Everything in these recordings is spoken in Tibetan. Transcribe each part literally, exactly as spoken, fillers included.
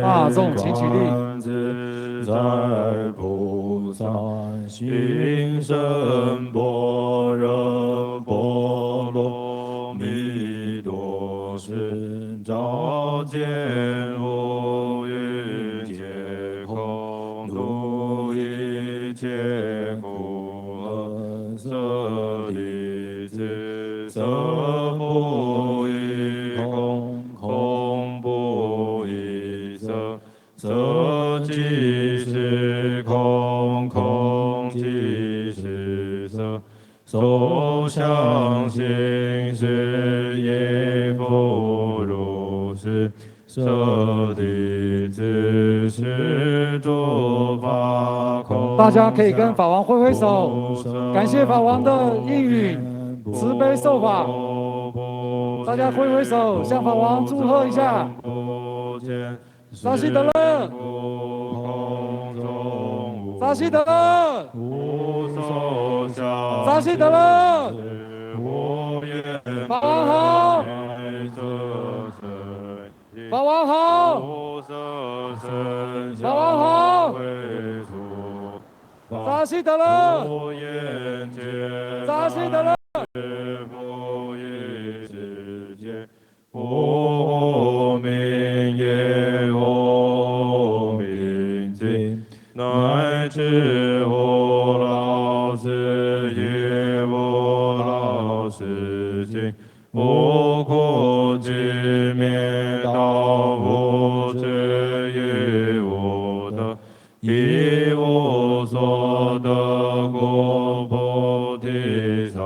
大众齐起立。观自在菩萨行深般若波罗蜜多时，照见五蕴皆空，度一切苦厄。 色即是色，不异空，空不异色，色即是空，空即是色，受想行识亦复如是。 色即是诸法空。大家可以跟法王挥挥手，感谢法王的应允，慈悲受法。大家挥挥手，向法王祝贺一下。扎西德勒，扎西德勒，扎西德勒，法王好。 法王好，法王好，扎西德勒，扎西德勒。无无明也，无明尽，乃至无老死也，无老死尽。 无苦集灭，到无智亦无得，亦无所得。故菩提萨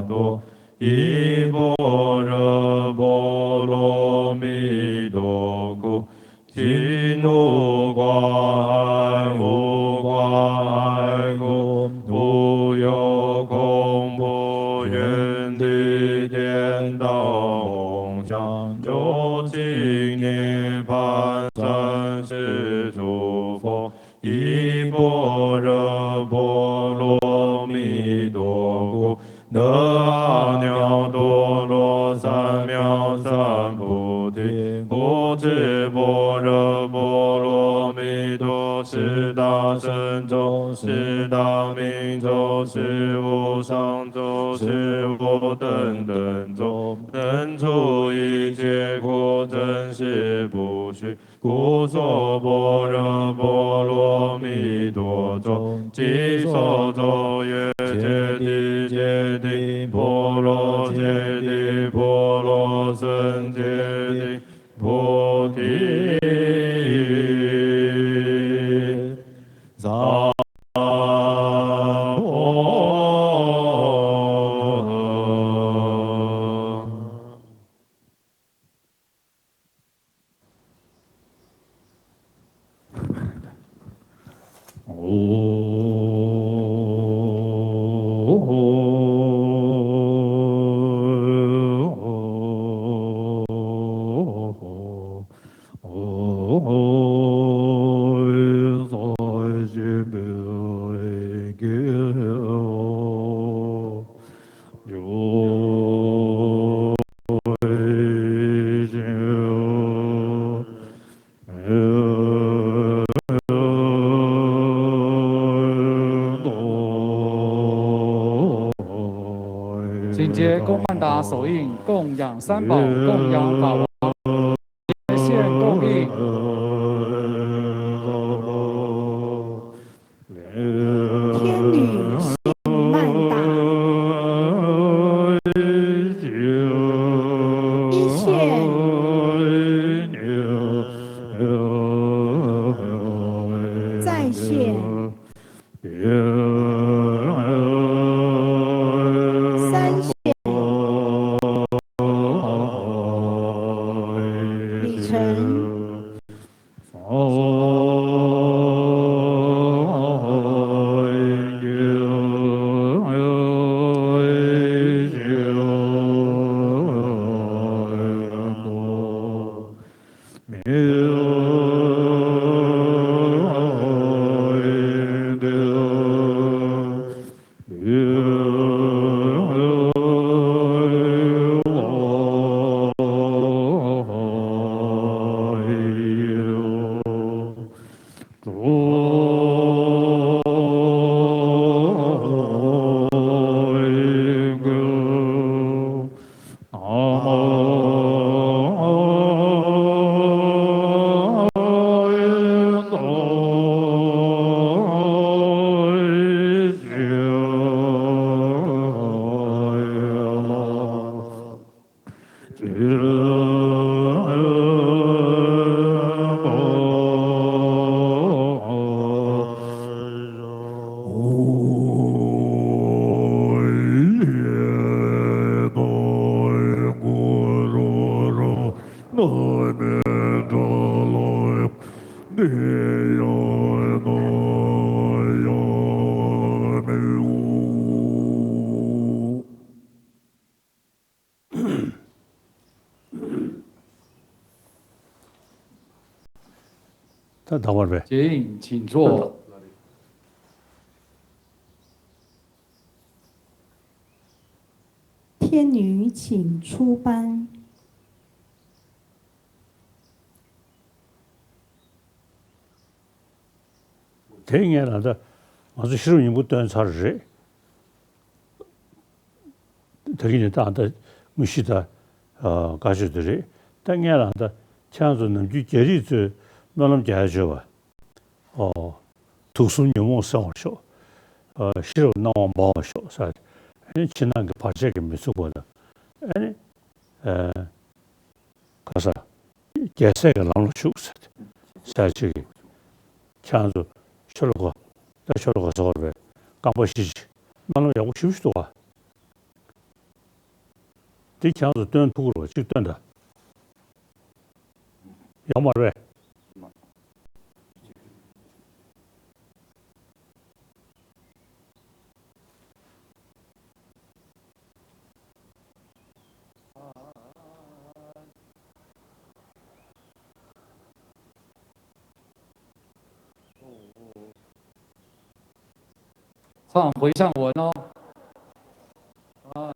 埵依般若波罗蜜多故， 尽无挂碍，无挂碍故，无有恐怖。愿彼颠倒梦想究竟涅槃，三世诸佛依般若波罗蜜多故， 得阿耨多罗三藐三菩提。故知般若波罗蜜多是大乘咒，是大明咒，是无上咒，是无等等咒，能除一切苦，真实不虚。 故说般若波罗蜜多咒，即说咒曰：揭谛，揭谛，波罗揭谛，波罗僧揭谛，菩提萨婆 紧接供曼达手印，供养三宝，供养法王，结线供应。 天女行曼达，一线，再线，三线，礼成。མེད་འགྲོ་ལོ། འདི་ཡང་ནོ་ཡང་མེད་འོ། ད་དག་པར་པས། དེ་ཡིན་ཕྱིན་ཆོག 天女请出班。 དེ་ངས་ད་ལྟ་ང་ཚོ་ཤེས་རབ་སྙིང་པོ་བཏོན་ཚར་རེད། ད་གིན་ནས་ད་ལྟ་དངོས་གཞི་ད་བཀའ་ཆོས་དེ་རེད། ད་ངས་ད་ལྟ་ཁྱེད་རང་ཚོ་ནམ་རྒྱུན་རྒྱ་རིགས་ཚོས་སྨོན་ལམ་རྒྱག་ཡ་བརྗོད་པ། ཨོ། དུག་གསུམ་ཉོན་མོངས་སེལ་བར་ཤོག་ཨ། ཤེས་རབ་སྣང་བ་འབར་བར་ཤོག་ཟེར། ཨ་ནི་ཕྱི་ནང་གི་བར་ཆད་ཀྱིས་མི་ཚུགས་པ་དང་། ཨ་ནི། ཨ། ག་ས། རྒྱལ་སྲས་ཀྱི་ལམ་ལ་ཞུགས་ཟེར་ཏེ། ཟེར་ཅིག་གིས། ཁྱེད་རང་ཚོ་ཤོ་ལོ་ཀ་ད་ཤོ་ལོ་ཀ་ཟེར་བ་རེད་པས། རྐང་པ་བཞི་ཅིག་སྨོན་ལམ་ཡག་པོ་ཞེ་པོ་ཞིག་འདུག་ག་འདི་ཁྱེད་རང་ཚོ་སྟོན་ཐུབ་ཀྱི་རེད་པ། གཅིག་སྟོན་དང་། ཡོད་མ་རེད་པས། 唱回向文哦。啊。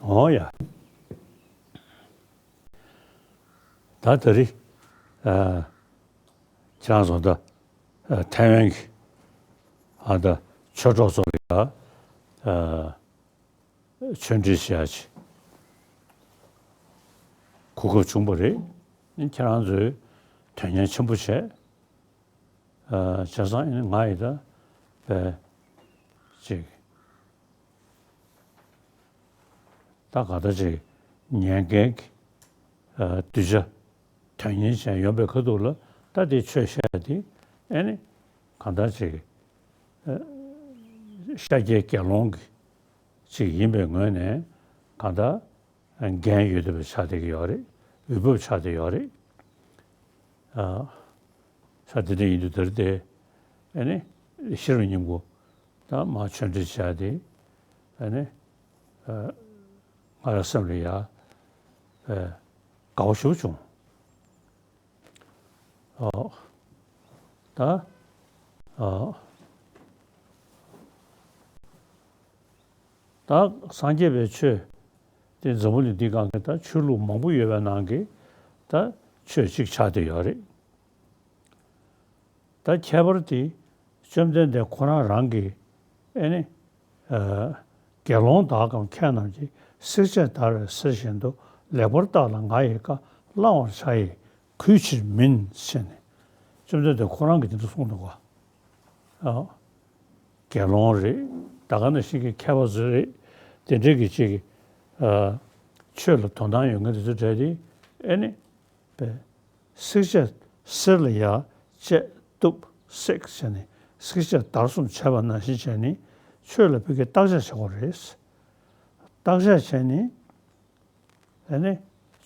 འོ་ཡ། ད་ད་རེས། ཨ། ཁྱེད་རང་ཚོ་ད། ཨ། ཐའེ་ཝན་གྱི། ཨ། ད་ཆོས་གྲོགས་ཚོ་ལ་ཡ། ཨ། ཆོས་འབྲེལ་བྱེད་ཡ་ཅིག་གོ་སྐབས་བྱུང་བ་རེད། ཁྱེད་རང་ཚོས་དོན་གཉེར་ཆེན་པོ་བྱས། ཨ། བྱས་ཙང་ང་ཡི་ད་པའི་ཅིག་ད་ག་ད་ཅིག་ཉན་མཁན་གྱི། ཨ། གདུལ་བྱ་དོན་གཉེར་བྱས་ཡོང་པའི་ཁ་ཐུག་ལ་ད་དེ་ཆོས་བཤད་ཡ་དེ་ཨ་ནི་གང་ལྟར་ཅིག་ཨ། ཤཱཀྱའི་དགེ་སློང་གི་ཅིག་ཡིན་པའི་ངོས་ནས་གང་ལྟར། འགན་ཡོད་བསྡད་པ་ཆགས་བསྡད་ཀྱི་ཡོད་རེད། འོས་བབ་ཆགས་བསྡད་ཡོད་རེད། ཨ། ས་དེ་འདྲ་ཡིན་དུས་དེར་དེ། ཨ་ནི་ཤེས་རབ་སྙིང་པོ་དང་མར་ཆོས་འབྲེལ་བྱས་ཏེ། ཨ་ནི། ཨ། ང་རང་སེམས་ལ་ཡ། ཨ། དགའ་པོ་ཞེ་པོ་བྱུང་། ཨོ། ད། ཨོ། ད་སངས་རྒྱས་པའི་ཆོས་དེ་འཛམ་བུ་གླིང་འདིའི་སྒང་གི་ད་ཆོས་ལུགས་མང་པོ་ཡོད་པའི་ནང་གི་ད་ཆོས་གཅིག་ཆགས་བསྡད་ཡོད་རེད། ད་ཁྱད་པར་དེ་བཅོམ་ལྡན་འདས་ཁོ་རང་རང་གི་ཨེ་ནི། ཨ། དགེ་སློང་དག་གམ་མཁས་རྣམས་ཀྱིས། བསྲེག་བཅད་བརྡར་བའི་གསེར་བཞིན་དུ། ལེགས་པར་བརྟགས་ལ་ང་ཡི་བཀའ། བླང་བར་བྱ་ཡི་གུས་ཕྱིར་མིན། ཞེས་ནས་ བཅོམ་ལྡན་འདས་ཁོ་རང་གིས་དེ་འདྲ་གསུངས་འདུག་ག་ཨ། དགེ་སློང་རེད། ད་ག་ནང་བཞིན་གྱི་མཁས་པ་ཚོ་རེད། དེ་འདྲའི་གི་ཅིག་ཨ། ཆོས་ལ་དོ་སྣང་ཡོད་མཁན་དེ་ཚོ་གྲས་དེ་ཨེ་ནི། པས། བསྲེག་བཅད་གསེར་ལ་ཡ་བཅད་གཏུབ་བསྲེག་བྱས་ནས་བསྲེག་བཅད་བརྡར་གསུམ་བྱས་པ་ནང་བཞིན་བྱས་ནས་ཆོས་ལ་ཕ་གིར་བརྟག་དཔྱད་བྱེད་དགོས་རེད། བརྟག་དཔྱད་བྱས་ནས་ཨ་ནི་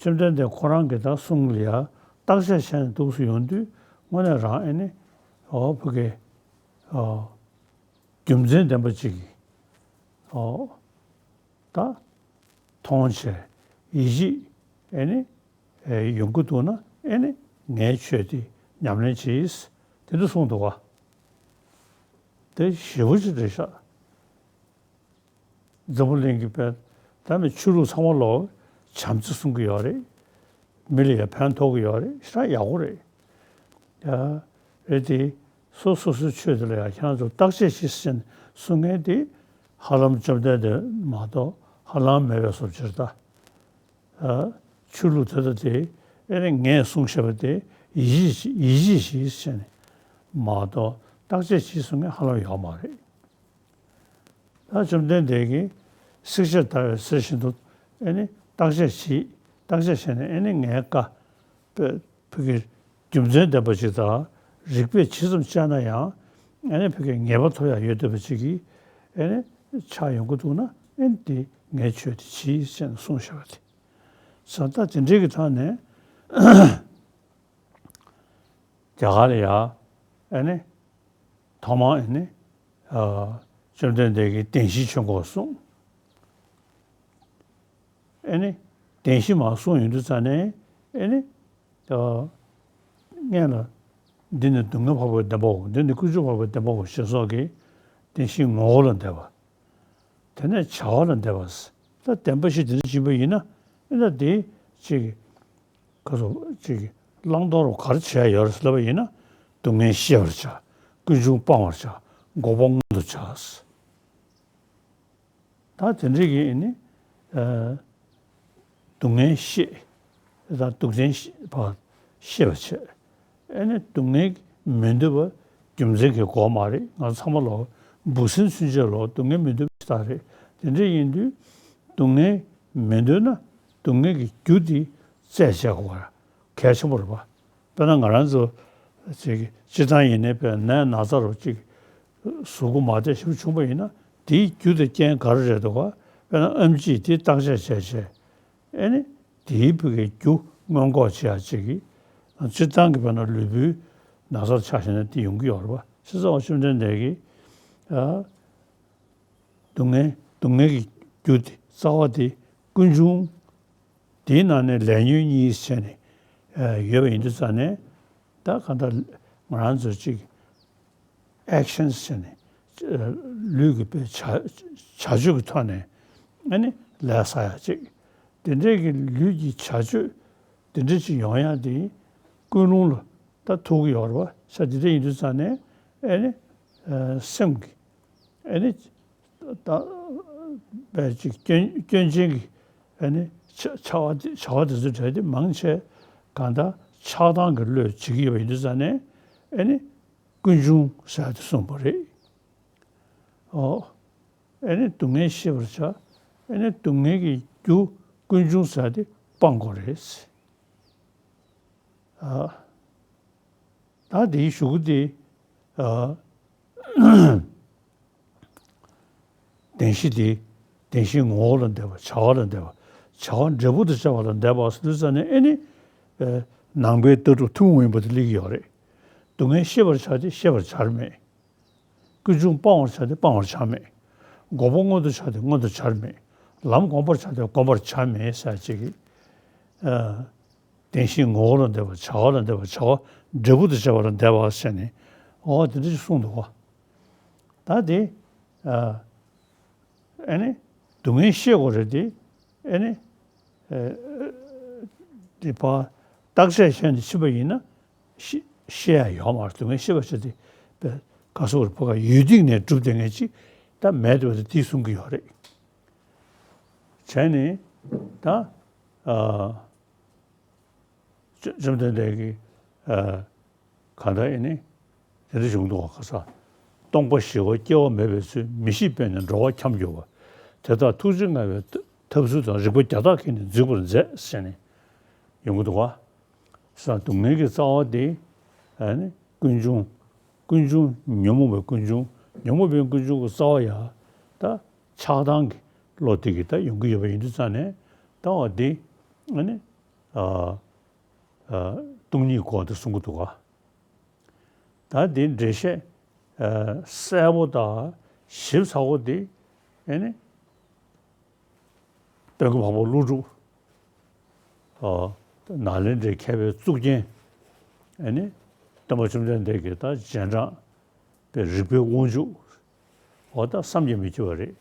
བཅོམ་ལྡན་འདས་ཁོ་རང་གི་ད་གསུང་ལ་ཡ་བརྟག་དཔྱད་བྱས་ནས་འདུག་སེ་ཡོང་དུས་དངོས་གནས་རང་ཨ་ནི་ཨོ་ཕ་གི་ཨོ་རྒྱུ་མཚན་ལྡན་པ་ཅིག་གིས་ཨོ། ད། མཐོང་བྱས། ཡིད་ཆེས། ཨེ་ནི། ཨེ་ཡོང་གི་འདུག་ན་ཨེ་ནི། ངའི་ཆོས་དེ་ཉམས་ལེན་བྱེད། དེ་འདྲ་གསུངས་འདུག་ག་དེ་ཞེ་པོ་ཅིག་རེད་ཤག་འཛམ་བུ་གླིང་གི་དཔེ། ད་ནི་ཆོས་ལུགས་ཚང་མ་ལོ་བྱམས་བརྩེ་གསུང་གི་ཡོད་རེད། མི་ལ་ཡང་ཕན་ཐོགས་ཀྱི་ཡོད་རེད། ཞེ་དྲག་ཡག་པོ་རེད། ཡ། རེད་དེ། སོ་སོ་སོའི་ཆོས་དེ་ལ་ཡང་ཁྱེད་རང་ཚོ་བརྟག་དཔྱད་བྱེད་ཟེར་ནས་གསུང་མཁན་དེ་ཧ་ལམ་བཅོམ་ལྡན་འདས་མ་གཏོགས་ཧ་ལམ་མེད་པའི་བཟོ་བྱེད་ད། ཆོས་ལུགས་དེ་དག་དེ་ཨེ་ནི་ངས་གསུངས་བཞག་པ་དེ་ཡིད་ཆེས་ཡིད་ཆེས་བྱེད་ཟེར་ནས་མ་གཏོགས་བརྟག་དཔྱད་བྱེད་གསུང་མཁན་ཧ་ལམ་ཡོད་མ་རེད། ད་བཅོམ་ལྡན་འདས་ཀྱིས་བསྲེག་བཅད་བརྡར་བའི་གསེར་བཞིན་དུ་ཨེ་ནི་བརྟག་དཔྱད་བྱེད། བརྟག་དཔྱད་བྱས་ནས་ཨེ་ནི་ངའི་བཀའ་ཕ་གི་རྒྱུ་མཚན་ལྡན་པ་ཅིག་དང་རིགས་པས་ཇི་ཙམ་དཔྱད་ན་ཡང་ཨེ་ནི་ཕ་གི་ངེས་པ་ཐོབ་ཡག་ཡོད་བསྡད་པ་ཅིག་གིས་ཨེ་ནི་ཆགས་ཡོང་གི་འདུག་ན་ཨེ་ནི་དེ་ངའི་ཆོས་དེ་གྱིས་ཟེར་ནས་གསུངས་བཞག་པ་དེ། བྱས་ཙང་ད་དེ་འདྲའི་གི་ཐོག་ནས་རྒྱ་གར་ལ་ཡ་ཨེ་ནི། ཐོག་མར་ཨེ་ནི། ཨ། བཅོམ་ལྡན་འདས་ཀྱིས་བདེན་བཞི་ཆོས་འཁོར་གསུངས། ཨེ་ནི། བདེན་བཞི་མར་གསུངས་ཡོང་དུས་ཙ་ནས་ཨེ་ནི། ཨ། སྔོན་ལ། འདི་ནི་སྡུག་བསྔལ་འཕགས་པའི་བདེན་པའོ། འདི་ནི་ཀུན་འབྱུང་འཕགས་པའི་བདེན་པའོ་ཞེས་སོགས་ཀྱི་བདེན་བཞིའི་ངོ་བོ་ལ་འདས་པ། དེ་ནས་བྱ་བ་ལ་འདས་པ། ད་བདེན་པ་བཞི་དེ་འདྲ་ཡིན་པ་ཡིན་ན་ཨེ་ན་དེ་ཅིག་ག་ཚོད་ཅིག་བླང་དོར་ག་རེ་བྱས་ཡོད་རེད་ལབ་པ་ཡིན་ན། སྡུག་བསྔལ་ཤེས་པར་བྱ། ཀུན་འབྱུང་སྤང་བར་བྱ། འགོག་པ་མངོན་དུ་བྱ། ད་དེ་འདྲ་གི་ཨེ་ནི། ཨ། སྡུག་བསྔལ་ཤེས། ད་སྡུག་བསྔལ་ཤེས་པ་ཤེས་པར་བྱེད། ཨེ་ནི་སྡུག་བསྔལ་མི་འདོད་པ་རྒྱུ་མཚན་གྱིས་འགོག་མ་རེད། ང་ཚོ་ཚང་མ་ལོ་འབུ་སྲིན་ཚུན་ཆད་ལོ་སྡུག་བསྔལ་མི་འདོད་པ་ཞིག་རེད། དེ་འདྲ་ཡིན་དུས་སྡུག་བསྔལ་མི་འདོད་ན་སྡུག་བསྔལ་གྱི་རྒྱུ་དེ་བཙལ་བྱེད་དགོས་པ་གལ་ཆེན་པོ་རེད་པ། དཔེར་ན་ང་རང་ཚོ་ཅིག་སྤྱིར་བཏང་ཡིན་ནའི་དཔེར་ནད་ན་ཚ་རུ་ཅིག་གཟུགས་པོ་མ་བདེ་ཞིག་བྱུང་པ་ཡིན་ན་དེའི་རྒྱུ་དང་རྐྱེན་ག་རེ་རེད་འདུག་ག་དཔེར་ན་ཨེམ་ཆི་དེ་བརྟག་དཔྱད་བྱས་བྱས། ཨེ་ནི། དེའི་བུ་གའི་རྒྱུ་སྔོན་འགོག་བྱེད་ཡག་ཅིག་གིས། སྤྱིར་བཏང་གི་བར་ན་ལུས་པོའི་ན་ཚར་ཆགས་བྱས་ན་དེ་ཡོང་གི་ཡོད་རེད་པ། ཞེས་སོགས་བཅོམ་ལྡན་འདས་ཀྱིས། ཨ། སྡུག་བསྔལ་སྡུག་བསྔལ་གྱི་རྒྱུ་དེ་རྩ་བ་དེ་ཀུན་འབྱུང་། དེའི་ནང་ནས་ལས་ཉོན་གཉིས་བྱས་ནས་ཡོད་པ་ཡིན་དུས་ཙང་ནས། ད་གང་ལྟར་ང་རང་ཚོ་ཅིག་ཨེག་ཤན་ཟེར་ནས་ལུས་ཀྱི་དཔེ་བྱ་བྱ་སྤྱོད་ཀྱི་ཐོག་ནས་ཨ་ནི་ལས་བསགས་ཡག་ཅིག་དེ་འདྲའི་གི་ལུས་ཀྱི་བྱ་སྤྱོད་དེ་འདྲ་ཅིག་ཡོང་ཡག་དེ་ཀུན་སློང་ལ་ད་ཐུག་གི་ཡོད་རེད་པ། ས་དེ་འདྲ་ཡིན་དུས་ཙང་ནས་ཨ་ནི་སེམས་ཀྱི་ཨ་ནི་ད་དཔེ་ཅིག་སྐྱོན་སྐྱོན་ཅན་གྱི་ཨ་ནི་ཆ་ཆ་བ་དེ་བྱ་བ་དེ་ཚོ་གྲས་དེ་མང་ཆེ་གང་ལྟར་ཆགས་སྡང་གི་བློས་བྱེད་ཀྱི་ཡོད་པ་ཡིན་དུས་ཙང་ནས་ཨ་ནི། ཀུན་འབྱུང་ཟེར་ཡག་དེ་གསུངས་པ་རེད། ཨོ། ཨེ་ནི་སྡུག་བསྔལ་ཤེས་པར་བྱ། ཨེ་ནི་སྡུག་བསྔལ་གྱི་རྒྱུ་ཀུན་འབྱུང་ཟེར་ཡག་དེ་སྤང་དགོས་རེད། ཨ། ད་དེའི་གཞུག་གུ་དེ། ཨ། བདེན་བཞི་དེ། བདེན་བཞིའི་ངོ་བོ་ལ་འདས་པ། བྱ་བ་ལ་འདས་པ། བྱ་བ་འབྲས་བུ་དང་བཅས་པ་ལ་འདས་པ་ཟེར་དུས་ཙང་ནས་ཨེ་ནི། ཨ། ནང་པའི་ལྟ་གྲུབ་ཐུན་མོང་མ་ཡིན་པ་དེ་སླེབས་ཀྱི་ཡོད་རེད། སྡུག་བསྔལ་ཤེས་པར་བྱ་སྟེ་ཤེས་པར་བྱར་མེད། ཀུན་འབྱུང་སྤང་བར་བྱ་སྟེ་སྤང་བར་བྱར་མེད། འགོག་པ་མངོན་དུ་བྱ་སྟེ་མངོན་དུ་བྱར་མེད། ལམ་བསྒོམ་པར་བྱ་སྟེ་བསྒོམ་པར་བྱར་མེད་ཟེར་ཅིག་གིས། ཨ། བདེན་བཞིའི་ངོ་བོ་ལ་འདས་པ། བྱ་བ་ལ་འདས་པ། བྱ་བ་འབྲས་བུ་དང་བཅས་པ་ལ་འདས་པ་ཟེར་ནས། འོ་དེ་འདྲ་ཞིག་གསུངས་འདུག་ག་ད་དེ། ཨ། ཨེ་ནི། སྡུག་བསྔལ་ཤེས་དགོས་རེད་དེ། ཨེ་ནི། ཨེ། དེ་ཕར་བརྟག་དཔྱད་བྱས་ནས་ཕྱིན་པ་ཡིན་ན། ཤེས་ཤེས་ཡག་ཡོད་མ་རེད། སྡུག་བསྔལ་ཤེས་པར་བྱ་སྟེ། པས་ག་སོགས་རེད་ཕ་ག་ཡུལ་སྟེང་ནས་གྲུབ་བསྡད་མཁན་ཅིག་ད་མེད་འདུག་པ་དེ་དེ་གསུང་གི་ཡོད་རེད། བྱས་ནས་ད། ཨ། བཅོ་བཅོམ་ལྡན་འདས་ཀྱིས། ཨ། གང་ལྟར་ཨེ་ནི་དེ་འདྲ་བྱུང་འདུག་ག་ས། སྟོང་པ་ཞི་བ་སྐྱེ་བ་མེད་པའི་ཚུལ། མི་ཤེས་པས་ནི་འགྲོ་བ་འཁྱམས་གྱུར་པ། དེ་ལྟར་ཐུགས་རྗེ་མངའ་བའི་ཐབས་ཚུལ་དང་། རིག་པ་རྒྱ་དག་གིས་ནི་འཛིན་པར་མཛད་ཟེར་ནས་ཡོང་གི་འདུག་ག་ས། སྡུག་བསྔལ་གྱི་རྩ་བ་དེ་ཨེ་ནི་ཀུན་འབྱུང་། ཀུན་འབྱུང་ཉོན་མོངས་པའི་ཀུན་འབྱུང་། ཉོན་མོངས་པའི་ཀུན་འབྱུང་གི་རྩ་བ་ཡང་ད་ཆགས་སྡང་གི་བློ་དེ་གིས་ད་ཡོང་གི་ཡོད་པ་ཡིན་དུས་ཙང་ནས། ད་འོ་དེ་ཨ་ནི་ཨ་ཨ་སྟོང་ཉིད་སྐོར་དེ་གསུང་གི་འདུག་ག་ད་དེ་འགྲེལ་བཤད་ཨ་གསལ་པོ་དང་ཞིབ་ཚགས་པོ་དེ་ཨེ་ནི་དཔལ་མགོན་འཕགས་པ་ཀླུ་སྒྲུབ། ཨ་ནཱ་ལེནྡྲའི་མཁས་པའི་གཙུག་རྒྱན། ཨེ་ནི་སྟོན་པ་བཅོམ་ལྡན་འདས་ཀྱི་ད་རྗེས་འབྲང་པའི་རིག་པའི་དབང་ཕྱུག། འོ་ད་བསམ་གྱིས་མི་ཁྱབ་པ་རེད།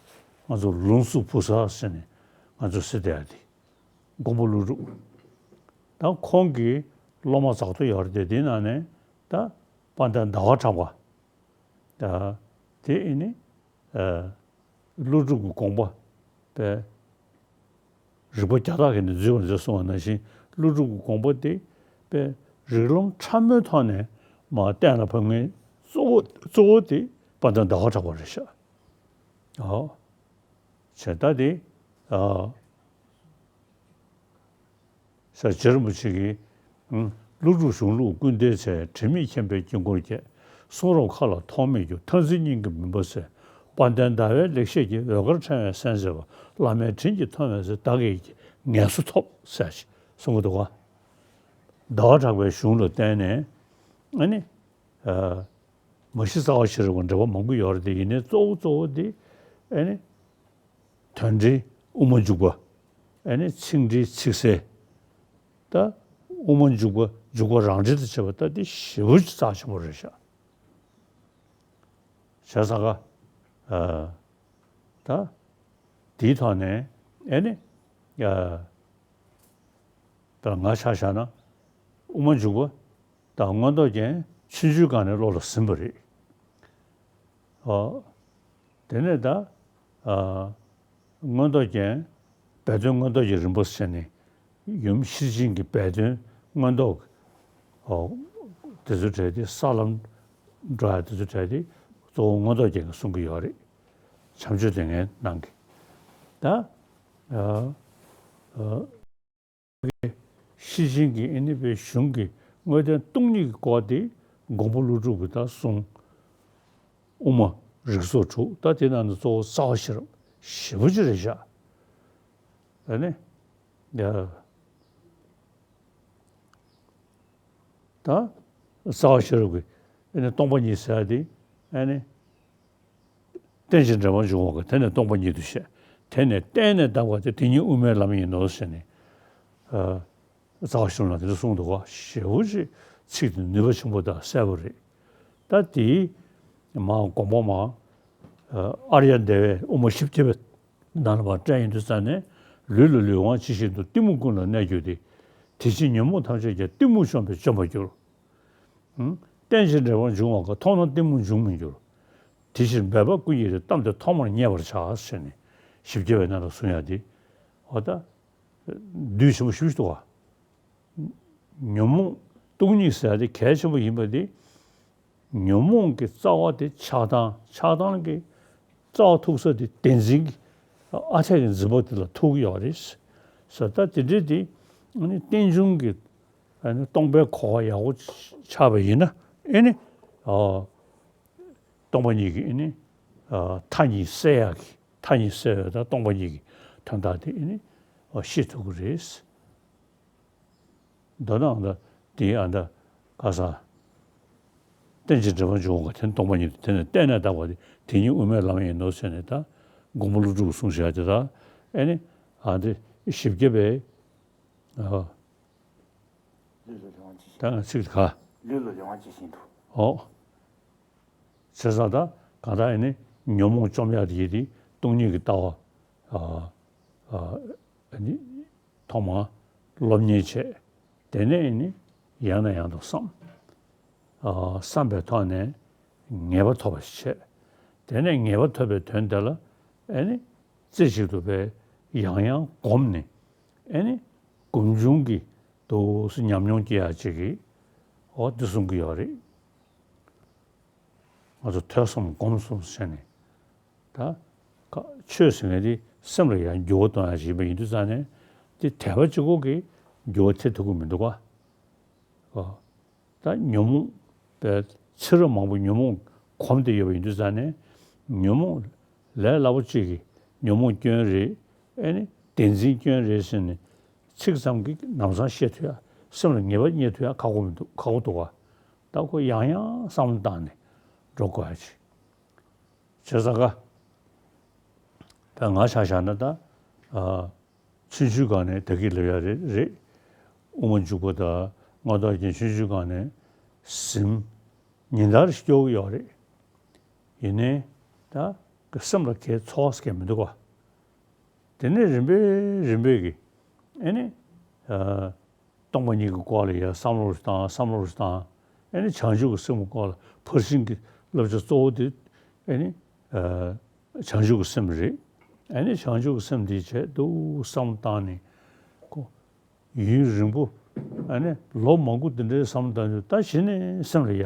ང་ཚོ་ལུང་སུ་བུ་ས་ཟེར་ནས་ང་ཚོ་ཟེར་བསྡད་ཡ་དེ། མགོན་པོ་ཀླུ་སྒྲུབ། ད་ཁོང་གི་སློབ་མ་ཛག་ཏོ་ཡོད་རེད་དེ། དེའི་ནང་ནས་ད་དཔལ་ལྡན་ཟླ་བ་གྲགས་པ། ད་དེ་ཨེ་ནི་ཨ་ཀླུ་སྒྲུབ་ཀྱི་དགོངས་པ་པས། རིག་པ་རྒྱ་དག་གིས་ནི་འཛིན་པར་མཛད་གསུངས་པ་ནང་བཞིན། ཀླུ་སྒྲུབ་ཀྱི་དགོངས་པ་དེ་པས་རིགས་ལམ་ཕྲ་མོའི་ཐོག་ནས་མར་གཏན་ལ་ཕབ་མཁན་གཙོ་བོ་གཙོ་བོ་དེ་དཔལ་ལྡན་ཟླ་བ་གྲགས་པ་རེད་ཤག་ཨོ། བྱས་ད་དེ་ཨ། ས་རྗེ་རིན་པོ་ཆེ་གིས། ཀླུ་སྒྲུབ་གཞུང་ལུགས་ཀུན་དའི་ཚལ། དྲི་མེད་མཁྱེན་པའི་དཀྱིལ་འཁོར་བསྐྱེད། གསུང་རབ་མཁའ་ལ་ཐོགས་མེད་རྒྱུ། ཐོས་བརྩེ་སྙིང་གི་མུན་པ་སེལ། དཔལ་ལྡན་ཟླ་བའི་ལེགས་བཤད་ཀྱི། འོད་དཀར་ཕྲེང་བའི་གསལ་མཛད་པ། བླ་མའི་དྲིན་གྱིས་མཐོང་བའི་ཚེ། བདག་གི་ངལ་གསོ་ཐོབ་ཟེར་ཞིག་གསུང་གི་འདུག་ག་ཟླ་བ་གྲགས་པའི་གཞུང་ལ་བརྟེན་ནས་ཨ་ནི་ཨ་མ་གཞི་རྩ་བ་ཤེས་རབ་ཀྱི་འགྲེལ་པ་མང་པོ་ཡོད་རེད་དེ། ཡིན་ནའི་གཙོ་བོ་གཙོ་བོ་དེ་ཨ་ནི། དོན་འགྲེལ་དབུ་མ་འཇུག་པ། ཨ་ནི་ཚིག་འགྲེལ་ཚིག་གསལ། ད་དབུ་མ་འཇུག་པ་འཇུག་པ་རང་འགྲེལ་དང་བཅས་པ་ད་དེ་ཞེ་པོ་ཅིག་རྩ་ཆེན་པོ་རེད་ཤག་བྱས་ཙང་ཀ་ཨ་ད་དེའི་ཐོག་ནས་ཨ་ནི་ཨ་ད་ང་ཆ་བཞག་ན་དབུ་མ་འཇུག་པ་དང་མངོན་རྟོགས་རྒྱན་ཆུང་ཆུང་སྒང་ནས་བློ་ལ་ཟིན་པ་རེད། ཨོ། དེ་ནས་ད་ཨ་མངོན་རྟོགས་རྒྱན་སྦས་དོན་མངོན་རྟོགས་ཀྱི་རིམ་པ་ཟེར་ནས་ཡུམ་ཤེར་ཕྱིན་གྱི་སྦས་དོན་མངོན་རྟོགས། ཨོ། དེ་ཚོ་གྲས་དེ་ས་ལམ་འགྲོ་ཡ་དེ་ཚོ་གྲས་དེ་གཙོ་བོ་མངོན་རྟོགས་རྒྱན་གྱིས་གསུང་གི་ཡོད་རེད། བྱམས་ཆོས་སྡེ་ལྔའི་ནང་གི་ད་ཨ་ཨ། ཤེར་ཕྱིན་གྱི་ཨེ་ནི་པའི་གཞུང་གི་དངོས་བསྟན་སྟོང་ཉིད་ཀྱི་སྐོར་དེ་མགོན་པོ་ཀླུ་སྒྲུབ་ཀྱི་ད་གསུང་དབུ་མ་རིགས་ཚོགས་དྲུག་ད་དེ་ནང་ནས་གཙོ་བོ་རྩ་བ་ཤེས་རབ་ཞེ་པོ་ཅིག་རེད་བཞག་ཨེ་ནི་ཡ། ད་རྩ་བ་ཤེས་རབ་ཀྱི་ཨེ་ནི་སྟོང་པ་ཉིད་ཟེར་ཡ་དེ་ཨེ་ནི། རྟེན་ཅིང་འབྲེལ་བར་འབྱུང་བ་གི་དེ་ནི་སྟོང་པ་ཉིད་དུ་བཤད། དེ་ནི་གཏན་ནས་དག་པ་སྟེ། དེ་ཉིད་དབུ་མའི་ལམ་ཡིན་ནོ་ཟེར་ནས། ཨ་རྩ་བ་ཤེས་རབ་ལ་དེ་འདྲ་གསུངས་འདུག་ག་ཞེ་པོ་ཅིག་ཚིག་དེ་ནུས་པ་ཆེན་པོ་དང་གསལ་པོ་རེད། ད་དེའི་མ་དགོངས་པ་མ་ཨ་ཨཱརྱ་དེ་བས་དབུ་མ་བཞི་བརྒྱ་པའི་ནང་ལ་མ་བཀྲལ་ཡིན་དུས་ཙང་ནས། ལུས་ལ་ལུས་དབང་ཇི་བཞིན་དུ། གཏི་མུག་ཀུན་ལ་གནས་གྱུར་ཏེ། དེ་ཕྱིར་ཉོན་མོངས་ཐམས་ཅད་ཀྱང་། གཏི་མུག་བཅོམ་པས་བཅོམ་པར་འགྱུར། ཨང་། རྟེན་ཅིང་འབྲེལ་བར་འབྱུང་བ་གི། མཐོང་ན་གཏི་མུག་འབྱུང་མི་འགྱུར། དེ་ཕྱིར་འབད་པ་ཀུན་གྱིས་བདེ། གཏམས་ཏེ་ཐོག་མར་མཉེས་པར་བྱ། ཟེར་ནས་བཞི་བརྒྱ་པའི་ནང་ལ་གསུང་ཡ་དེ། འོ་ད་བསྡུས་ཆེན་པོ་ཞེ་པོ་ཅིག་འདུག་ག་ཉོན་མོངས་སྟོང་ཉིད་ཟེར་ཡ་དེ་གལ་ཆེན་པོ་ཡིན་པ་དེ། ཉོན་མོངས་ཀྱི་རྩ་བ་དེ་ཆགས་སྡང་། ཆགས་སྡང་གི་རྩ་བ་ཐུག་ས་དེ་བདེན་འཛིན་གྱི་ཨ་འཐས་ཀྱི་འཛིན་པ་དེ་ལ་ཐུག་གི་ཡོད་རེད་ཟེར། ད་དེ་འདྲའི་དེ་ཨ་ནི་རྟེན་འབྱུང་གི་ཨ་ནི་སྟོང་པའི་གོ་བ་ཡག་པོ་ཆགས་པ་ཡིན་ན་ཨེ་ནི་ཨ་སྟོང་པ་ཉིད་ཀྱི་ཨེ་ནི་ཨ་མཐའ་གཉིས་བསལ་ཡག་གི་མཐའ་གཉིས་བསལ་བའི་ད་སྟོང་པ་ཉིད་ཀྱི་དོན་དག་དེ་ཨེ་ནི་ཨ་ཤེས་ཐུབ་ཀྱི་རེད། མདོར་ན་ཨ་ད་དེའི་ཨ་ད་ག་ས། རྟེན་ཅིང་འབྲེལ་བར་འབྱུང་བ་གི་དེ་ནི་སྟོང་པ་ཉིད་དུ། དེ་ནི་གཏན་ནས་དག་པ་སྟེ། དེ་ཉིད་དབུ་མའི་ལམ་ཡིན་ནོ་ཟེར་ནས་ད་མགོན་པོ་ཀླུ་སྒྲུབ་ཀྱིས་གསུངས་བཞག་དེ། ད་ཨེ་ནི་ཨ་འདི་བཞི་བརྒྱ་པའི་ཨ་ལུས་ལ་ལུས་དབང་ཇི་བཞིན། ད་ང་ཚིག་ག་ལུས་ལ་ལུས་དབང་ཇི་བཞིན་དུ། ཨོ། བྱས་ཙང་ད་གང་ལྟར་ཨེ་ནི་ཉོན་མོངས་བཅོམ་ཡག་དེ་དེ་སྟོང་ཉིད་ཀྱི་ལྟ་བ་ཨ་ཨ་ཨ་ནི། ཐོག་མར་སློབ་གཉེར་བྱས། དེ་ནས་ནི་ཡང་ནས་ཡང་དུ་བསམ། ཨ་བསམ་པའི་ཐོག་ནས་ངེས་པ་ཐོབ་པ་ཞིག་བྱས། དེ་ནས་ངེས་པ་ཐོབ་པའི་དོན་དེ་ལ་ཨེ་ནི་རྩེ་གཅིག་ཏུ་བས་ཡང་ཡང་བསྒོམས་ནས་ཨེ་ནི་སྒོམ་བྱུང་གི་འདུག་སེ་ཉམས་མྱོང་སྐྱེ་ཡག་ཅིག་གི་འོ་འདི་གསུང་གི་ཡོད་རེད། ང་ཚོ་ཐོས་བསམ་སྒོམ་གསུམ་བྱས་ནས་ད་ཆོས་ཟེར་མཁན་དེ་སེམས་ལ་ཡང་འགྱུར་བ་གཏོང་ཡ་ཞིག་ཡིན་པ་ཡིན་དུས་ཙང་ནས་དེ་དད་པ་གཅིག་པོ་གིས་འགྱུར་བ་ཐེབས་ཐུབ་ཀྱི་མི་འདུག་ག། ཨོ། ད་ཉོན་མོངས་པའི་ཚེ་རབས་མང་པོ་ཉོན་མོངས་གོམས་ཏེ་ཡོད་པ་ཡིན་དུས་ཙང་ནས་ཉོན་མོངས་ལས་སླ་པོ་གཅིག་གིས་ཉོན་མོངས་སྐྱོན་རེད། ཨེ་ནི་བདེན་འཛིན་སྐྱོན་རེད་ཟེར་ནས་ཚིག་ཙམ་གྱིས་ལམ་སང་ཤེས་ཐུབ་ཡ། སེམས་ལ་ངེས་པ་རྙེད་ཐུབ་ཡ་ཁག་པོ་མི་འདུག་ཁག་པོ་འདུག་ག། ད་ཁོ་ཡང་ཡང་བསམ་བློ་བཏང་ནས་འགྲོ་དགོས་ཡ་ཅིག་བྱས་ཙང་ཀ། ད་ང་ཆ་བཞག་ན་ད། ཨ། ཆུང་ཆུང་སྒང་ནས་ད་གིན་ལབ་ཡ་རེད་རེད། དབུ་མ་འཇུག་པ་དང་མངོན་རྟོགས་རྒྱན་ཆུང་ཆུང་སྒང་ནས་ཟིན། ཉིན་ལྟར་སྐྱོ་གི་ཡོད་རེད། ཡིན་ནའི་ད་སེམས་ལ་གའི་ཚོར་བ་གའི་མི་འདུག་ག། དེ་ནས་རིམ་པས་རིམ་པས་ཀྱི་ཨེ་ནི། ཨ། སྟོང་པ་ཉིད་ཀྱི་སྐོར་ལ་ཡ་བསམ་བློ་རེ་བཏང་བསམ་བློ་རེ་བཏང་། ཨེ་ནི་བྱང་ཆུབ་ཀྱི་སེམས་ཀྱི་སྐོར་ལ་ཕར་ཕྱིན་གྱི་བསླབ་བྱ་གཙོ་བོ་དེ་ཨེ་ནི་ཨ་བྱང་ཆུབ་ཀྱི་སེམས་རེད། ཨེ་ནི་བྱང་ཆུབ་ཀྱི་སེམས་དེ་བྱས་འདུག་བསམ་བློ་བཏང་ནས་ཁོ་ཡུན་རིང་པོ་ཨེ་ནི་ལོ་མང་པོ་དེ་འདྲའི་བསམ་བློ་བཏང་དུས་ད་གཞི་ནས་སེམས་ལ་ཡ་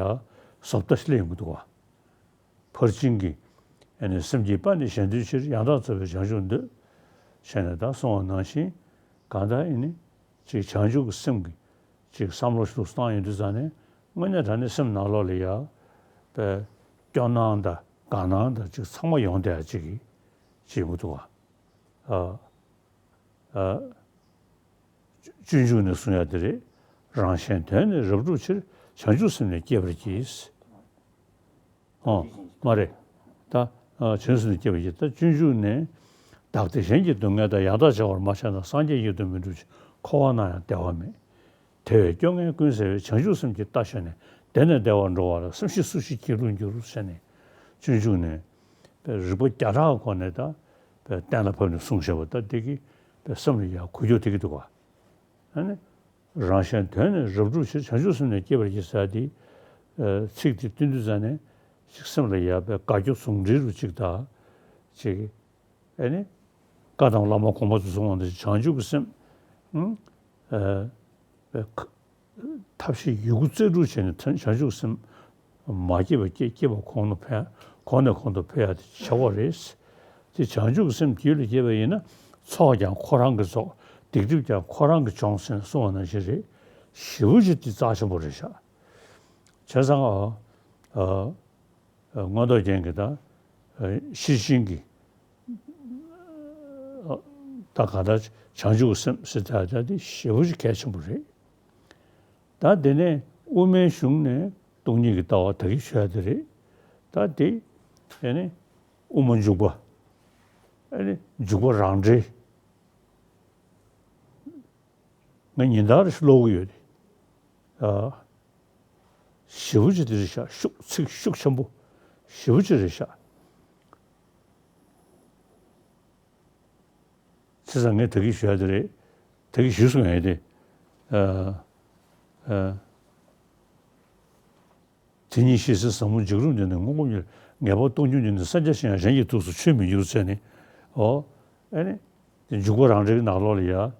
བཟོ་ལྟ་ཞིག་སླེབས་ཡོང་གི་འདུག་ག། ཕར་ཕྱིན་གྱི་ཨེ་ནི་སེམས་བསྐྱེད་པ་ནི་གཞན་དོན་ཕྱིར། ཡང་དག་རྩོལ་བས་བྱང་ཆུབ་འདོད། བྱས་ནས་ད་གསུངས་པ་ནང་བཞིན་གང་ལྟར་ཨེ་ནི་ཅིག་བྱང་ཆུབ་ཀྱི་སེམས་ཀྱི་ཅིག་བསམ་བློ་ཞིག་བཏང་ཡོང་དུས་ཙང་ནས་དངོས་གནས་དྲང་གནས་སེམས་ནང་ལོགས་ལ་ཡ་པའི་སྐྱོ་སྣང་དང་དགའ་སྣང་དང་ཅིག་ཚང་མ་ཡོང་བསྡད་ཡ་ཅིག་གི་ཅིག་མི་འདུག་ག། ཨ། ཨ། སྤྱོད་འཇུག་ནས་གསུང་ཡ་དེ་རེད། རང་གཞན་དོན་ནི་རབ་བསྒྲུབ་ཕྱིར། བྱང་ཆུབ་སེམས་ནི་བསྐྱེད་པར་བགྱི། ཨོ། མ་རེད། ད་ཨ་བྱང་སེམས་ནི་བསྐྱེད་པར་བགྱི། ད་སྤྱོད་འཇུག་ནས་བདག་བདེ་གཞན་གྱི་སྡུག་བསྔལ་དང་། ཡང་དག་བྱ་བར་མ་བྱས་ན། སངས་རྒྱས་ཡིད་དུ་མི་འགྲུབ་ཕྱིར། འཁོར་བ་ན་ཡང་བདེ་བ་མེད། དེ་བས་སྐྱོ་ངལ་ཀུན་སེལ་བའི། བྱང་ཆུབ་སེམས་ཀྱི་རྟ་ཞོན་ནས། དེ་ནས་བདེ་བར་འགྲོ་བ་ལ། སེམས་ཤེས་སུ་ཞིག་སྐྱེ་རུང་འགྱུར་ཟེར་ནས་སྤྱོད་འཇུག་ནས་རིགས་པ་བརྒྱ་ཕྲག་སྒོ་ནས་ད་གཏན་ལ་ཕབ་ནས་གསུངས་བཞག་པ་ད་འདི་གིས་སེམས་ལ་ཡ་འགུལ་སྐྱོད་ཐེབས་ཀྱི་འདུག་ག། ཨ་ནི་རང་གཞན་དོན་ནི་རབ་བསྒྲུབ་ཕྱིར། བྱང་ཆུབ་སེམས་ནི་བསྐྱེད་པར་བགྱི་ཟེར་ཡ་དེ། ཚིག་དེ་བཏོན་དུས་ཙང་ནས་ཅིག་སེམས་ལ་ཡ་དཔེ་དགའ་སྐྱོ་ཟུང་འབྲེལ་རུ་ཅིག་དང་ཅིག་ཨ་ནི་བཀའ་གདམས་བླ་མ་གོང་མ་ཚོས་གསུངས་པ་ནང་བཞིན་བྱང་ཆུབ་ཀྱི་སེམས། ཨ། ཐབས་ཤེས་ཡོད་རྒུ་རྩལ་སྤྲུགས་བྱས་ནས་བྱང་ཆུབ་སེམས་མ་སྐྱེས་པ་སྐྱེ། སྐྱེས་པ་གོང་དུ་འཕེལ། གོང་ནས་གོང་དུ་འཕེལ་ཡ་དེ་བྱ་བ་རེད། དེ་བྱང་ཆུབ་ཀྱི་སེམས་རྒྱུད་ལ་སྐྱེས་པ་ཡིན་ན་ཚོགས་ཀྱང་ཁོ་རང་གིས་རྫོགས། སྡིག་སྒྲིབ་ཀྱང་ཁོ་རང་གིས་སྦྱོང་ཟེར་ནས་གསུངས་པ་ནང་བཞིན་རེད། ཞེ་པོ་ཅིག་དེ་རྩ་ཆེན་པོ་རེད་ཤག། བྱས་ཙང་ཨ། ཨ། མངོན་རྟོགས་རྒྱན་གྱི་ད་ཤེར་ཕྱིན་གྱི་ད་གང་ལྟར་བྱང་ཆུབ་སེམས་ཟེར་ད་ད་དེ་ཞེ་པོ་ཅིག་གལ་ཆེན་པོ་རེད། ད་དེ་ནས་དབུ་མའི་གཞུང་ནས་སྟོང་ཉིད་ཀྱི་ལྟ་བ་ད་གིན་ཞུ་ཡ་དེ་རེད། ད་དེ་དེ་ནས་དབུ་མ་འཇུག་པ། ཨ་ནི་འཇུག་པ་རང་འགྲེལ། ང་ཉིན་ལྟར་ཀློག་གི་ཡོད་རེད། ཨ། ཞེ་པོ་ཅིག་དེ་རེད་ཤག། ཤུགས་ཚིག་ཤུགས་ཆེན་པོ་ཞེ་པོ་ཅིག་རེད་ཤག། བྱས་ཙང་ངས་ད་གིན་ཞུ་ཡ་དེ་རེད། ད་གིན་ཞུས་སོང་ཡ་དེ། ཨ། ཨ། དེ་ཉིད་ཤེས་ཚེ་ཟབ་མོ་འཇིགས་རུང་འདོད་ནས། སྔོན་གོམས་ཉེར་ངེས་པར་སྟོང་རྒྱུན་འདི་ནི། སེམས་རྒྱ་ཆེ་ཡང་གཞན་གྱི་ཐུགས་སུ་ཆུད་མི་འགྱུར་ཟེར་ནས། ཨོ། ཨ་ནི། དེ་འཇུག་པ་རང་འགྲེལ་གྱི་ནང་ལོགས་ལ་ཡ། ཨ་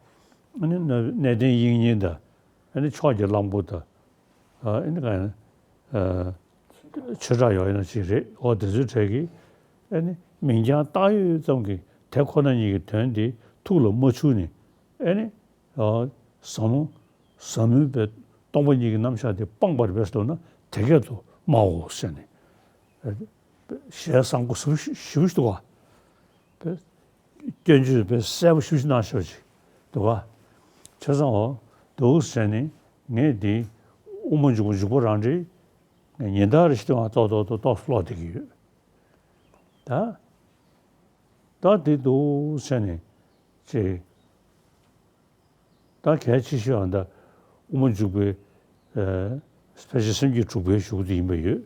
ནི་གནས་བརྟན་དབྱིག་གཉེན་དང་། ཨ་ནི་ཕྱོགས་ཀྱི་གླང་པོ་དང་། ཨ་ནི་གང་ཡིན། ཨ། ཆོས་གྲགས་ཡོག་ཡིན་ན་ཅིག་རེད། ཨོ་དེ་ཚོའི་གྲས་ཀྱིས། ཨ་ནི་མིང་རྐྱང་བཏགས་ཡོད་ཙམ་གྱིས་དེ་ཁོ་ན་ཉིད་ཀྱི་དོན་དེ་ཐུགས་ལ་མ་ཆུད་ནས། ཨ་ནི། ཨ། ཟབ་མོ། ཟབ་མོའི་དཔེ་སྟོང་པ་ཉིད་ཀྱི་རྣམ་གཞག་དེ་སྤངས་པར་འབད་ཟེར་ན་དེ་སྐད་དུ་སྨྲའོ་ཟེར་ནས། ཨ། ཞལ་བཟང་པོ་ཞེ་པོ་ཞེ་པོ་ཞིག་འདུག་ག། དཔེ་སྐྱོན་བརྗོད་དཔེ་གསལ་པོ་ཞེ་པོ་ཞིག་གནང་ཤག་ཅིག་འདུག་ག། བྱས་ཙང་འོ་འདུག་ཟེར་ནས་ངས་འདི་དབུ་མ་འཇུག་པ་འཇུག་པ་རང་འགྲེལ་ངས་ཉིན་ལྟར་ཞིག་ཏུ་ང་ཏོག་ཏོག་ཏོག་ཏོག་ཀློག་བསྡད་ཀྱི་ཡོད། ད། ད་འདི་འདུག་ཟེར་ནས་ཅིག་ད་གལ་ཆེ་ཤོས་ཨ་ད་དབུ་མ་འཇུག་པའི་ཨ་ཕལ་ཆེར་སེམས་བསྐྱེད་དྲུག་པའི་གཞུག་གུ་དེ་ཡིན་པ་ཡོད།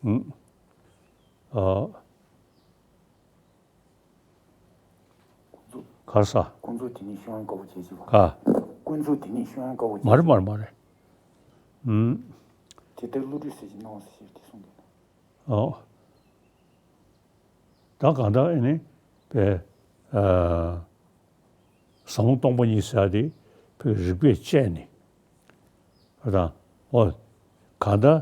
ཨ། གར་ས། ཀུན་རྫོབ་དེ་ཉིད་ཤེས་པའི་དཀའ་བ་སྤྱད་ཅིག་ག། ཀུན་རྫོབ་དེ་ཉིད་ཤེས་པའི་དཀའ་བ་སྤྱད། མ་རེད་མ་རེད་མ་རེད། ཨུམ། དེ་ལྟར་བསླུ་བྲིད་ཟད་ཅིང་སྣང་བ་སེལ་ཕྱིར་དེ་གསུངས་ཏེ། ཨོ། ད་གང་ལྟར་ཨེ་ནི་པའི་ཨ་ཟབ་མོ་སྟོང་པ་ཉིད་ཟེར་ཡ་དེ་བོད་རིག་པས་དཔྱད་ནས། ཨ་དང་། ཨོ། གང་ལྟར་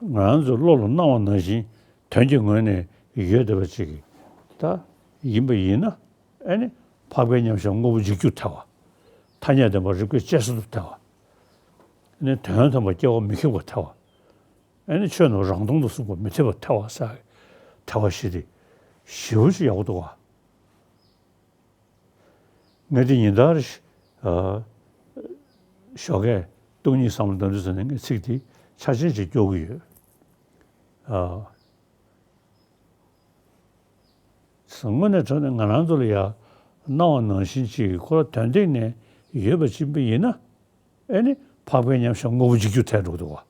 ང་རང་ཚོའི་བློ་ལ་སྣང་བ་ནང་བཞིན་ དོན་གྱི་ངོས་ནས་ཡོད་བསྡད་པ་ཅིག་ད་ཡིན་པ་ཡིན་ན། ཨེ་ནི་འཕགས་པའི་མཉམ་གཞག་དངོས་པོ་འཇིག་རྒྱུར་ཐལ་བ། ཐ་སྙད་བདེན་པ་རིགས་པས་དཔྱད་བཟོད་དུ་ཐལ་བ། ཨེ་ནི་དོན་དམ་པར་སྐྱེ་བ་མི་ཁེགས་པར་ཐལ་བ། ཨེ་ནི་ཆོས་རྣམས་རང་སྟོང་དུ་གསུངས་པ་མི་འཐད་པར་ཐལ་བ་ཟེར། ཐལ་བ་བཞི་དེ་ཞེ་པོ་ཅིག་ཡག་པོ་འདུག་བ། ངས་དེ་ཉིན་ལྟར་ཞོགས་ཀས་སྟོང་ཉིད་བསམ་བློ་གཏོང་དུས་ཙམ་ནས་ངས་ཚིག་དེ་ཆ་ཆེན་ཅིག་སྐྱོར་གྱི་ཡོད། དངོས་གནས་དྲང་གནས་ང་རང་ཚོ་ལ་ཡང་སྣང་བ་ནང་བཞིན་ཅིག་ཁོ་རང་དོན་སྟེང་ནས་ཡོད་པ་ཅིག་ཡིན་ན། ཨེ་ནི་འཕགས་པའི་མཉམ་གཞག་དངོས་པོ་འཇིག་རྒྱུར་ཐལ་འགྲོ་གི་འདུག་བ།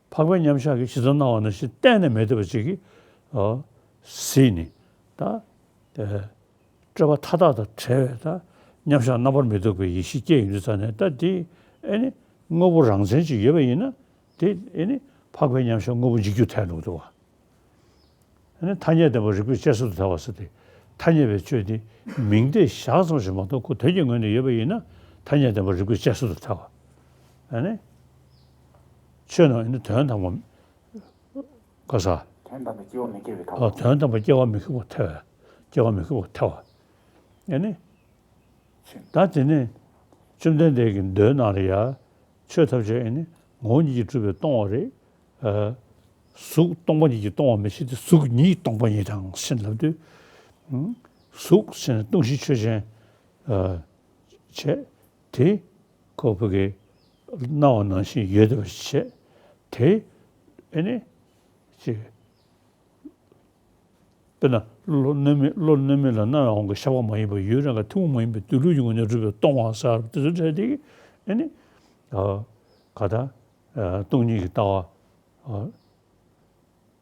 འཕགས་པའི་མཉམ་གཞག་གི་ཇི་ལྟར་སྣང་བ་ནང་བཞིན་གཏན་ནས་མེད་བསྡད་པ་ཅིག་གིས་ཨ་གཟིགས་ནས་ད་ཨེ་སྤྲོས་པ་མཐའ་དག་དང་བྲལ་བའི་ད་མཉམ་གཞག་རྣམ་པར་མི་རྟོག་པའི་ཡེ་ཤེས་སྐྱེས་ཡོང་དུས་ཙམ་ནས། ད་དེ་ཨེ་ནི་དངོས་པོ་རང་མཚན་ཅིག་ཡོད་པ་ཡིན་ན། དེ་ཨེ་ནི་འཕགས་པའི་མཉམ་གཞག་དངོས་པོ་འཇིག་རྒྱུར་ཐལ་འགྲོ་གི་འདུག་བ། ཨ་ནི་ཐ་སྙད་བདེན་པ་རིགས་པས་དཔྱད་བཟོད་དུ་ཐལ་བ་ཟེར་ཏེ། ཐ་སྙད་པའི་ཆོས་དེ་མིང་བརྡས་བཞག་ཙམ་ཞིག་མ་གཏོགས་ཁོ་དོན་གྱི་ངོས་ནས་ཡོད་པ་ཡིན་ན། ཐ་སྙད་བདེན་པ་རིགས་པས་དཔྱད་བཟོད་དུ་ཐལ་བ། ཨ་ནི་ཆོས་རྣམས་ཨ་ནི་དོན་དམ་པ། ག་ས། དོན་དམ་པའི་སྐྱེ་བ་མི་ཁེགས་པའི་ཐལ་བ། ཨ་དོན་དམ་པ་སྐྱེ་བ་མི་ཁེགས་པར་ཐལ་བ། སྐྱེ་བ་མི་ཁེགས་པར་ཐལ་བ། ཨ་ནི་ད་དེ་ནས་བཅོམ་ལྡན་འདས་ཀྱི་མདོའི་ནང་ལ་ཡ། ཆོས་ཐམས་ཅད་ཨེ་ནི་ངོ་བོ་ཉིད་ཀྱིས་གྲུབ་པས་སྟོང་བ་རེད། ཨ་གཟུགས་སྟོང་པ་ཉིད་ཀྱིས་སྟོང་བ་མི་སྲིད་དེ། གཟུགས་ཉིད་སྟོང་པ་ཉིད་དང་ཞེས་ལབ་དུས། ཨ་གཟུགས་ཟེར་ནས་སྟོང་ཞིང་ཆོས་ཅན། ཨ་བྱས། དེ་ཁོ་བོད་ཀྱི་སྣང་བ་ནང་བཞིན་ཡོད་བསྡད་པ་ཞིག་བྱས། དེ་ཨེ་ནི་ཅིག་དཔེར་ན་བློ་གནོད་མེད། བློ་གནོད་མེད་ལ་རྣམ་གཡེང་གི་ཤེས་པ་མ་ཡིན་པ། ཡུལ་རང་གི་ཐུན་མོང་མ་ཡིན་པའི་སྡོད་ལུགས་ཀྱི་ངོས་ནས་གྲུབ་པས་སྟོང་བ་ཟེར་བ་དེ་ཚོ་འདྲ་དེ་གིས་ཨེ་ནི་ཨ་ག་ད་ཨ་སྟོང་ཉིད་ཀྱི་ལྟ་བ། ཨ་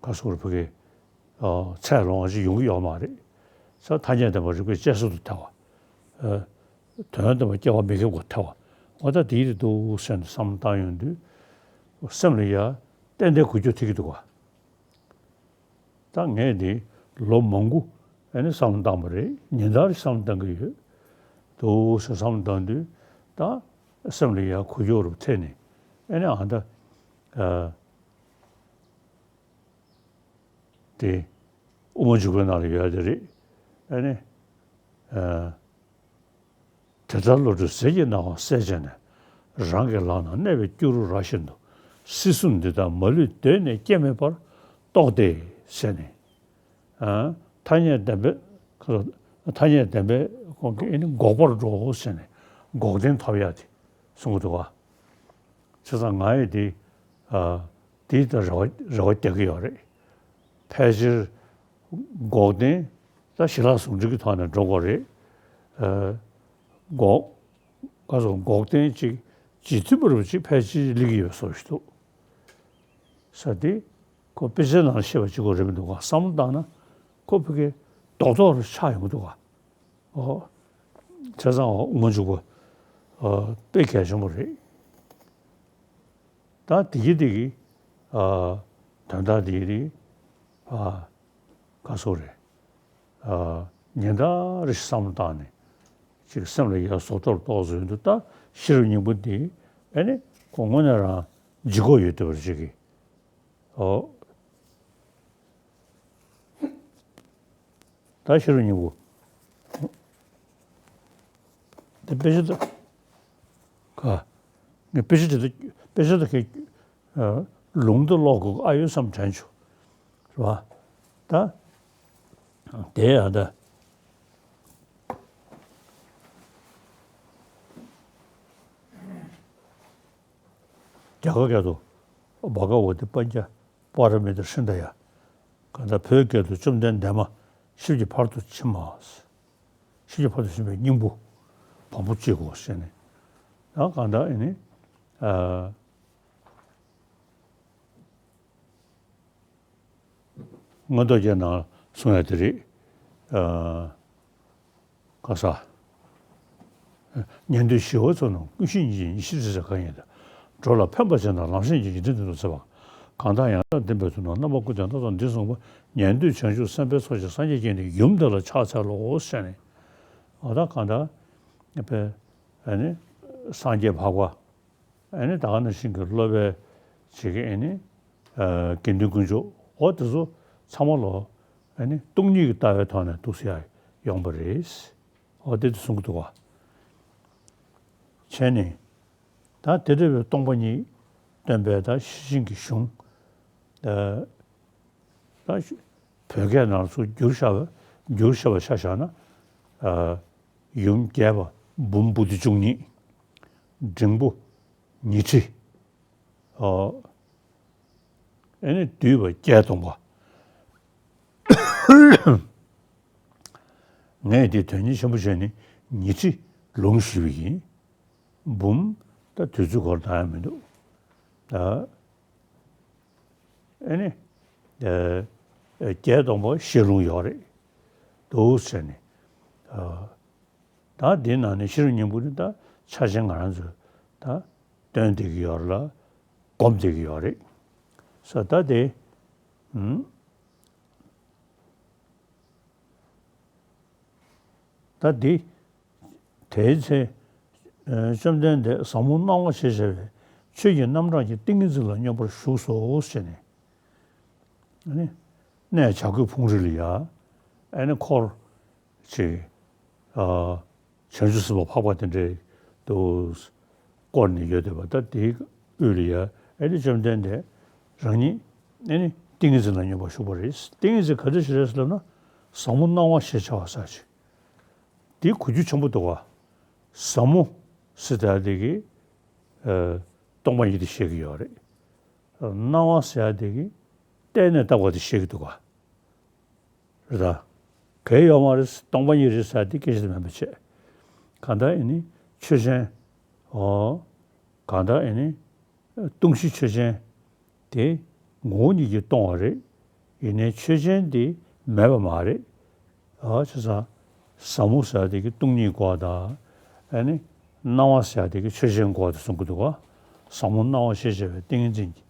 ག་སོགས་རེ་བོད་ཀྱི་ཨ་ཚད་ལོངས་ཅིག་ཡོང་གི་ཡོད་མ་རེད་ཟེར། ཐ་སྙད་བདེན་པ་རིགས་པས་དཔྱད་བཟོད་དུ་ཐལ་བ། ཨ་དོན་དམ་པ་སྐྱེ་བ་མི་ཁེགས་པར་ཐལ་བ། འོ་ད་དེའི་རེད་འདུག་ཟེར་ནས་བསམ་བློ་བཏང་ཡོང་དུས། སེམས་ལ་ཡ་ཏན་ཏན་འགུལ་སྐྱོད་ཐེབས་ཀྱི་འདུག་ག་ད་ངས་འདི་ལོ་མང་པོ་ཨ་ནི་བསམ་བློ་བཏང་བ་རེད། ཉིན་ལྟར་བསམ་བློ་བཏང་གི་ཡོད་འདུག་ཟེར་བསམ་བློ་བཏང་དུས། ད་སེམས་ལ་ཡ་འགུལ་སྐྱོད་རུ་ཐེབས་ནས། ཨ་ནི་ཨ་ད་ཨ་དེ་དབུ་མ་འཇུག་པའི་ནང་ལ་ཡོད་དེ་རེད། ཨ་ནི་ཨ། དེ་ལྟར་བློ་གྲོས་ཟིལ་གྱིས་གནང་བ་གསལ་བྱས་ནས། རང་གི་ལག་ན་གནས་པའི་སྐྱུ་རུ་ར་བཞིན་དུ། སྲིད་གསུམ་འདི་དག་མ་ལུས་གདོད་ནས་སྐྱེ་མེད་པར་རྟོགས་ཏེ་ཟེར་ནས། ཨ་ཐ་སྙད་བདེན་པའི། ཐ་སྙད་བདེན་པའི་ཁོང་གིས་ཨེ་ནི་འགོག་པར་འགྲོའོ་ཟེར་ནས། འགོག་བདེན་ཐོབ་ཡ་དེ་གསུང་གི་འདུག་ག་བྱས་ཙང་ང་ཡི་དེ་ཨ་དེའི་ཐད་རེ་བ་རེ་བ་རྒྱག་གི་ཡོད་རེད། ཕལ་ཆེར་འགོག་བདེན་ད་ཞི་ལྷག་ཟུང་འབྲེལ་གྱི་ཐོག་ནས་འགྲོ་དགོས་རེད། ཨ་འགོག་ག་སོགས་འགོག་བདེན་ཅིག་ཇི་མཐུན་པ་རུ་ཅིག་ཕལ་ཆེར་སླེབས་ཀྱི་ཡོད་བཟོ་ཞིག་འདུག་ས་དེ། ཁོ་དཔེ་ཆའི་ནང་ལ་བཤད་པ་གཅིག་པོ་རེད་མི་འདུག་ག་བསམ་བློ་བཏང་ན་ཁོ་ཕ་གིའི་རྡོག་རྡོག་རུ་ཆགས་ཡོང་གི་འདུག་ག་ཨོ། བྱས་ཙང་དབུ་མ་འཇུག་པ་ཨ་དཔེ་གལ་ཆེན་པོ་རེད། ད་དེ་གི་དེ་གི་ཨ་དོན་དག་དེ་རེད། ཨ་ག་སོགས་རེད། ཨ་ཉིན་ལྟར་བསམ་བློ་བཏང་ནས་ཅིག་སེམས་ལ་ཡ་བཟོ་ལྟ་རུ་ཏོག་ཙམ་ཡོང་དུས། ད་ཤེས་རབ་སྙིང་པོ་འདི་ཨེ་ནི་ཁོ་དངོས་གནས་རང་ལྗིད་ཁོག་ཡོད་བསྡད་པ་ཅིག་གི་ཨོ། ད་ཤེས་རབ་སྙིང་པོ། འདི་དཔེ་ཆ་ད། ག་ངས་དཔེ་ཆ་དེ་ད། དཔེ་ཆ་ད་གས་ཨ་ལུང་དུ་ཀློག་དགོས་ཨ་ཡོད་བསམ་དྲན་བྱུང་། རེད་བ། ད་དེ་ཡང་ད། རྒྱ་གར་སྐད་དུ་བྷ་ག་ཝ་ཏི་པཉྩ་པཱ་ར་མི་ཏཱ་ཧྲྀནྡྷ་ཡ། གང་ལྟར་བོད་སྐད་དུ་བཅོམ་ལྡན་འདས་མ་ཤེས་ཀྱི་ཕ་རོལ་ཏུ་ཕྱིན་མ། ཤེས་ཀྱི་ཕ་རོལ་ཏུ་ཕྱིན་པའི་སྙིང་པོ་བམ་པོ་གཅིག་གོ་ཟེར་ནས། ཡང་གང་ལྟར་ཨེ་ནི་ཨ། མངོན་རྟོགས་རྒྱན་ནང་གསུངས་ཡ་དེ་རེད། ཨ་ག་ས། ཉན་ཐོས་ཞི་བ་ཚོགས་རྣམས་ཀུན་ཤེས་ཉིད་ཀྱིས་ཉེར་ཞི་ཁྲི་ཟེར་གང་ཡིན་ཏེ། འགྲོ་ལ་ཕན་པར་བྱེད་རྣམས་ལམ་ཤེས་ཉིད་ཀྱིས་འདི་ནི་ལུགས་ཟེར་བ། གང་དག་ཡང་དག་བདེན་པའི་ཐུགས་རྣམས་རྣམ་པ་ཀུན་ཏུ་ཡང་དག་ཚང་འདི་གསུངས་པ། ཉན་ཐོས་བྱང་ཆུབ་སེམས་དཔའི་ཚོགས་ཀྱིས་སངས་རྒྱས་བསྐྱངས་ཏེ་ཡུམ་དེ་ལ་ཕྱག་འཚལ་ལོ་ཟེར་ནས། འོ་ད་གང་ལྟར་ཨ་ནི་སངས་རྒྱས་འཕགས་པ། ཨེ་ནི་ད་ག་ནང་བཞིན་གྱི་སློབ་པའི་བྱེད་ཀྱི་ཨེ་ནི་ཨ་དགེ་འདུན་དཀོན་མཆོག་འོ་དེ་ཚོ་ ཚང་མ་ལོ་ཨ་ནི་སྟོང་ཉིད་ཀྱི་ལྟ་བའི་ཐོག་ནས་འདུག་སེ་ཡ་ཡོང་པ་རེད། འོ་དེ་དེ་གསུང་གི་འདུག་བ། བྱས་ནས་ད་དེ་འདྲ་བའི་སྟོང་པ་ཉིད་སྟོན་པའི་ད་ཤེར་ཕྱིན་གྱི་གཞུང་ད་ད་བོད་སྐད་ནང་ཚུར་བསྒྱུར་བཞག་པ་བསྒྱུར་བཞག་པ་ཆ་བཞག་ན། ཨ། ཡུམ་རྒྱས་པ་འབུམ་པོ་ཏི་བཅུ་གཉིས། འབྲིང་པོ་ཉི་ཁྲི། ཨ། ཨེ་ནི་བསྡུས་པ་བརྒྱད་སྟོང་པ། ངས་འདི་དོན་གཉེར་ཆེན་པོ་བྱས་ནས་ཉི་ཁྲི་ལུང་ཞུས་པ་ཡིན། འབུམ་ད་དུས་ཚོད་འགོར་ད་ཡང་མི་འདུག་ད་ཨེ་ནི་ཨ་བརྒྱད་སྟོང་པ་ཤེར་ལུང་ཡོད་རེད། འདུག་ཟེར་ནས། ཨ། ད་འདི་ནང་ནས་ཤེར་ཕྱིན་སྙིང་པོ་ནི་ད་ཆ་ཆེན་ང་རང་ཚོས་ད་སྟོན་བསྡད་ཀྱི་ཡོད་རེད་ལ་སྒོམ་བསྡད་ཀྱི་ཡོད་རེད། ས་ད་དེ་ཨུམ། ད་འདི་དེའི་ཚེ་ཨ་བཅོམ་ལྡན་འདས་ཟབ་མོ་སྣང་བ་ཞེས་བྱ་བའི་ཆོས་ཀྱི་རྣམ་གྲངས་ཀྱི་ཏིང་ངེ་འཛིན་ལ་སྙོམས་པར་ཞུགས་སོ་ཞེས་ནས། ཨ་ནི་གནས་བྱ་རྒོད་ཕུང་རི་ལ་ཡ་ཨ་ནི་འཁོར་ཅིག་ཨ་བྱང་ཆུབ་སེམས་དཔའ་འཕགས་པ་དེ་འདྲའི་དུ་བསྐོར་ནས་ཡོད་བསྡད་པ། ད་དེའི་དབུས་ལ་ཡ་ཨེ་ནི་བཅོམ་ལྡན་འདས་རང་ཉིད་ཨེ་ནི་ཏིང་ངེ་འཛིན་ལ་སྙོམས་པར་ཞུགས་པ་རེད། ཏིང་ངེ་འཛིན་ག་འདྲ་ཞིག་རེད་ཟེར་ལབ་ན་ཟབ་མོ་སྣང་བ་ཞེས་བྱ་བ་ཟེར་ཅིག་དེ་གོ་རྒྱུ་ཆེན་པོ་འདུག་བ། ཟབ་མོ་ཟེར་ད་དེ་གི་ཨ་སྟོང་པ་ཉིད་དེ་བཤད་ཀྱི་ཡོད་རེད། སྣང་བ་ཟེར་ཡ་དེ་གི་བལྟས་ནས་བཏགས་པ་དེ་བཤད་ཀྱི་འདུག་ག་རེད་ད། གལ་ཡོད་མ་རེད། སྟོང་པ་ཉིད་རེད་ཟེར་ཡ་དེ་སྐད་ཆ་དེ་མིན་པ་བྱས། གང་ལྟར་ཨེ་ནི་ཆོས་ཅན། འོ། གང་ལྟར་ཨེ་ནི་སྟོང་གཞི་ཆོས་ཅན་དེ་ངོ་བོ་ཉིད་ཀྱིས་སྟོང་བ་རེད། ཡིན་ནའི་ཆོས་ཅན་དེ་མེད་པ་མ་རེད། ཨ་བྱས་ཙང་ཟབ་མོ་ཟེར་ཡ་དེ་གི་སྟོང་ཉིད་གོ་བ་དང་། ཨ་ནི་སྣང་བ་ཟེར་ཡ་དེ་གི་ཆོས་ཅན་གོ་བ་དེ་གསུང་གི་འདུག་ག་ཟབ་མོ་སྣང་བ་ཞེས་བྱ་བའི་ཏིང་ངེ་འཛིན་གྱི་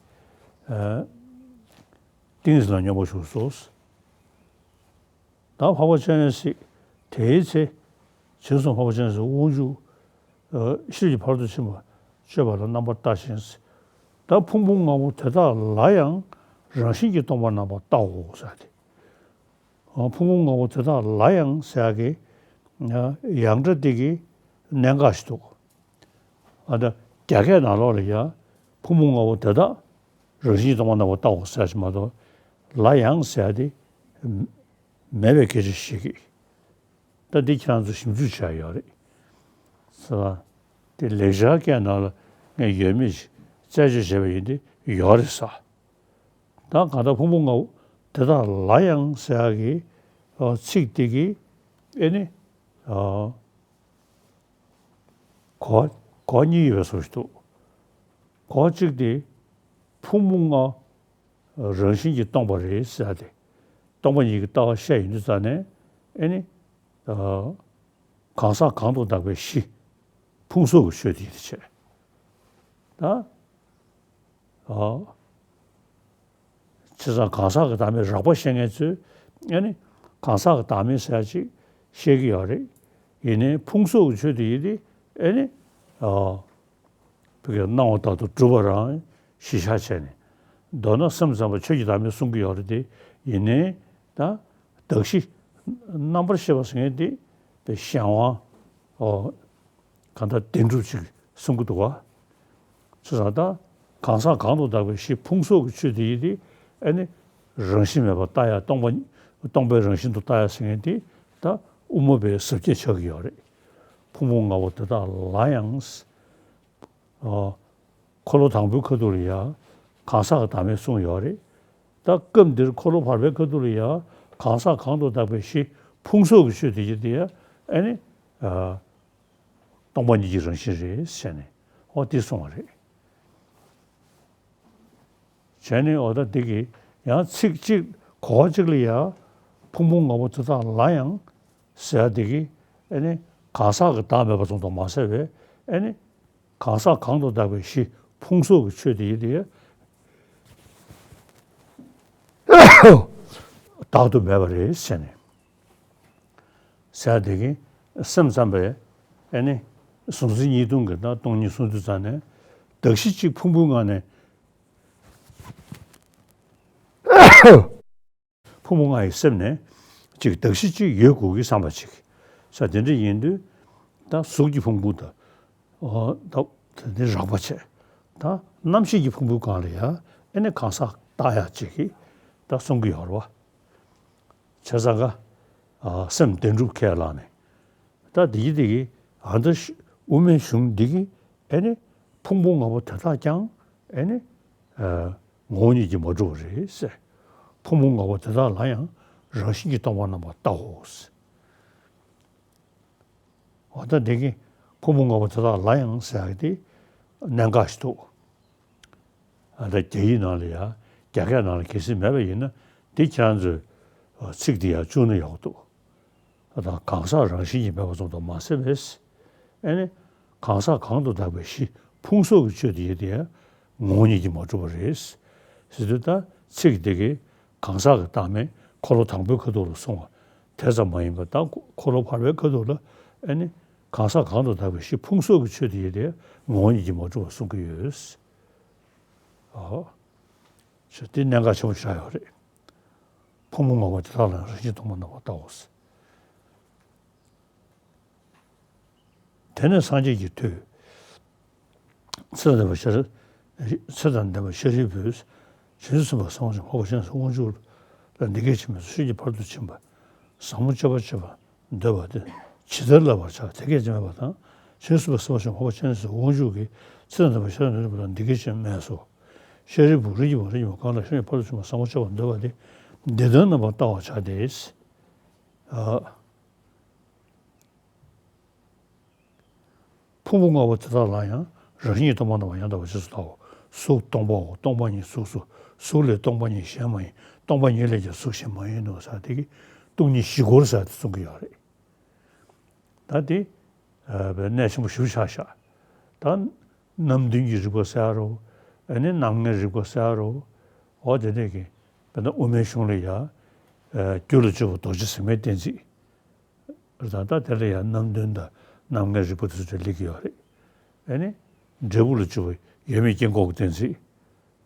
ཨ་ཏིང་ངེ་འཛིན་ལ་སྙོམས་པར་ཞུགས་སོ། ད་འཕགས་པ་སྤྱན་རས་གཟིགས་དེའི་ཚེ་བྱང་སེམས་འཕགས་པ་སྤྱན་རས་གཟིགས་དབང་ཕྱུག་ཨ་ཤེས་རྒྱ་ཕ་རོལ་ཏུ་ཕྱིན་པ་སྤྱོད་པ་ལ་རྣམ་པར་ལྟ་ཞིང་། ད་ཕུང་པོ་ལྔ་པོ་དེ་དག་ལ་ཡང་རང་བཞིན་གྱིས་སྟོང་པར་རྣམ་པར་བལྟའོ་ཟེར་ཏེ། ཕུང་པོ་ལྔ་པོ་དེ་དག་ལ་ཡང་ཟེར་ཡག་གི་ཡང་སྒྲ་དེ་གི་གནད་འགག་ཞིག་འདུག་ཨ་ད་རྒྱ་སྐད་ནང་ལོགས་ལ་ཡང་ཕུང་པོ་ལྔ་པོ་དེ་དག་རང་བཞིན་གྱིས་སྟོང་པར་རྣམ་པར་བལྟའོ་ཟེར་ཞིག་མ་གཏོགས། ལ་ཡང་ཟེར་ཡ་དེ་མེད་པའི་སྐད་ཆ་ཞིག་གིས། ད་འདི་ཁྱེད་རང་ཚོ་ཞིབ་འཇུག་བྱས་ཡོད་རེད་ཟེར་བ། དེ་ལེགས་སྦྱར་སྐད་ནང་ལ་ངས་ཡོད་མེད་ཅིག་རྩད་གཅོད་བྱས་པ་ཡིན་ཏེ་ཡོད་རེད་ཟེར། ད་གང་ལྟར་ཕུང་པོ་ལྔ་པོ་དེ་དག་ལ་ཡང་ཟེར་ཡག་གི་ཨ་ཚིག་དེ་གི་ཨེ་ནི་ཨ་གོ་གོ་གཉིས་ཡོད་པའི་བཟོ་ཞིག་འདུག་གོ་གཅིག་དེ་ཕུང་པོ་ལྔ་རང་བཞིན་གྱིས་སྟོང་པ་རེད་ཟེར་ཏེ། སྟོང་པ་ཉིད་ཀྱི་ལྟ་བ་བཤད་ཡོང་དུས་ཙ་ནས་ཨེ་ནི་ཨ་གང་ཟག་གང་དུ་བདག་པའི་གཞི་ཕུང་སོགས་ཀྱི་ཆོས་དེ་ཡིན་ཏེ་བྱས། ད་ཨ་བྱས་ཙང་གང་ཟག་གི་བདག་མེད་རགས་པ་བཤད་མཁན་ཚོས་ཨེ་ནི་གང་ཟག་གི་བདག་མེད་ཟེར་ཡག་ཅིག་བཤད་ཀྱི་ཡོད་རེད། ཡིན་ནའི་ཕུང་སོགས་ཀྱི་ཆོས་དེ་ཡིན་ཏེ་ཨེ་ནི་ཨ་བོད་ཀྱི་སྣང་བ་ལྟར་དུ་གྲུབ་པ་རང་གཞི་བཞག་བྱས་ནས། མདོར་ན་སེམས་ཙམ་པ་ཆོས་ཀྱི་བདག་མེད་གསུང་གི་ཡོད་རེད་དེ། ཡིན་ནའི་ད་གདགས་གཞི་རྣམ་པར་ཤེས་པ་ཟེར་མཁན་དེ་དཔེ་གཞན་དབང་ཨོ་གང་ལྟར་བདེན་གྲུབ་ཅིག་གསུང་གི་འདུག་བ། བྱས་ཙང་ད་གང་ཟག་གང་དུ་བདག་པའི་གཞི་ཕུང་སོགས་ཀྱི་ཆོས་དེ་ཡིན་ཏེ། ཨེ་ནི་རང་བཞིན་མེད་པར་ལྟ་ཡག་སྟོང་པ་སྟོང་པའི་རང་བཞིན་དུ་ལྟ་ཡག་ཟེར་མཁན་དེ་ད་དབུ་མ་པའི་ཟབ་རྒྱས་ཆགས་ཀྱི་ཡོད་རེད། ཕུང་པོ་ལྔ་པོ་དེ་དག་ལ་ཡང་། ཨ་འཁོར་ལོ་དང་པོའི་ཁ་ཐུག་ལ་ཡང་གང་ཟག་གི་བདག་མེད་གསུངས་ཡོད་རེད། ད་སྐབས་འདིར་འཁོར་ལོ་བར་པའི་ཁ་ཐུག་ལ་ཡང་གང་ཟག་གང་དུ་བདག་པའི་གཞི་ཕུང་སོགས་ཀྱི་ཆོས་དེ་ཡིན་ཏེ། ཨེ་ནི་ཨ་སྟོང་པ་ཉིད་ཀྱི་རང་བཞིན་རེད་ཟེར་ནས་ཨོ་དེ་གསུངས་པ་རེད། བྱས་ནས་འོ་ད་འདི་གི་ཡང་ཚིག་གཅིག་གོ་བ་གཅིག་ལ་ཡང་ཕུང་པོ་ལྔ་པོ་དེ་དག་ལ་ཡང་ཟེར་ཡ་འདི་གི་ཨེ་ནི་གང་ཟག་གི་བདག་མེད་པ་ཙམ་དུ་མ་ཟད་པའི་ཨེ་ནི་གང་ཟག་གང་དུ་བདག་པའི་གཞི་ཕུང་སོགས་ཀྱི་ཆོས་དེ་ཡིན་ཏེ། བདག་ཏུ་མེད་པ་རེད་ཟེར་ནས། ཟེར་དེ་གིན་སེམས་ཙམ་པས་ཨེ་ནི་གཟུང་འཛིན་གཉིས་སྟོང་གི་ད་སྟོང་ཉིད་གསུང་དུས་ཙ་ནས་གདགས་གཞི་གཅིག་ཕུང་པོའི་ངང་ནས། ཕུང་པོ་ལྔ་ཡི་སེམས་ནས་ཅིག་གདགས་གཞི་གཅིག་ཡོད་དགོས་ཀྱི་བསམ་པ་ཅིག་ས་དེ་འདྲ་ཡིན་དུས། ད་གཟུགས་ཀྱི་ཕུང་པོ་དང་། ཨོ། ད་དེ་ནི་རགས་པ་བྱས། ད་རྣམ་ཤེས་ཀྱི་ཕུང་པོའི་སྒང་ལ་ཡ་ཨེ་ནི་གང་ཟག་བཏགས་ཡག་ཅིག་གིས་ད་གསུང་གི་ཡོད་རེད་བ། བྱས་ཙང་ཀ་ཨ། སེམས་བདེན་གྲུབ་ཁས་བླངས་ནས། ད་འདི་གི་འདི་གི་ཨ། ད་དབུ་མའི་གཞུང་འདི་གི་ཨེ་ནི་ཕུང་པོ་ལྔ་པོ་དེ་དག་ཀྱང་ཨེ་ནི་ཨ། ངོ་བོ་ཉིད་ཀྱིས་མ་གྲུབ་པ་རེད་ཟེར། ཕུང་པོ་ལྔ་པོ་དེ་དག་ལ་ཡང་རང་བཞིན་གྱིས་སྟོང་པར་རྣམ་པར་བལྟའོ་ཟེར། འོ། ད་འདི་གི་ཕུང་པོ་ལྔ་པོ་དེ་དག་ལ་ཡང་ཟེར་ཡག་དེ་གནད་འགག་ཞིག་འདུག་ཨ། ད་རྒྱ་ཡིག་ནང་ལ་ཡ། རྒྱ་སྐད་ནང་ལ་གལ་སྲིད་མེད་པ་ཡིན་ན། འདི་ཁྱེད་རང་ཚོས་ཚིག་འདི་ཡར་བཅུག་ན་ཡག་འདུག་ཨ། ད་གང་ཟག་རང་བཞིན་གྱིས་མེད་པ་ཙམ་དུ་མ་ཟད་པས། ཨེ་ནི་གང་ཟག་གང་དུ་བཏགས་པའི་གཞི་ཕུང་སོགས་ཀྱི་ཆོས་དེ་ཡོད་དེ་ཡང་ངོ་བོ་ཉིད་ཀྱིས་མ་གྲུབ་པ་རེད། ཟེར་དུས་ད་ཚིག་འདི་གིས་གང་ཟག་གི་བཏགས་མིན་འཁོར་ལོ་དང་པོའི་ཁ་ཐུག་ལ་གསུངས་པ་དེ་ཙམ་མ་ཡིན་པར། ད་འཁོར་ལོ་བར་པའི་ཁ་ཐུག་ལ་ཨེ་ནི་གང་ཟག་གང་དུ་བཏགས་པའི་གཞི་ཕུང་སོགས་ཀྱི་ཆོས་དེ་ཡོད་དེ་ངོ་བོ་ཉིད་ཀྱིས་མ་གྲུབ་པར་གསུང་གི་ཡོད། ཨོ། ཞེས་དེ་གནད་འགག་ཆེན་པོ་ཆགས་ཡོད་རེད། ཕུང་པོ་ལྔ་པོ་དེ་དག་ལ་རང་བཞིན་སྟོང་པར་རྣམ་པར་བལྟའོ་ཟེར། དེ་ནས་སངས་རྒྱས་ཀྱིས་ཐོས། ཚེ་དང་ལྡན་པ་ཤཱ། ཚེ་དང་ལྡན་པ་ཤཱ་རིའི་བུས། བྱང་ཆུབ་སེམས་དཔའ་སེམས་དཔའ་ཆེན་པོ་འཕགས་པ་སྤྱན་རས་གཟིགས་དབང་ཕྱུག་ལ་འདི་སྐད་ཅེས་སྨྲས་སོ། ཤེས་བྱ་ཕ་རོལ་ཏུ་ཕྱིན་པ་ཟབ་མོ་སྤྱད་པ་སྤྱད་པར་འདོད་པ་དེ་ཇི་ལྟར་བསླབ་པར་བྱ། དེ་སྐད་ཅེས་སྨྲས་པ་དང་། བྱང་ཆུབ་སེམས་དཔའ་སེམས་དཔའ་ཆེན་པོ་འཕགས་པ་སྤྱན་རས་གཟིགས་དབང་ཕྱུག་གིས་ཚེ་དང་ལྡན་པ་ཤཱ་ར་དྭ་ཏིའི་བུ་ལ་འདི་སྐད་ཅེས་སྨྲས་སོ། ཤཱ་རིའི་བུ། རིགས་ཀྱི་བུ་རིགས་ཀྱི་བུ་གང་ལ་ཤེས་བྱ་ཕ་རོལ་ཏུ་ཕྱིན་པ་ཟབ་མོ་སྤྱད་པར་འདོད་པ་དེ་འདི་ལྟར་རྣམ་པར་བལྟ་བར་བྱ་སྟེ། ཨ། ཕུང་པོ་ལྔ་པོ་དེ་དག་ལ་ཡང་རང་བཞིན་གྱིས་སྟོང་པར་རྣམ་པར་ཡང་དག་པར་རྗེས་སུ་བལྟའོ། གཟུགས་སྟོང་པའོ། སྟོང་པ་ཉིད་གཟུགས་སོ། གཟུགས་ལས་སྟོང་པ་ཉིད་གཞན་མ་ཡིན། སྟོང་པ་ཉིད་ལས་ཀྱང་གཟུགས་གཞན་མ་ཡིན་ནོ་ཟེར་དེ་གི་སྟོང་ཉིད་བཞི་སྐོར་ཟེར་དེ་གསུང་གི་ཡོད་རེད། ད་དེ་ཨ་བའི་གནད་ཆེན་པོ་ཞེ་པོ་ཆགས་ཤག་ད་རྣམ་བདུན་གྱི་རིག་པ་ཟེར་རོ། ཨ་ནི་རྣམ་ལྔའི་རིག་པ་ཟེར་རོ། འོ་དེ་འདྲ་གི་དཔེར་ན་དབུ་མའི་གཞུང་ལ་ཡ། ཨ་རྒྱུ་ལ་དཔྱོད་པ་རྡོ་རྗེ་ཟེགས་མའི་གཏན་ཚིགས། རེད་དང་། ད་དེ་ལ་ཡང་རྣམ་བདུན་དང་རྣམ་ལྔའི་རིག་པ་དེ་ཚོ་དེ་སླེབས་ཀྱི་ཡོད་རེད། ཨ་ནི་འབྲས་བུ་ལ་དཔྱོད་པ་ཡོད་མེད་དཀྱིལ་འཁོར་གྱི་གཏན་ཚིགས།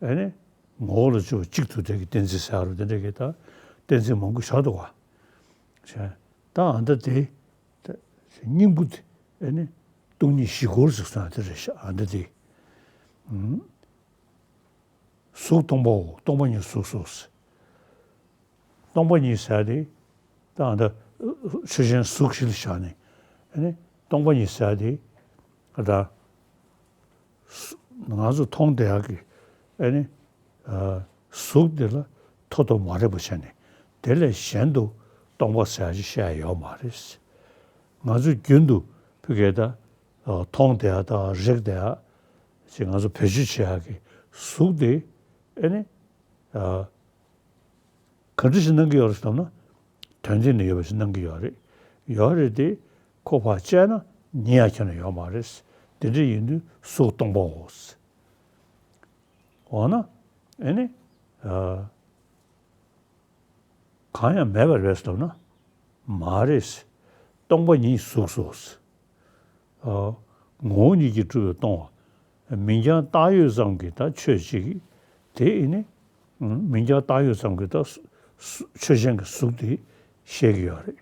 ཨ་ནི་ངོ་བོ་ལ་དཔྱོད་པ་གཅིག་ཏུ་བྲལ་གྱི་གཏན་ཚིགས་ཟེར་རོ། དེ་འདྲ་གི་ད་གཏན་ཚིགས་མང་པོ་བཞག་འདུག་ག་ད་ཨ་ད་དེ་ད་སྙིང་པོ་དེ་ཨ་ནི་སྟོང་ཉིད་བཞི་སྐོར་ཟེར་སོང་ཡ་དེ་རེད་ཤག་ཨ་ད་དེ། ཨུམ། གཟུགས་སྟོང་པའོ། སྟོང་པ་ཉིད་གཟུགས་སོ། སྟོང་པ་ཉིད་ཟེར་དེ། ད་ཨ་ད་ཆོས་ཅན་གཟུགས་གཞི་ལ་བཞག་ནས། ཨ་ནི་སྟོང་པ་ཉིད་ཟེར་དེ། ཨ་ད་ང་ཚོ་མཐོང་བསྡད་ཡག་གི་ཨ་ནི་ཨ་གཟུགས་དེ་ལ་ཐོགས་ཐོགས་མ་རེག་པ་བྱས་ནས། དེ་ལས་གཞན་དུ་སྟོང་པ་ཟེར་ཡག་ཅིག་བཤད་ཡ་ཡོད་མ་རེད། ང་ཚོས་རྒྱུན་དུ་ཕ་གིར་ད་མཐོང་བསྡད་ཡག་དང་རེག་བསྡད་ཡག་ཅིག་ང་ཚོ་བེད་སྤྱོད་བྱེད་ཡག་གི་གཟུགས་དེ་ཨ་ནི་ཨ་ག་འདྲ་ཞིག་སྣང་གི་ཡོད་རེད་ཟེར་ན། དོན་སྟེང་ན་ཡོད་པ་ཞིག་སྣང་གི་ཡོད་རེད། ཡོད་རེད་དེ། ཁོ་ཕར་བཅད་ན་ཉེ་ཡ་ཁྱོན་ནས་ཡོད་མ་རེད། དེ་འདྲ་ཡིན་དུས་གཟུགས་སྟོང་པའོ། འོ་ན་ཨ་ནི་ཨ་གང་ཡང་མེད་པ་རེད་ཟེར་ན། མ་རེད། སྟོང་པ་ཉིད་གཟུགས་སོ། ཨ་ངོ་བོ་ཉིད་ཀྱིས་གྲུབ་པས་སྟོང་བ། མིང་རྐྱང་བཏགས་ཡོད་ཙམ་གྱི་ད་ཆོས་ཅིག་དེ་ཨེ་ནི་མིང་རྐྱང་བཏགས་ཡོད་ཙམ་གྱི་ད་གཟུ་གཟུ་ཆོས་ཅན་གྱི་གཟུགས་དེ་བཤད་ཀྱི་ཡོད་རེད།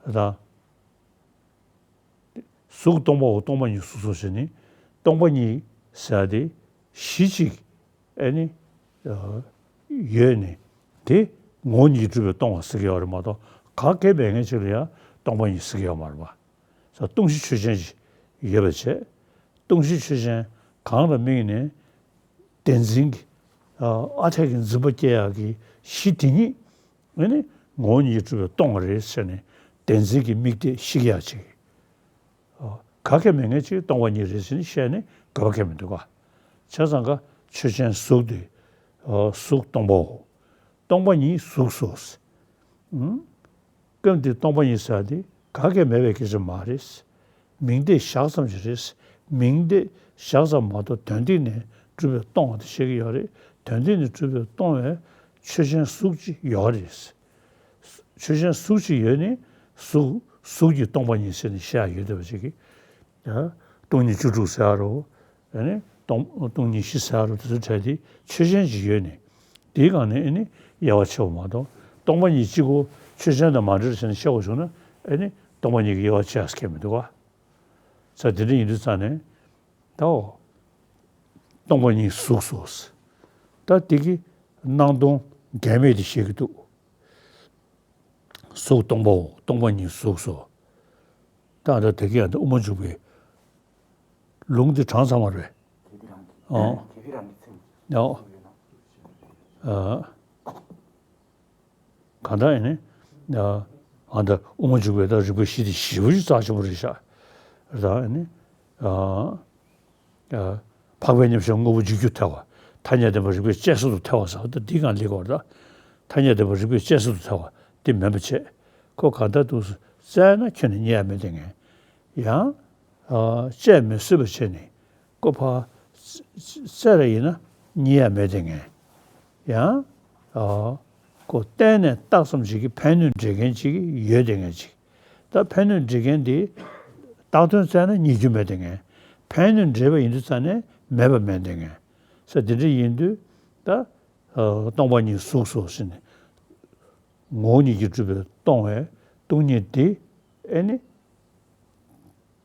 ད་གཟུགས་སྟོང་པའོ། སྟོང་པ་ཉིད་གཟུགས་སོ་ཞེས་ནི། སྟོང་པ་ཉིད་ཟེར་དེ་གཞི་གཅིག་ཨེ་ནི་ཡོད་ནི་དེ་ངོ་བོ་ཉིད་ཀྱིས་གྲུབ་པས་སྟོང་བ་ཟེར་གྱི་ཡོད་རེད་མ་གཏོགས། ག་གེ་མེད་མཁན་ཅིག་ལ་ཡང་སྟོང་པ་ཉིད་ཟེར་གྱི་ཡོད་མ་རེད་པ། ས་སྟོང་གཞི་ཆོས་ཅན་ཞིག་ཡོད་པ་བྱས། སྟོང་གཞི་ཆོས་ཅན་གང་ལ་དམིགས་ནས་བདེན་འཛིན་གྱི་ཨ་འཐད་ཀྱི་འཛིན་པ་སྐྱེ་ཡག་གི་གཞི་དེ་ཉིད་ཨེ་ནི་ངོ་བོ་ཉིད་ཀྱིས་གྲུབ་པས་སྟོང་བ་རེད་ཟེར་ནས་བདེན་འཛིན་གྱི་དམིགས་གཏད་བཤིག་ཡག་ཅིག་ཨ་ག་གེ་མེད་མཁན་ཅིག་སྟོང་པ་ཉིད་རེད་ཟེར་ནས་བཤད་ནས་དགོས་པ་གང་ཡང་མི་འདུག་ག་བྱས་ཙང་ཀ་ཆོས་ཅན་གཟུགས་དེ་ཨ་གཟུགས་སྟོང་པའོ། སྟོང་པ་ཉིད་གཟུགས་སོ། ཨུམ། སྐབས་འདིར་སྟོང་པ་ཉིད་ཟེར་དེ་ག་གེ་མེད་པའི་སྐད་ཆ་མ་རེད། མིང་བརྡས་བཞག་ཙམ་ཞིག་རེད། མིང་བརྡས་བཞག་ཙམ་མ་གཏོགས་དོན་སྟེང་ནས་གྲུབ་པས་སྟོང་བ་དེ་བཤད་ཀྱི་ཡོད་རེད། དོན་སྟེང་ནས་གྲུབ་པས་སྟོང་བའི་ཆོས་ཅན་གཟུགས་ཅིག་ཡོད་རེད། ཆོས་ཅན་གཟུགས་ཅིག་ཡོད་ནི་གཟུགས་གཟུགས་ཀྱིས་སྟོང་པ་ཉིད་ཟེར་ནས་བཤད་ཡ་ཡོད་བསྡད་པ་ཅིག་གིས། ཡང་སྟོང་ཉིད་བཅུ་དྲུག་ཟེར་ཡ་རོ། ཨ་ནི་སྟོང་སྟོང་ཉིད་བཞི་ཟེར་ཡ་རོ། དེ་ཚོ་གྲས་དེ་ཆོས་ཅན་ཅིག་ཡོད་ནི། དེའི་སྒང་ནས་ཨེ་ནི་དབྱེ་བ་ཕྱེ་བ་མ་གཏོགས། སྟོང་པ་ཉིད་གཅིག་པོ་ཆོས་ཅན་དང་མ་འདྲེས་བྱས་ནས་བཤད་དགོས་བྱུང་ན། ཨེ་ནི་སྟོང་པ་ཉིད་ཀྱི་དབྱེ་བ་ཕྱེ་ཡག་ཁྱད་མི་འདུག་ག་ས་དེ་འདྲ་ཡིན་དུས་ཙང་ནས། ད་འོ། སྟོང་པ་ཉིད་གཟུགས་སོ། ད་དེ་གི་སྣང་སྟོང་འགལ་མེད་དེ་བཤད་ཀྱི་འདུག་གཟུགས་སྟོང་པའོ། སྟོང་པ་ཉིད་གཟུགས་སོ། ད་ད་དེ་གི་ཡང་ད་དབུ་མ་འཇུག་པའི་ལུང་དེ་དྲངས་ཚར་བ་རེད། ཨོ། ཨོ། ཨ། གང་ལྟར་ཨེ་ནི། ཨ། ཨ་ད་དབུ་མ་འཇུག་པའི་ད་རིགས་པའི་གཞི་དེ་ཞེ་པོ་ཅིག་རྩ་ཆེན་པོ་རེད་ཤག་ད་ཨེ་ནི། ཨ། ཨ། འཕགས་པའི་མཉམ་གཞག་དངོས་པོ་འཇིག་རྒྱུར་ཐལ་བ། ཐ་སྙད་བདེན་པ་རིགས་པས་དཔྱད་བཟོད་དུ་ཐལ་བ་ཟེར་བ་ད་འདི་སྒང་སླེབས་ཀྱི་ཡོད་རེད་ད། ཐ་སྙད་བདེན་པ་རིགས་པས་དཔྱད་བཟོད་དུ་ཐལ་བ་འདི་མིན་པ་བྱས། ཁོ་གང་ལྟར་དུ་བཙལ་ན་ཁྱོན་ནས་རྙེད་ཡ་མེད་དེ་ངས། ཡང་། ཨ། དཔྱད་མི་བཟོད་པ་བྱས་ནས་ཁོ་ཕར་བཙལ་ར་ཡིན་ན་རྙེད་ཡ་མེད་དེ་ངས། ཡང་། ཨ། ཁོ་གཏན་ནས་བཏགས་ཙམ་ཞིག་གིས་ཕན་གནོད་འབྲེལ་མཁན་ཅིག་ཡོད་དེ་ངས་ཅིག་ད་ཕན་གནོད་འབྲེལ་མཁན་དེ་བཏགས་དོན་བཙལ་ན་རྙེད་རྒྱུ་མེད་དེ་ངས། ཕན་གནོད་འབྲེལ་བ་ཡིན་དུས་ཙང་ནས་མེད་པ་མེད་དེ་ངས། ས་དེ་འདྲ་ཡིན་དུས་ད། ཨ། སྟོང་པ་ཉིད་གཟུགས་སོ་ཟེར་ནས། ངོ་བོ་ཉིད་ཀྱིས་གྲུབ་པའི་སྟོང་བའི་སྟོང་ཉིད་དེ་ཨེ་ནི།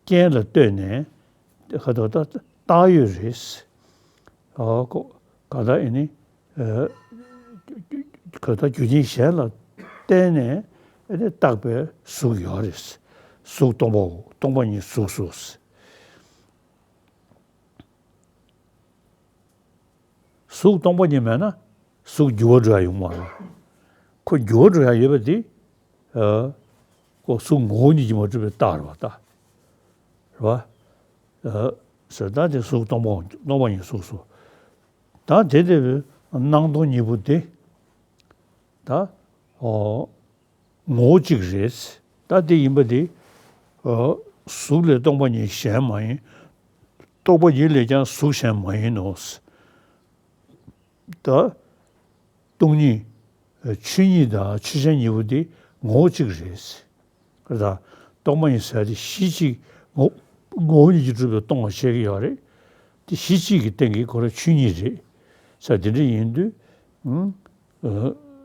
རྐྱེན་ལ་ལྟོས་ནས་ཁ་དོག་ད་བཏགས་ཡོད་རེད། ཨོ་ཁོ་ག་ད་ཨེ་ནི། ཨ། ཁ་ད་རྒྱུ་རྐྱེན་གཞན་ལ་བརྟེན་ནས་ཨེ་ནི་བཏགས་པའི་གཟུགས་ཡོད་རེད། གཟུགས་སྟོང་པའོ། སྟོང་པ་ཉིད་གཟུགས་སོ། གཟུགས་སྟོང་པ་ཉིད་མེད་ན་གཟུགས་འགྱུར་བ་འགྲོ་ཡ་ཡོང་མ་རེད། ཁོ་འགྱུར་བ་འགྲོ་ཡ་ཡོད་པ་དེ། ཨ། ཁོ་གཟུགས་ངོ་བོ་ཉིད་ཀྱིས་མ་གྲུབ་པའི་རྟགས་རེད་པ་ད། རེད་པ། ཨ། ཟེར་ད་དེ་གཟུགས་སྟོང་པ། སྟོང་པ་ཉིད་གཟུགས་སོ། ད་དེ་དེ་སྣང་སྟོང་གཉིས་པོ་དེ། ད། ཨོ། ངོ་བོ་གཅིག་རེད། ད་དེ་ཡིན་པ་དེ། ཨ། གཟུགས་ལས་སྟོང་པ་ཉིད་གཞན་མ་ཡིན། སྟོང་པ་ཉིད་ལས་ཀྱང་གཟུགས་གཞན་མ་ཡིན་ནོ། ད། སྟོང་ཉིད། ཨ། ཆོས་ཉིད་དང་ཆོས་ཅན་གཉིས་པོ་དེ་ངོ་བོ་གཅིག་རེད། ད་སྟོང་པ་ཉིད་ཟེར་དེ་གཞི་གཅིག་ངོ་། ངོ་བོ་ཉིད་ཀྱིས་གྲུབ་པའི་སྟོང་པ་བཤད་ཀྱི་ཡོད་རེད། དེ་གཞི་གཅིག་གི་སྟེང་གི་ཁོ་རང་ཆོས་ཉིད་རེད། ས་དེ་འདྲ་ཡིན་དུས། ཨ།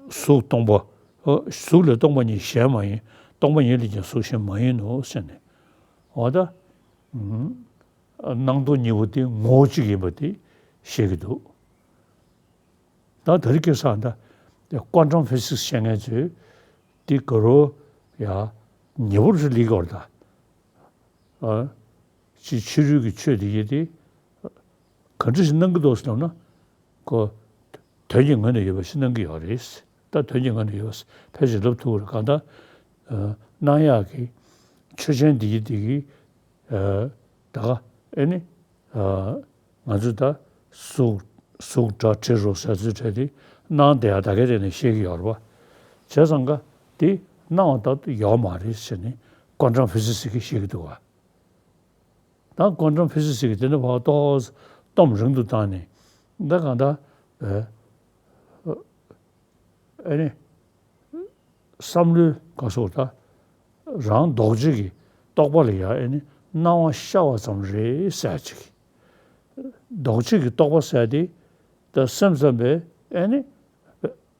གཟུགས་སྟོང་པ། ཨ། གཟུགས་ལས་སྟོང་པ་ཉིད་གཞན་མ་ཡིན། སྟོང་པ་ཉིད་ལས་ཀྱང་གཟུགས་གཞན་མ་ཡིན་ནོ་ཟེར་ནས། འོ་ད། སྣང་སྟོང་གཉིས་པོ་དེ་ངོ་བོ་གཅིག་ཡིན་པ་དེ་བཤད་ཀྱི་འདུག་ད་དེ་རིང་ཁ་སང་ད་ཀོན་ཊམ་ཕི་སིག་སི་བཤད་མཁན་ཚོས་དེ་ག་རུ་ཡ་ཉེ་པོ་རུ་སླེབས་ཀྱི་ཡོད་རེད་ད། ཨ། ཕྱི་ཕྱི་རོལ་གྱི་ཆོས་དེ་ཡིན་དེ་ག་འདྲ་ཞིག་སྣང་གི་འདུག་ཟེར་ན། ཁོ་དོན་གྱི་ངོས་ནས་ཡོད་པ་ཞིག་སྣང་གི་ཡོད་རེད། ད་དོན་གྱི་ངོས་ནས་ཡོད་པ་ཕལ་ཆེར་ལབ་ཐུབ་ཀྱི་རེད། གང་ལྟར། ཨ། སྣང་ཡག་གི་ཆོས་ཅན་འདི་ཡི་འདི་གི། ཨ། ད་ག་ཨེ་ནི། ཨ། ང་ཚོས་ད་གཟུགས། གཟུགས་སྒྲ་དྲི་རོ་ཟེར་ཚུལ་བྲལ་ཏེ་སྣང་བསྡད་ཡག་ད་གའི་སྟེང་ནས་བཤད་ཀྱི་ཡོད་རེད་པ། བྱས་ཙང་ཀ་འདི་སྣང་བ་ལྟར་དུ་ཡོད་མ་རེད་ཟེར་ནས་ཀོན་ཊམ་ཕི་སི་སི་གིས་བཤད་ཀྱི་འདུག་ག་ད་ཀོན་ཊམ་ཕི་སི་སི་གིས་དེ་འདྲ་བ་ཏོག་ཙམ་སྟོབས་རིང་དུ་བཏང་ནས། ད་གང་ལྟར། ཨ། ཨ་ནི། བསམ་བློའི་ག་སོགས་ད། རང་ལྡོག་ཕྱོགས་ཀྱི་རྟོག་པ་ལ་ཡང་ཨ་ནི་སྣང་བ་ཤར་བ་ཙམ་རེད་ཟེར་ཅིག་ལྡོག་ཕྱོགས་ཀྱི་རྟོག་པ་ཟེར་དེ། ད་སེམས་ཙམ་པས་ཨ་ནི།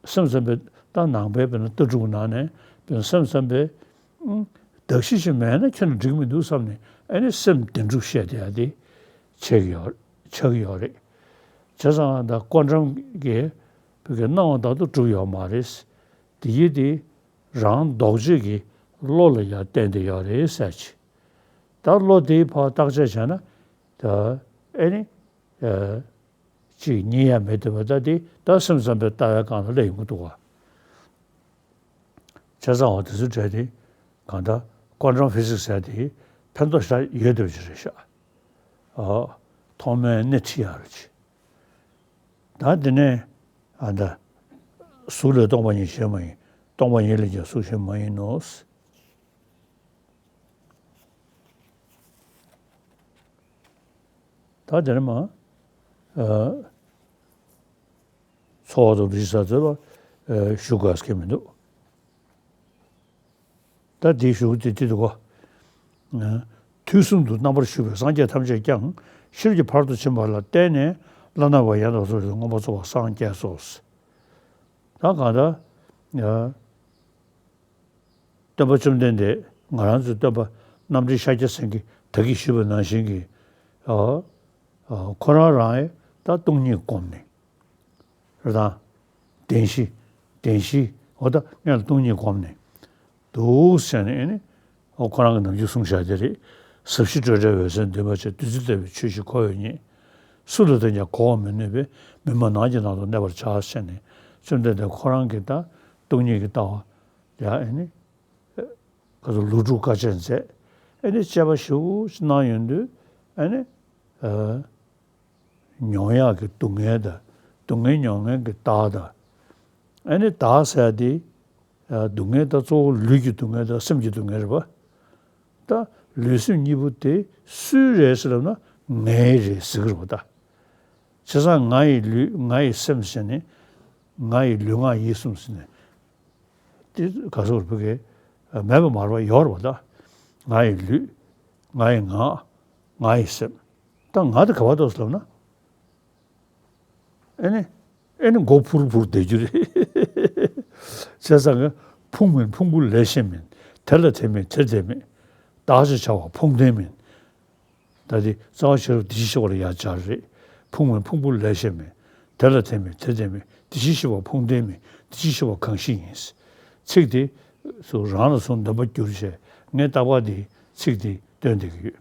སེམས་ཙམ་པས་ད་ནང་པའི་དཔེར་ན་ལྟ་གྲུབ་ནང་ནས་དཔེར་ན་སེམས་ཙམ་པས། ཨང་། གདགས་གཞི་ཞིག་མེད་ན་ཁྱོན་ནས་འགྲིག་མི་འདུག་བསམ་ནས་ཨ་ནི་སེམས་བདེན་གྲུབ་བཤད་བསྡད་ཡ་དེ་ཆགས་ཀྱི་ཡོད། ཆགས་ཀྱི་ཡོད་རེད། བྱས་ཙང་ད་ཀོན་ཊམ་གྱི་བོད་ཀྱི་སྣང་བ་ལྟར་དུ་གྲུབ་ཡོད་མ་རེད། དེ་ཡིན་དེ་རང་ལྡོག་ཕྱོགས་ཀྱི་བློ་ལ་ཡང་བརྟེན་ཏེ་ཡོད་རེད་ཟེར་ཅིག་ད་བློ་དེའི་ཕར་བརྟག་དཔྱད་བྱས་ན་ད་ཨེ་ནི། ཨ། ཅིག་རྙེད་ཡ་མེད་འདུག་པ། ད་དེ་ད་སེམས་ཙམ་པའི་ལྟ་བའི་སྒང་ལ་སླེབས་ཡོང་གི་འདུག་ག་བྱས་ཙང་འོ་དེ་ཚོ་བྲལ་ཏེ་གང་ལྟར་ཀོན་ཊམ་ཕི་སིག་སི་ཟེར་དེ་ཕན་ཐོགས་ཤ་ཡོད་བསྡད་པ་ཅིག་རེད་ཤག་ཨ། ཐོག་མའི་སྣེ་ཁྲིད་ཡག་རེད་ཅིག་ད་དེ་ནས་ཨ་ད། གཟུགས་ལས་སྟོང་པ་ཉིད་གཞན་མ་ཡིན། སྟོང་པ་ཉིད་ལས་ཀྱང་གཟུགས་གཞན་མ་ཡིན་ནོ། ད་དེ་ནས་མ། ཨ། ཚོར་བ་དང་འདུ་ཤེས་ཟེར་ཚོ་ལ། ཨ། ཞུ་དགོས་ཀྱི་མི་འདུག་ད་དེའི་ཞུ་དེ་དེ་འདུག་གོ། ཨ། དུས་གསུམ་དུ་རྣམ་པར་བཞུགས་པའི་སངས་རྒྱས་ཐམས་ཅད་ཀྱང་ཤེས་རབ་ཀྱི་ཕ་རོལ་ཏུ་ཕྱིན་པ་ལ་བརྟེན་ནས་བླ་ན་མེད་པ་ཡང་དག་རྫོགས་པའི་མངོན་པར་རྫོགས་པར་སངས་རྒྱས་སོ། ད་གང་ལྟར་ཡ། སྟོན་པ་བཅོམ་ལྡན་འདས་ང་རང་ཚོའི་སྟོན་པ་རྣམ་འདྲེན་ཤཱཀྱ་སེང་གེ་ད་གིན་ཞུས་པ་ནང་བཞིན་གྱི་ཨ། ཨ། ཁོ་རང་རང་ཡང་ད་སྟོང་ཉིད་བསྒོམས་ནས། རེད་དང་། བདེན་བཞི། བདེན་བཞི། འོ་ད་སྔོན་ལ་སྟོང་ཉིད་བསྒོམས་ནས། འདུག་ཟེར་ནས་ཨེ་ནི། ཨོ་ཁོ་རང་གི་ནམ་རྒྱུན་གསུངས་བཞག་དེ་རེད། ཟབ་ཞི་སྤྲོས་བྲལ་འོད་གསལ་འདུས་མ་བྱས། བདུད་རྩི་ལྟ་བུའི་ཆོས་བཞི་ཁོ་བོས་རྙེད། སུ་ལ་ཐོས་ཀྱང་གོ་བར་མི་ནུས་པས། མི་སྨྲ་ནགས་ཀྱི་ནང་དུ་གནས་པར་བྱ་ཟེར་ནས་བཅོམ་ལྡན་འདས་ཁོ་རང་གིས་ད་སྟོང་ཉིད་ཀྱི་ལྟ་བ་ཡ་ཨེ་ནི། ག་ཚོད་ལོ་དྲུག་དཀའ་སྤྱད་མཛད། ཨེ་ནི་དཔྱད་པ་ཞེ་པོ་ཅིག་གནང་ཡོང་དུས་ཨེ་ནི། ཨ། མྱོང་ཡག་གི་སྡུག་བསྔལ་དང་། སྡུག་བསྔལ་མྱོང་མཁན་གྱི་བདག་དང་། ཨ་ནི་བདག་ཟེར་ཡ་དེ། ཨ། སྡུག་བསྔལ་ད་གཙོ་བོ་ལུས་ཀྱི་སྡུག་བསྔལ་དང་སེམས་ཀྱི་སྡུག་བསྔལ་རེད་པ། ད་ལུས་སེམས་གཉིས་པོ་དེ་སུའི་རེད་ཟེར་ལབ་ན་ངའི་རེད་ཟེར་གྱི་རེད་པ་ད། བྱས་ཙང་ང་ཡི་ལུས་ང་ཡི་སེམས་ཟེར་ནས་ང་ཡི་ལུས་ངག་ཡིད་གསུམ་ཟེར་ནས། དེ་ག་ཟེར་བ་གི་མེད་པ་མ་རེད་པ། ཡོད་རེད་པ་ད། ང་ཡི་ལུས། ང་ཡི་ངག་ང་ཡི་སེམས། ད་ང་དེ་ག་པར་འདུག་ཟེར་ལབ་ན། ཨེ་ནི། ཨེ་ནི་མགོ་འཕུར་འཕུར་བསྡད་རྒྱུ་རེད། བྱས་ཙང་ཕུང་མིན་ཕུང་པོ་ལས་གཞན་མིན། དེ་ལ་དེ་མེད་དེར་དེ་མེད། བདག་ཅེས་བྱ་བ་ཕུང་ལྡན་མིན། ད་དེ་རྩ་བ་ཤེས་རབ་བདེ་གཤེགས་སྤྱི་བོ་ལ་ཡར་སྦྱར་རེད། ཕུང་མིན་ཕུང་པོ་ལས་གཞན་མིན། དེ་ལ་དེ་མེད་དེར་དེ་མེད། བདེ་གཤེགས་སྤྱི་བོ་ཕུང་ལྡན་མིན། བདེ་གཤེགས་སྤྱི་བོ་གང་ཞིག་ཡིན། ཚིག་དེ་ཚོ་རང་ལ་སོང་འདོན་པ་བསྒྱུར་བྱས་ངས་རྟག་པར་དེ་ཚིག་དེ་བཏོན་བསྡད་ཀྱི་ཡོད།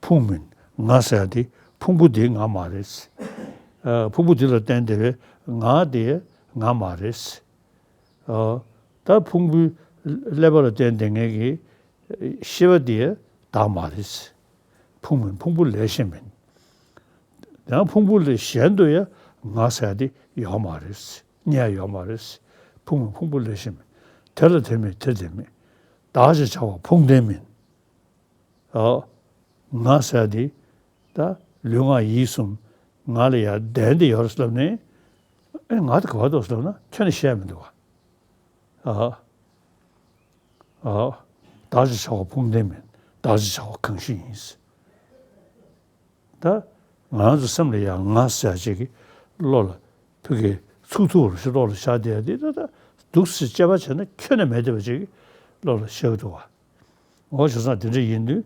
ཕུང་མིན་ང་ཟེར་ཡ་དེ་ཕུང་པོ་དེ་ང་མ་རེད། ཨ། ཕུང་པོ་དེ་ལ་བརྟེན་བསྡད་པའི་ང་དེ་ང་མ་རེད། ཨ། ད་ཕུང་པོའི་ཀླད་པ་ལ་བརྟེན་བསྡད་མཁན་གྱི་ཤེས་པ་དེ་བདག་མ་རེད། ཕུང་མིན་ཕུང་པོ་ལས་གཞན་མིན། ཡང་ཕུང་པོ་ལས་གཞན་དུ་ཡང་ང་ཟེར་ཡ་དེ་ཡོད་མ་རེད། རྙེད་ཡ་ཡོད་མ་རེད། ཕུང་མིན་ཕུང་པོ་ལས་གཞན་མིན། དེ་ལ་དེ་མེད་དེར་དེ་མེད། བདག་ཅེས་བྱ་བ་ཕུང་ལྡན་མིན། ཨོ། ང་ཟེར་ཡ་དེ་ད་ལུས་ངག་ཡིད་གསུམ་ང་ལ་ཡ་ལྡན་ཏེ་ཡོད་རེད་ལབ་ནས། ཨེ་ང་དེ་ག་པར་འདུག་ཟེར་ལབ་ན་ཁྱོན་ནས་བཤད་མི་འདུག་ག་ཨ། ཨ། བདག་ཅེས་བྱ་བ་ཕུང་ལྡན་མིན། བདག་ཅེས་བྱ་བ་གང་ཞིག་ཡིན། ད་ང་རང་ཚོ་སེམས་ལ་ཡང་ང་ཟེར་ཅིག་གི་བློ་ལ་ཕུགས་ཀྱི་ཚུགས་ཐུབ་པ་ཞིག་བློ་ལ་ཤར་བསྡད་ཡ་དེ་ད་ད་འདུག་སེ་དཔྱད་པ་བྱས་ན་ཁྱོན་ནས་མེད་བསྡད་པ་ཅིག་གི་བློ་ལ་ཤར་གི་འདུག་བ། འོ་བྱས་ཙང་དེ་འདྲ་ཡིན་དུས།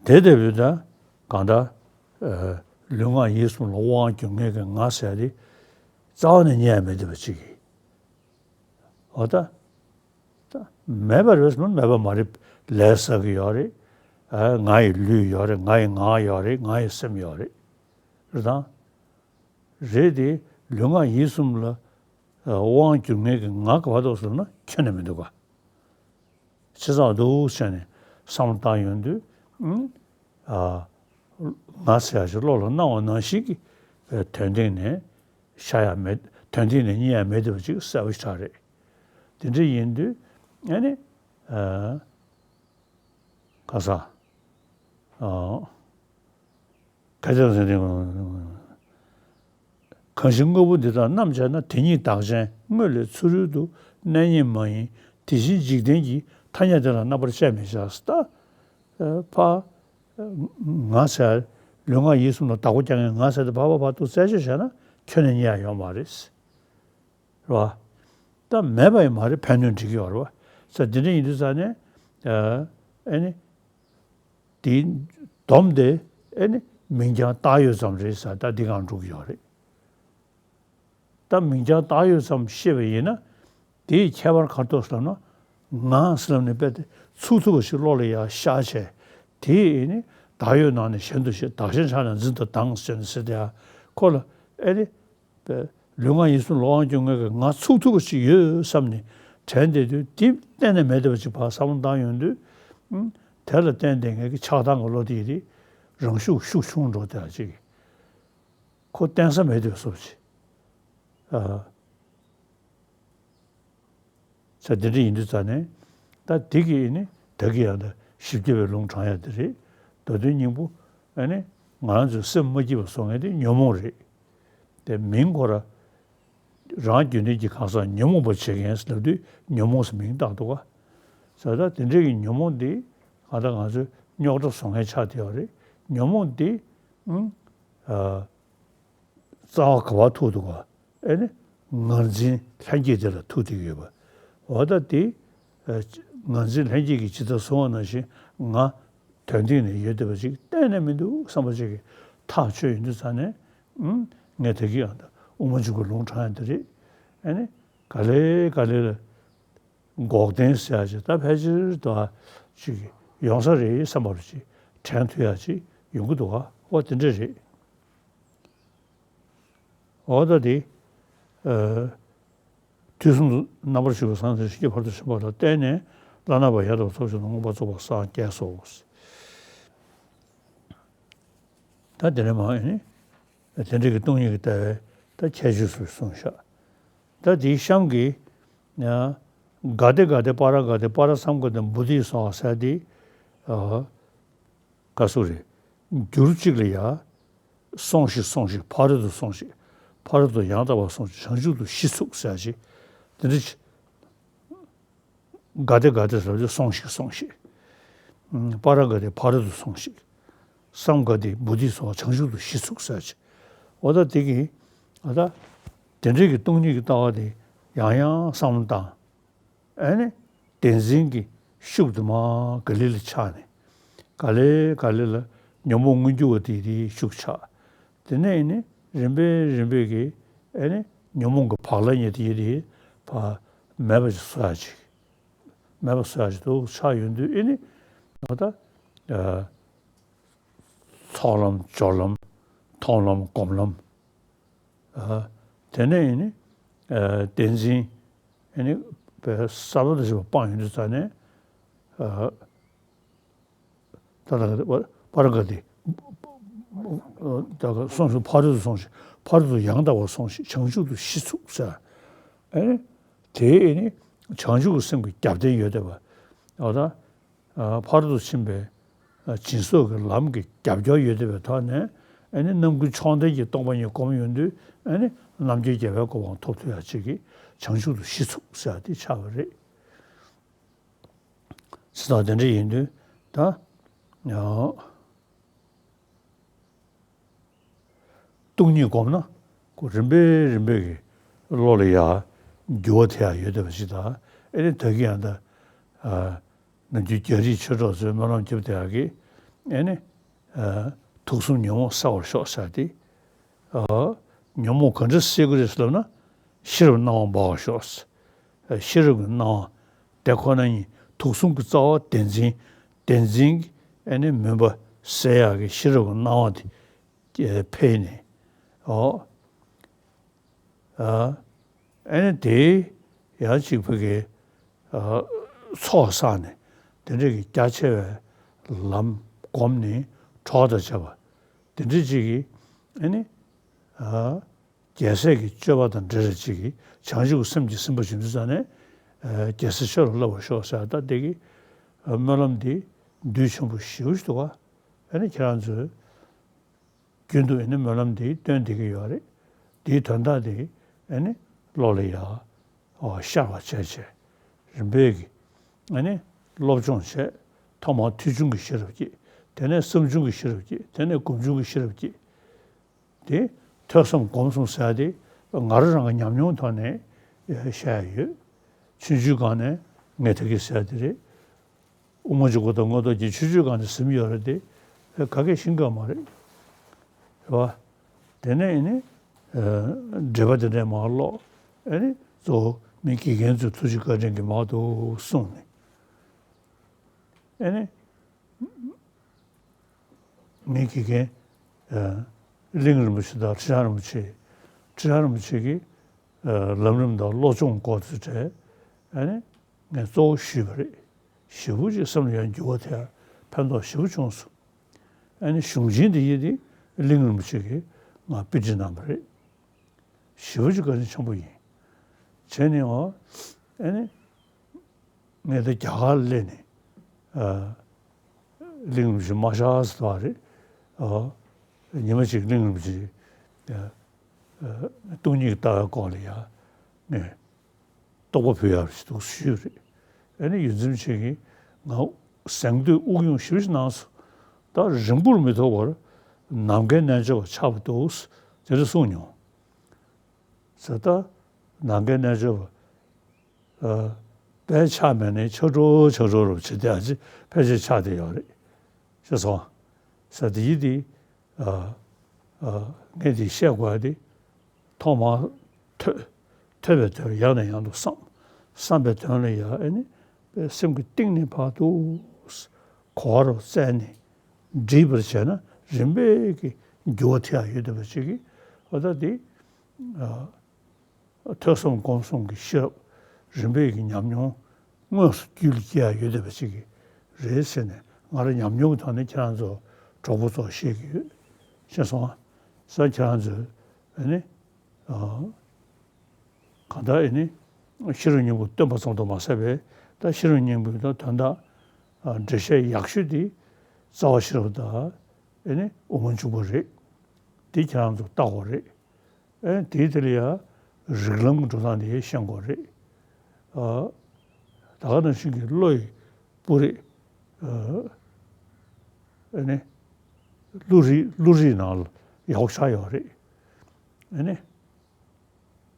དེ་ལྟ་བུའི་ད་གང་ལྟར། ཨ། ལུས་ངག་ཡིད་གསུམ་ལ་དབང་བསྒྱུར་མཁན་གྱི་ང་ཟེར་ཡ་དེ་རྩ་བ་ནས་རྙེད་ཡ་མེད་བསྡད་པ་ཅིག་གི་འོ་ད། ད་མེད་པ་རེད་ཟེར་ན་མེད་པ་མ་རེད། ལས་བསགས་ཀྱི་ཡོད་རེད། ཨ། ང་ཡི་ལུས་ཡོད་རེད། ང་ཡི་ངག་ཡོད་རེད། ང་ཡི་སེམས་ཡོད་རེད། རེད་དང་། རེད་དེ། ལུས་ངག་ཡིད་གསུམ་ལ་དབང་བསྒྱུར་མཁན་གྱི་ང་ག་པར་འདུག་ཟེར་ན་ཁྱོན་ནས་མི་འདུག་ག་བྱས་ཙང་འདུག་བྱས་ནས་བསམ་བློ་བཏང་ཡོང་དུས། ཨ། ང་ཟེར་ཡ་ཞིག་བློ་ལ་སྣང་བ་ནང་བཞིན་གྱི་དོན་སྟེང་ནས་ཤར་ཡ་མེད། དོན་སྟེང་ནས་རྙེད་ཡ་མེད་བསྡད་པ་ཅིག་གསལ་པོ་ཞིག་ཆགས་རེད། དེ་འདྲ་ཡིན་དུས་ཨ་ནི། ཨ། ག་ས། ཨ། ག་ཅང་ཟེར་ནས། གང་ཞིག་དངོས་པོ་འདི་དག་རྣམ་སྦྱར་ན། དེ་ཉིད་བདག་གཞན་དངོས་ལས་ཚུ་རོལ་དུ། གནས་རྙེད་མ་ཡིན་དེ་བཞིན་འཇིག་རྟེན་གྱི། ཐ་སྙད་དེ་ལ་རྣམ་པར་དཔྱད་མི་བྱ། ད་ཕ་ང་ཟེར་ལུས་ངག་ཡིད་གསུམ་ལ་བདག་པོ་རྒྱག་མཁན་ང་ཟེར་དེ་ཕར་ཕར་ཕར་ཏུ་རྩད་གཅོད་བྱས་ན་ཁྱོན་ནས་རྙེད་ཡ་ཡོད་མ་རེད། རེད་བ། ད་མེད་པ་ཡང་མ་རེད། ཕན་གནོད་འགྲིག་གི་ཡོད་རེད་བ། ས་དེ་འདྲ་ཡིན་དུས་ཙང་ནས། ཨ་ནི། དེའི་སྡོམ་དེ་ཨེ་ནི་མིང་རྐྱང་བཏགས་ཡོད་ཙམ་རེད་ཟེར། ད་འདི་གང་འགྲུབ་ཀྱི་ཡོད་རེད། ད་མིང་རྐྱང་བཏགས་ཡོད་ཙམ་ཤེས་པ་ཡིན་ན། དེའི་ཁྱད་པར་ག་རེ་འདུག་ཟེར་ན། ང་ཟེར་ལབ་ནས་རྦད་དེ་ཚུགས་ཐུབ་པ་ཞིག་བློ་ལ་ཡར་ཤར་བྱས། དེ་ཨེ་ནི་བདག་ཡོད་ནང་ནས་གཞན་དུ་ཞེན། བདག་གཞན་ཆགས་ན་འཛིན་དང་སྡང་ཟེར་ནས་ཟེར་དེ་ཡ། ཁོ་ལ་ཨེ་ནི། པའི་ལུས་ངག་ཡིད་གསུམ་ལ་དབང་བསྒྱུར་མཁན་གྱི་ང་ཚུགས་ཐུབ་པ་ཞིག་ཡོད་བསམ་ནས་དྲན་བསྡད་དུས། དེ་གཏན་ནས་མེད་བསྡད་པ་ཅིག་ཕར་བསམ་བློ་བཏང་ཡོང་དུས། ཨུམ། དེ་ལ་བརྟེན་བསྡད་མཁན་གྱི་ཆགས་སྡང་གི་བློ་དེ་ཡི་རིགས་རང་ཤུགས་ཤུགས་ཆུང་འགྲོ་བསྡད་ཅིག་ཁོ་བརྟེན་ས་མེད་བསྡད་པ་བཟོ་ཅིག་ཨ། ས་འདི་འདྲ་ཡིན་དུས་ཙང་ནས། ད་འདི་གི་ཨེ་ནི་ད་གི་ཡང་ད་བཞི་བརྒྱ་པའི་ལུང་དྲངས་ཡ་དེ་རེད། མདོ་དོན་སྙིང་པོ་ཨེ་ནི་ང་རང་ཚོའི་སེམས་མ་སྐྱིད་པ་བཟོ་མཁན་དེ་ཉོན་མོངས་རེད། དེ་མིང་ཁོ་ར་རང་རྒྱུད་ལྡན་གྱི་གང་ཟག་ཉོན་མོངས་པར་བྱེད་མཁན་ཟེར་ལབ་དུས་ཉོན་མོངས་སུ་མིང་བཏགས་འདུག་ག་ས་ད་དེ་འདྲ་གི་ཉོན་མོངས་འདི་ང་ད་ང་ཚོའི་རྙོག་དྲ་བཟོ་མཁན་ཆགས་བསྡད་ཡོད་རེད། ཉོན་མོངས་འདི་ཨ། རྩ་བ་ག་པར་ཐུག་འདུག་ག་ཨེ་ནི། ངར་འཛིན་ལྷན་སྐྱེས་དེ་ལ་ཐུག་བསྡད་ཡོད་པ། འོ་ད་དེ་ངར་འཛིན་ལྷན་སྐྱེས་ཀྱིས་ཇི་ལྟར་བཟུང་བ་ནང་བཞིན་ང་དོན་སྟེང་ནས་ཡོད་བསྡད་པ་ཅིག་གཏན་ནས་མི་འདུག་བསམ་པ་ཅིག་གིས་ཐག་ཆོད་ཡོང་དུས་ཙང་ནས། ཨུམ། ངས་ད་གིན་ཡང་ད་དབུ་མ་འཇུག་པའི་ལུང་དྲངས་ཡ་དེ་རེད། ཨ་ནི་ག་ལེ་ག་ལེ་ལ་འགོག་བདེན་ཟེར་ཡ་ཅིག་ད་ཕལ་ཆེར་དུ་ཅིག་ཡོང་ས་རེད་བསམ་པ་ཅིག་དྲན་ཐུབ་ཡ་ཅིག་ཡོང་གི་འདུག་ག་འོ་དེ་འདྲ་རེད། འོ་ད་དེ། ཨ། དུས་གསུམ་དུ་རྣམ་པར་བཞུགས་པའི་སངས་རྒྱས་ཀྱི་བར་དུ་ཕྱིན་པ་ལ་བརྟེན་ནས་བླ་ན་མེད་པ་ཡང་དག་པར་རྫོགས་བྱེད་དུ་མངོན་པར་རྫོགས་པར་སངས་རྒྱས་སོ། ད་དེ་ནས་མ་ཨེ་ནི། དེ་འདྲ་གི་སྟོང་ཉིད་ཀྱི་ལྟ་བའི་ད་ཁྱད་ཆོས་སུ་གསུངས་ཤག་ད་དེའི་གཤམ་གྱི། ཡང་། ག་ཏེ་ག་ཏེ་པཱ་ར་ག་ཏེ་པཱ་ར་སཾ་ག་ཏེ་བོ་དྷི་སྭཱ་ཧཱ་ཟེར་དེ། ཨ། ག་སུ་རེད། འགྱུར་གཅིག་ལ་ཡ། སོང་ཞིག་སོང་ཞིག་ཕ་རོལ་ཏུ་སོང་ཞིག་ཕ་རོལ་ཏུ་ཡང་དག་པར་སོང་ཞིག་བྱང་ཆུབ་ཏུ་གཞི་ཚུགས་ཟེར་ཞིག་དེ་འདྲ་ཅིག་ག་ཏེ་ག་ཏེ་ཟེར་དུས་སོང་ཞིག་སོང་ཞིག་པཱ་ར་ག་ཏེ་ཕ་རོལ་ཏུ་སོང་ཞིག་སཾ་ག་ཏེ་བོ་དྷི་སྭཱ་ཧཱ་བྱང་ཆུབ་ཏུ་གཞི་ཚུགས་ཟེར་ཞིག་འོ་ད་དེ་གི། འོ་ད། དེ་འདྲའི་གི་སྟོང་ཉིད་ཀྱི་ལྟ་བ་དེ་ཡང་ཡང་བསམ་བློ་བཏང་། ཨ་ནི། བདེན་འཛིན་གྱི་ཤུགས་དུ་མ་ག་ལེ་ལ་ཆགས་ནས། ག་ལེ་ག་ལེ་ལ་ཉོན་མོངས་མངོན་གྱུར་བ་དེ་དེའི་ཤུགས་ཆགས། དེ་ནས་ཨ་ནི་རིམ་པས་རིམ་པས་ཀྱིས་ཨ་ནི་ཉོན་མོངས་ཀྱི་བག་ལ་ཉལ་དེ་དེ་ཕར་མེད་པ་ཞིག་བཟོ་ཡ་ཅིག་མེད་པ་བཟོ་ཡ་ཅིག་ཏུ་ཆགས་ཡོང་དུས་ཨ་ནི། ད་ལྟ། ཨ། ཚོགས་ལམ་སྦྱོར་ལམ་མཐོང་ལམ་སྒོམ་ལམ། ཨ། དེ་ནས་ཨ་ནི། ཨ། བདེན་འཛིན། ཨ་ནི། པའི་ས་བོན་དང་བཅས་པ་སྤངས་ཡོང་དུས་ཙ་ནས། ཨ། ད་ལྟ་པ་པཱ་ར་ག་ཏེ། ད་ག་སོང་ཞིག་ཕ་རོལ་ཏུ་སོང་ཞིག་ཕ་རོལ་ཏུ་ཡང་དག་པར་སོང་ཞིག་བྱང་ཆུབ་ཏུ་གཞི་ཚུགས་ཟེར། ཨ་ནི། དེའི་ཨ་ནི། བྱང་ཆུབ་ཀྱི་སེམས་ཀྱི་རྒྱབ་རྟེན་ཡོད་བསྡད་པ། འོ་ད། ཨ། ཕ་རོལ་ཏུ་ཕྱིན་པའི། ཨ། སྦྱིན་སོགས་ཀྱི་ལམ་གྱི་རྒྱབ་སྐྱོར་ཡོད་བསྡད་པའི་ཐོག་ནས། ཨ་ནི་རྣམ་ཀུན་མཆོག་ལྡན་གྱི་སྟོང་པ་ཉིད་སྒོམ་ཡོང་དུས། ཨ་ནི་རྣམ་མཁྱེན་རྒྱལ་བའི་གོ་འཕང་ཐོབ་ཐུབ་ཡ་ཅིག་གི་བྱང་ཆུབ་ཏུ་གཞི་ཚུགས་ཟེར་ཡ་དེ་ཆགས་པ་རེད། ཇི་ལྟར་དེ་འདྲ་ཡིན་དུས་ད། ཡང་། སྟོང་ཉིད་བསྒོམས་ན་ཁོ་རིམ་པས་རིམ་པས་ཀྱི་བློ་ལ་ཡང་འགྱུར་བ་ཐེབས་ཡག་ཡོད་བསྡད་པ་ཅིག་དང་། ཨེ་ནི་ད་གིན་ཡང་ད། ཨ། ནམ་རྒྱུན་རྒྱ་རིགས་ཆོས་གྲོགས་ཚོས་སྨོན་ལམ་རྒྱབ་བསྡད་ཡག་གི། ཨེ་ནི། ཨ། དུག་གསུམ་ཉོན་མོངས་བསལ་བར་ཤོག་ཟེར་ཏེ། ཨ། ཉོན་མོངས་ག་འདྲ་སེལ་དགོས་རེད་ཟེར་ལབ་ན། ཤེས་རབ་སྣང་བ་འབར་བར་ཤོག་ཤེས་རབ་ཀྱི་སྣང་བ་དེ་ཁོ་ན་ཉིད་དུག་གསུམ་གྱི་རྩ་བ་བདེན་འཛིན། བདེན་འཛིན་གྱི་ཨ་ནི་མུན་པ་སེལ་ཡག་གི་ཤེས་རབ་ཀྱི་སྣང་བ་དེ་འཕེལ་ནས། ཨོ། ཨ། ཨ་ནི་དེ་ཡང་གཅིག་ཕ་གི། ཨ། ཚོགས་བསགས་ནས་དེ་འདྲ་གི་རྒྱ་ཆེ་བའི་ལམ་བསྒོམས་ནས་གྲོགས་དང་བཅས་པ་དེ་འདྲ་གཅིག་གིས་ཨ་ནི། ཨ། རྒྱལ་སྲས་ཀྱི་སྤྱོད་པ་དང་འབྲེལ་བའི་ཅིག་གིས་བྱང་ཆུབ་ཀྱི་སེམས་ཀྱིས་ཟིན་པར་བྱེད་དུས་ཙ་ནས། ཨ། རྒྱལ་སྲས་ཆོས་ལ་བསླབ་པར་ཤོག་ཟེར། ད་དེ་གི། ཨ། སྨོན་ལམ་འདི་འདུས་ཆེན་པོ་ཞེ་པོ་ཞིག་འདུག་ག་ཨ་ནི་ཁྱེད་རང་ཚོས་རྒྱུན་དུ་ཨ་ནི་སྨོན་ལམ་འདི་བཏོན་བསྡད་ཀྱི་ཡོད་རེད། འདིའི་དོན་དག་འདི་ཨ་ནི་བློ་ལ་ཡ། ཨོ། ཤར་བ་བྱས་བྱས། རིམ་པས་ཀྱིས་ཨ་ནི་སློབ་སྦྱོང་བྱས། ཐོག་མར་ཐོས་བྱུང་གི་ཤེས་རབ་ཀྱིས། དེ་ནས་བསམ་བྱུང་གི་ཤེས་རབ་ཀྱིས། དེ་ནས་སྒོམ་བྱུང་གི་ཤེས་རབ་ཀྱིས། དེ་ཐོས་བསམ་སྒོམ་གསུམ་ཟེར་ཡ་དེ་ང་རང་རང་གི་ཉམས་མྱོང་ཐོག་ནས་བཤད་ཡ་ཡོད། ཆུང་ཆུང་སྒང་ནས་ངས་ད་གིན་ཟེར་ཡ་དེ་རེད། དབུ་མ་འཇུག་པ་དང་མངོན་རྟོགས་རྒྱན་ཆུང་ཆུང་སྒང་ནས་ཟིན་ཡོད་རེད་དེ། ག་གེ་ཤེས་ཀྱི་ཡོད་མ་རེད། རེད་བ། དེ་ནས་ཨ་ནི། ཨ། འགྲེལ་པ་དེ་འདྲ་མར་ཀློག་ཨ་ནི་གཙོ་བོ་མི་དགེ་རྒན་ཚོའི་ཐུགས་རྗེ་བཀའ་དྲིན་གྱིས་མར་དུ་གསུངས་ནས། ཨ་ནི། ངའི་དགེ་རྒན། ཨ། གླིང་རིན་པོ་ཆེ་དང་ཁྲི་བྱང་རིན་པོ་ཆེ། ཁྲི་བྱང་རིན་པོ་ཆེ་གིས། ཨ། ལམ་རིམ་དང་བློ་སྦྱོང་སྐོར་དེ་གྲས། ཨ་ནི། ངས་གཙོ་བོ་ཞུས་པ་རེད། ཞེ་པོ་ཅིག་སེམས་ལ་ཡང་འགྱུར་བ་ཐེབས། ཕན་ཐོགས་ཞེ་པོ་བྱུང་སོང་། ཨ་ནི་གཞུང་ཆེན་འདི་ཡི་དེ་གླིང་རིན་པོ་ཆེ་གིས་ང་དཔེ་ཁྲིད་གནང་བ་རེད། ཞེ་པོ་ཅིག་བཀའ་དྲིན་ཆེན་པོ་ཡིན། བྱས་ནས་འོ། ཨ་ནི། ངས་ད་རྒྱ་གར་སླེབས་ནས། ཨ། གླིང་རིན་པོ་ཆེ་མ་ཤར་ཟེར་བ་རེད། ཨ། ཉི་མ་གཅིག་གླིང་རིན་པོ་ཆེ། ཨ། ཨ། སྟོང་ཉིད་ཀྱི་ལྟ་བའི་སྐོར་ལ་ཡ། ངས་རྟོགས་པ་ཕུལ་ཡག་ཞིག་འདུག་ཞུས་རེད། ཨ་ནི་ཡོངས་འཛིན་ཆེ་གིས་ང་གཟེངས་བསྟོད་དབུགས་དབྱུང་ཞེ་པོ་ཞིག་གནང་སོང་། ད་རིང་པོར་མི་ཐོགས་པར་ནམ་མཁའི་རྣལ་འབྱོར་པ་ཆགས་པ་འདུག་དེ་འདྲ་གསུངས་མྱོང་། ཟེར་ད། ནམ་མཁའི་རྣལ་འབྱོར་པ། ཨ། དཔེ་ཆགས་མེད་ནས་ཆགས་འགྲོ་ཆགས་འགྲོ་རུ་བྱེད་དེ་ཨ་ཅེ་ཕལ་ཆེར་ཆགས་བསྡད་ཡོད་རེད། ཤེས་སོང་། ས་དེ་ཡི་དེ། ཨ། ཨ། ངས་དེ་བཤད་དགོས་ཡ་དེ། ཐོག་མར་ཐོས། ཐོས་པའི་དོན་ཡང་ནས་ཡང་དུ་བསམ། བསམ་པའི་དོན་ལ་ཡ་ཨེ་ནི། སེམས་ཀྱི་གཏིང་ནས་བར་དུ་གོ་བ་རུ་བཙལ་ནས་འདྲིས་པར་བྱས་ན་རིམ་པས་ཀྱི་འགྱུར་བ་ཐེབས་ཡ་ཡོད་བསྡད་པ་ཅིག་གིས། འོ་ད་དེ། ཨ། ཐོས་བསམ་སྒོམ་གསུམ་གྱི་ཤེས་རབ་རིམ་པས་ཀྱི་ཉམས་མྱོང་དངོས་སུ་རྒྱུད་ལ་སྐྱེ་ཡ་ཡོད་བསྡད་པ་ཅིག་གི་རེད་ཟེར་ནས། ང་རང་ཉམས་མྱོང་གི་ཐོག་ནས་ཁྱེད་རང་ཚོ་གྲོགས་པོ་ཚོར་བཤད་ཀྱི་ཡོད། ཤེས་སོང་ཨ། ས་ཁྱེད་རང་ཚོས་ཨ་ནི། ཨ། གང་ལྟར་ཨ་ནི་ཤེས་རབ་སྙིང་པོ་སྟོན་པ་ཙམ་དུ་མ་ཟད་པའི་ད་ཤེས་རབ་སྙིང་པོའི་ད་དོན་དག། ཨ། འགྲེལ་བཤད་ཡག་ཤོས་དེ་རྩ་བ་ཤེས་རབ་དང་ཨ་ནི་དབུ་མ་འཇུག་པ་རེད། དེ་ཁྱེད་རང་ཚོ་ལྟ་དགོས་རེད། ཨེ། དེའི་དེ་ལ་ཡ་རིགས་ལམ་གྱི་འགྲོ་སྟངས་དེ་ཤེས་དགོས་རེད། ཨ། ད་ག་ནང་བཞིན་གྱི་བློ་ཡི་སྤུ་རིས། ཨ། ཨེ་ནི། བློ་རིགས། བློ་རིགས་ནང་ལ་ཡག་པོ་ཆགས་ཡོད་རེད། ཨེ་ནི།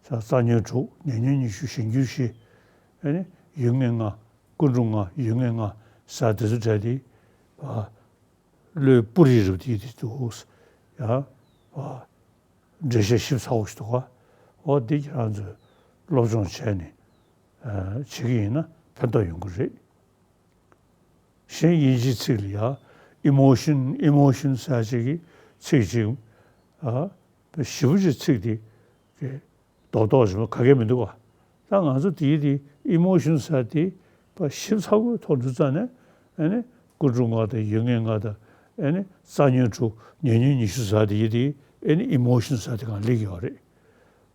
ས་རྩ་ཉོན་དྲུག་ཉེ་ཉོན་ཉི་ཤུ། གཞན་འགྱུར་བཞི། ཨེ་ནི། ཡུལ་ངེས་ལྔ། ཀུན་འགྲོ་ལྔ། ཡུལ་ངེས་ལྔ་ཟེར་དེ་ཚོ་གྲས་དེ། ཨ། བློའི་སྤུ་རིས་རུ་དེ་དེ་འདུག་ཡ། ཨ། འགྲེལ་བཤད་ཞིབ་ཚགས་པོ་ཞིག་འདུག་ག་འོ་འདི་ཁྱེད་རང་ཚོས་སློབ་སྦྱོང་བྱས་ནས། ཨ། བྱེད་ཀྱི་ཡིན་ན་ཕན་ཐོགས་ཡོང་གི་རེད། གཞན་དབྱིན་ཇིའི་ཚིག་ལ་ཡ་ཨི་མོ་ཤན། ཨི་མོ་ཤན་ཟེར་ཅིག་གི་ཚིག་ཅིག་ཨ། ཞེ་པོ་ཅིག་ཚིག་དེ་གི་རྡོག་རྡོག་ཞིག་ག་གེ་མི་འདུག་ག་ད་ང་ཚོ་དེའི་དེ་ཨི་མོ་ཤན་ཟེར་དེ་ཕར་ཞིབ་ཚགས་པོའི་ཐོག་འགྲོ་ཙ་ན། ཨ་ནི་ཀུན་འགྲོ་ལྔ་དང་ཡུལ་ངེས་ལྔ་དང་། ཨ་ནི་རྩ་ཉོན་དྲུག་ཉེ་ཉོན་ཉི་ཤུ་ཟེར་དེ་ཡི་དེ། ཨ་ནི་ཨི་མོ་ཤན་ཟེར་དེ་གང་སླེབས་ཀྱི་ཡོད་རེད།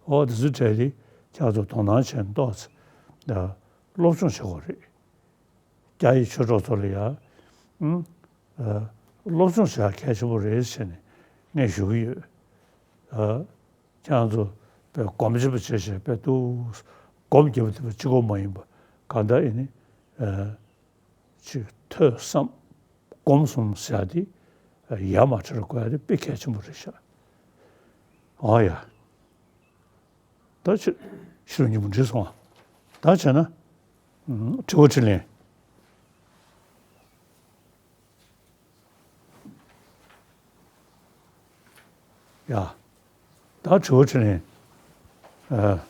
འོ་དེ་ཚོའི་གྲས་དེ་ཁྱེད་ཚོ་དོ་སྣང་བྱས་ནས་ཏོག་ཙམ་སློབ་སྦྱོང་བྱེད་དགོས་རེད། རྒྱ་ཡི་ཆོས་གྲོགས་ཚོ་ལ་ཡ། ཨུམ། ཨ། སློབ་སྦྱོང་བྱེད་ཡ་གལ་ཆེན་པོ་རེད་ཟེར་ནས་ངས་ཞུ་གི་ཡོད། ཨ། ཁྱེད་རང་ཚོ་དཔེ་སྒོམ་བྱེད་པ་བྱས་བྱས་དཔེ་འདུག་སྒོམ་རྒྱབ་པ་དེ་གཅིག་པོ་མ་ཡིན་པ། གང་ལྟར་ཨེ་ནི། ཨ། ཅིག་ཐོས་བསམ་སྒོམ་གསུམ་ཟེར་ཡ་དེ་ཡ་མ་བྲལ་དགོས་ཡ་དེ་དཔེ་གལ་ཆེན་པོ་རེད་ཤག་འོ་ཡ། ད་ཕྱི་ཕྱི་རུ་ཉིན་མོ་འགྲིག་སོང་ཨ། ད་བྱས་ན། ཨུམ། དྲི་བ་དྲིས་ལན། ཡ། ད་དྲི་བ་དྲིས་ལན། ཨ།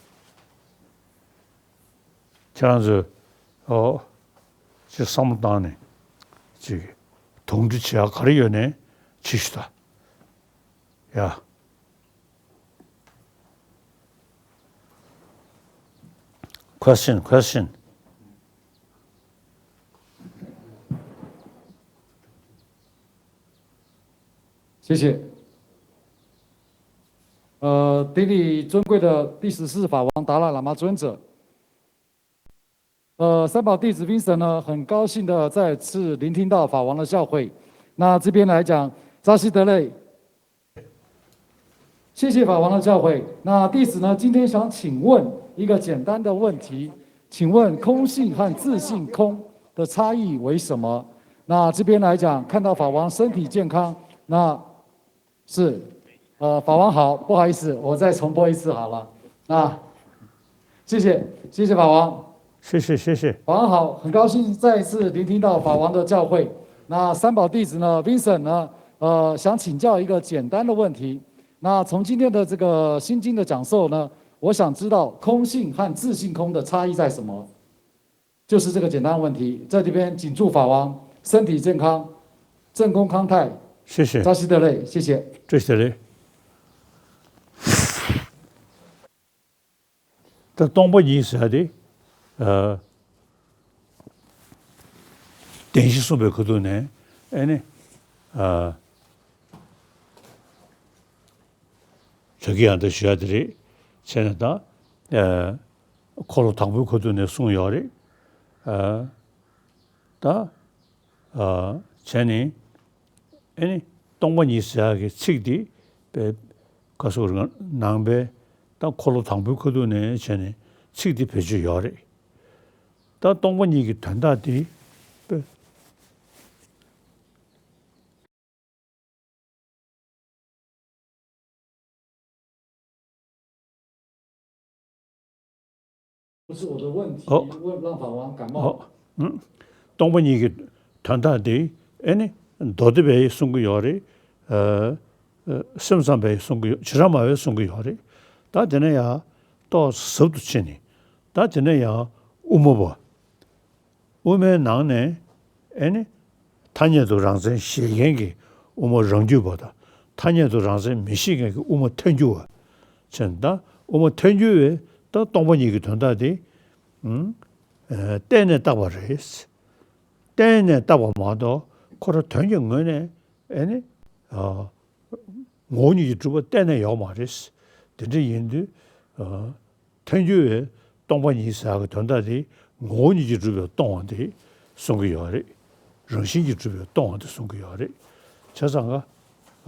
ཁྱེད་རང་ཚོས། ཨོ། ཅིག་བསམ་བློ་བཏང་ནས། ཅིག་དོགས་འདྲི་བྱེད་ཡ་ག་རེ་ཡོད་ནའི་བྱེད་ཤོག་ད། ཡ། Question, question. 谢谢。呃，顶礼尊贵的第十四法王达赖喇嘛尊者。呃，三宝弟子 Vincent 呢，很高兴的再次聆听到法王的教诲。那这边来讲，扎西德勒，谢谢法王的教诲。那弟子呢，今天想请问一个简单的问题，请问空性和自性空的差异为什么？那这边来讲，看到法王身体健康，那是，呃，法王好，不好意思，我再重播一次好了。啊，谢谢，谢谢法王。谢谢，谢谢。法王好，很高兴再一次聆听到法王的教诲。那三宝弟子呢，Vincent 呢，呃，想请教一个简单的问题。那从今天的这个心经的讲授呢，我想知道空性和自性空的差异在什么？就是这个简单问题。在这边谨祝法王身体健康，正宫康泰，谢谢。扎西德勒，谢谢。这些嘞。 ད་སྟོང་པ་ཉིད་ཟེར་ཏེ། ཨ། བདེན་བཞི་གསུངས་པའི་ཁ་ཐུག་ནས་ཨེ་ནི། ཨ། ད་གི་ཡང་ད་ཞུ་ཡ་དེ་རེད། བྱས་ན་ད། ཨ། འཁོར་ལོ་དང་པོའི་ཁ་ཐུག་ནས་གསུངས་ཡོད་རེད། ཨ། ད། ཨ། བྱས་ནས། ཨེ་ནི། སྟོང་པ་ཉིད་ཟེར་ཡག་གི་ཚིག་འདི། པའི། ག་སོགས་རིགས་ནང་པའི། ད་འཁོར་ལོ་དང་པོའི་ཁ་ཐུག་ནས་བྱས་ནས་ཚིག་འདི་བེད་སྤྱོད་ཡོད་རེད། ད་སྟོང་པ་ཉིད་ཀྱི་དོན་དག་འདི། པའི། 不是我的问题，ཨོ། 问让法王感冒。ཨོ། ཨང་། སྟོང་པ་ཉིད་ཀྱི་དོན་དག་དེ་ཨེ་ནི་མདོ་སྡེ་པས་གསུང་གི་ཡོད་རེད། ཨ། ཨ། སེམས་ཙམ་པས་གསུང་གི་ཡོད། བྱེ་བྲག་སྨྲ་བས་གསུང་གི་ཡོད་རེད། ད་དེ་ནས་ཡང་ཏོག་ཙམ་ཟབ་ཏུ་ཕྱིན་ནས། ད་དེ་ནས་ཡང་དབུ་མ་པ། དབུ་མའི་ནང་ནས་ཨེ་ནི་ཐ་སྙད་དུ་རང་མཚན་བཞེད་མཁན་གྱི་དབུ་མ་རང་རྒྱུད་པ་དང་། ཐ་སྙད་དུ་རང་མཚན་མི་བཞེད་མཁན་གྱི་དབུ་མ་ཐལ་འགྱུར་བ་བྱས་ནས། ད་དབུ་མ་ཐལ་འགྱུར་བས་ད་སྟོང་པ་ཉིད་ཀྱི་དོན་དག་དེ། ཨང་། ཨ། བརྟེན་ནས་བཏགས་པ་རེད། བརྟེན་ནས་བཏགས་པ་མ་གཏོགས་ཁོ་རང་དོན་གྱི་ངོས་ནས་ཨེ་ནི། ཨ། ངོ་བོ་ཉིད་ཀྱིས་གྲུབ་པ་གཏན་ནས་ཡོད་མ་རེད། དེ་འདྲ་ཡིན་དུས། ཨ། ཐལ་འགྱུར་བས་སྟོང་པ་ཉིད་ཟེར་ཡག་གི་དོན་དག་དེ་ངོ་བོ་ཉིད་ཀྱིས་གྲུབ་པས་སྟོང་བ་དེ་གསུང་གི་ཡོད་རེད། རང་བཞིན་གྱིས་གྲུབ་པས་སྟོང་བ་དེ་གསུང་གི་ཡོད་རེད། བྱས་ཙང་ཀ།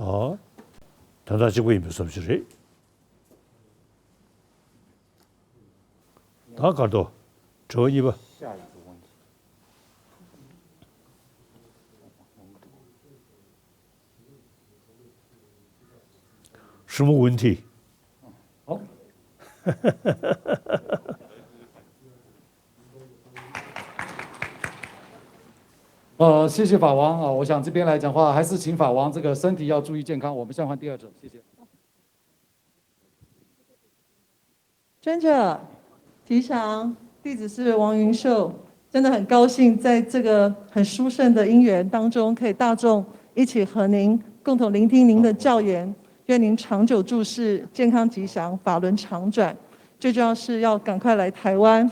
ཨ། དོན་དག་གཅིག་པ་ཡིན་པའི་བཟོ་ཅིག་རེད། ད་ག་རེ་འདུག་དྲི་བ་གཉིས་པ། 什么问题？好。呃，谢谢法王啊，我想这边来讲话，还是请法王这个身体要注意健康。我们现在换第二种，谢谢。 尊者，吉祥，弟子是王云秀，真的很高兴在这个很殊胜的因缘当中，可以大众一起和您共同聆听您的教言，愿您长久住世，健康吉祥，法轮常转。最重要是要赶快来台湾。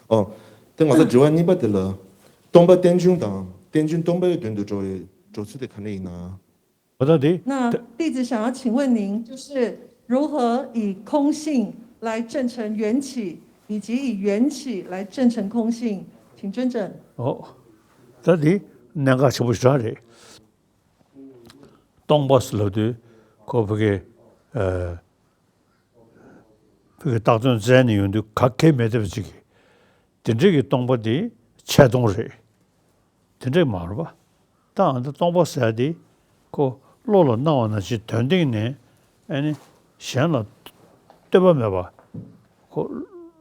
ཨོ། དེ་ང་ཚོ་དྲི་བ་གཉིས་པ་དེ་ལ། སྟོང་པ་རྟེན་འབྱུང་དང་རྟེན་འབྱུང་སྟོང་པའི་དོན་དུ་འགྲོ་བའི་འགྲོ་ཚུལ་དེ་ག་འདྲ་ཡིན་ན། 我到底 那弟子想要请问您，就是如何以空性来证成缘起，以及以缘起来证成空性，请尊者。 ཨོ། ད་དེ་གནད་འགག་ཆེན་པོ་ཞེ་དྲག་རེད། སྟོང་པ་ཟེར་ལབ་དུས་ཁོ་བོད་སྐད། ཨ། བོད་སྐད་བཏགས་དོན་བཙལ་ནས་ཡོང་དུས་ག་གེ་མེད་བསྡད་པ་ཅིག་གིས། དེ་འདྲ་གི་སྟོང་པ་དེ་ཆད་སྟོང་རེད། དེ་འདྲ་མ་རེད་པ། ད་ཨ་ནི་སྟོང་པ་ཟེར་ཡ་དེ་ཁོ་བློ་ལ་སྣང་བ་ནང་བཞིན་དོན་སྟེང་ནས་ཨ་ནི་གཞན་ལ་ལྟོས་པ་མེད་པ། ཁོ་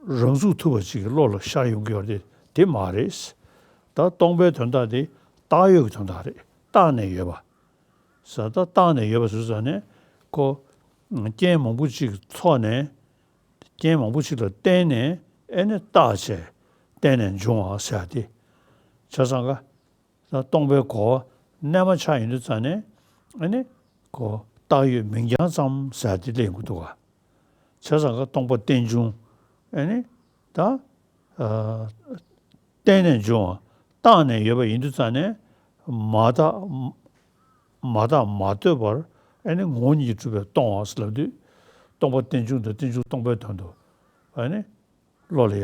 རང་ཚུགས་ཐུབ་པ་ཅིག་གི་བློ་ལ་ཤར་ཡོང་གི་ཡོད་རེད། དེ་མ་རེད། ད་སྟོང་པའི་དོན་དག་དེ་བཏགས་ཡོད་ཀྱི་དོན་དག་རེད། བཏགས་ནས་ཡོད་པ། ས་ད་བཏགས་ནས་ཡོད་པ་ཟེར་ཙང་ནས་ཁོ་རྐྱེན་མང་པོ་ཅིག་ཚོགས་ནས། རྐྱེན་མང་པོ་ཅིག་ལ་བརྟེན་ནས་ཨེ་ནི་བཏགས་བྱས། བརྟེན་ནས་འབྱུང་བ་ཟེར་ཡ་དེ། བྱས་ཙང་ཀ། ད་སྟོང་པའི་གོ་བ་རྣལ་མ་ཆགས་ཡོང་དུས་ཙང་ནས་ཨེ་ནི་ཁོ་བཏགས་ཡོད་མིང་རྐྱང་ཙམ་ཟེར་ཡ་དེ་སླེབས་ཡོང་གི་འདུག་ག། བྱས་ཙང་ཀ་སྟོང་པ་རྟེན་འབྱུང་། ཨེ་ནི་ད། ཨ། བརྟེན་ནས་འབྱུང་བ། བཏགས་ནས་ཡོད་པ་ཡིན་དུས་ཙང་ནས་མ་བརྟགས། མ་བརྟགས་མ་ལྟོས་པར་ཨེ་ནི་ངོ་བོ་ཉིད་ཀྱིས་གྲུབ་པས་སྟོང་བ་ཟེར་ལབ་དུས། སྟོང་པ་རྟེན་འབྱུང་དང་རྟེན་འབྱུང་སྟོང་པའི་དོན་དུ་ཨེ་ནི་བློ་ལ་ཡ་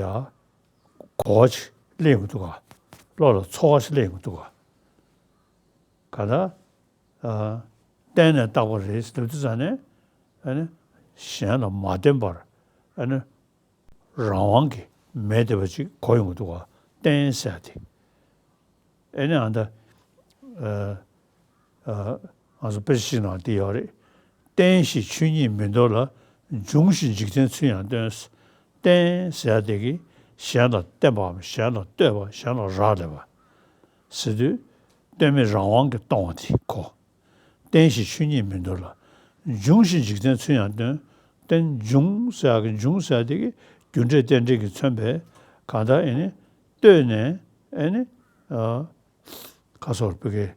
གོ་བ་ཞིག་སླེབས་ཡོང་གི་འདུག་ག། བློ་ལ་ཚོར་བ་ཞིག་སླེབས་ཡོང་གི་འདུག་ག། ག་ད། ཨ། བརྟེན་ནས་བཏགས་པ་རེད་ཟེར་ལབ་དུས་ཙང་ནས་ཨེ་ནི་གཞན་ལ་མ་བརྟེན་པར་ཨེ་ནི། རང་དབང་གིས་མེད་བསྡད་པ་ཅིག་གོ་ཡོང་གི་འདུག་ག། རྟེན་ཟེར་ཡ་དེ། ཨེ་ནི་ཨ་ད། ཨ། ཨ། ང་ཚོ་དཔེ་ཆ་ཞིག་ནང་དེ་ཡོད་རེད། རྟེན་ཞེས་ཆོས་ཉིད་མིན་མདོར་ལ། འབྱུང་ཞིང་འཇིག་རྟེན་ཚུལ་ཡང་སྟོན། རྟེན་ཟེར་ཡ་དེ་གིས་གཞན་ལ་བརྟེན་པའམ་གཞན་ལ་ལྟོས་པ། གཞན་ལ་རག་ལས་པ་ཟེར་དུས། སྟོན་མེད་རང་དབང་གིས་སྟོང་བ་དེ་གོ། རྟེན་ཞེས་ཆོས་ཉིད་མིན་མདོར་ལ། འབྱུང་ཞིང་འཇིག་རྟེན་ཚུལ་ཡང་སྟོན། རྟེན་འབྱུང་ཟེར་ཡག་གི་འབྱུང་ཟེར་ཡག་དེ་གི་རྒྱུ་འབྲས་རྟེན་འབྲེལ་གྱིས་མཚོན་པའི་གང་ལྟར་ཨེ་ནི་ལྟོས་ནས་ཨེ་ནི། ཨ། ཁ་སོར་བུ་གི།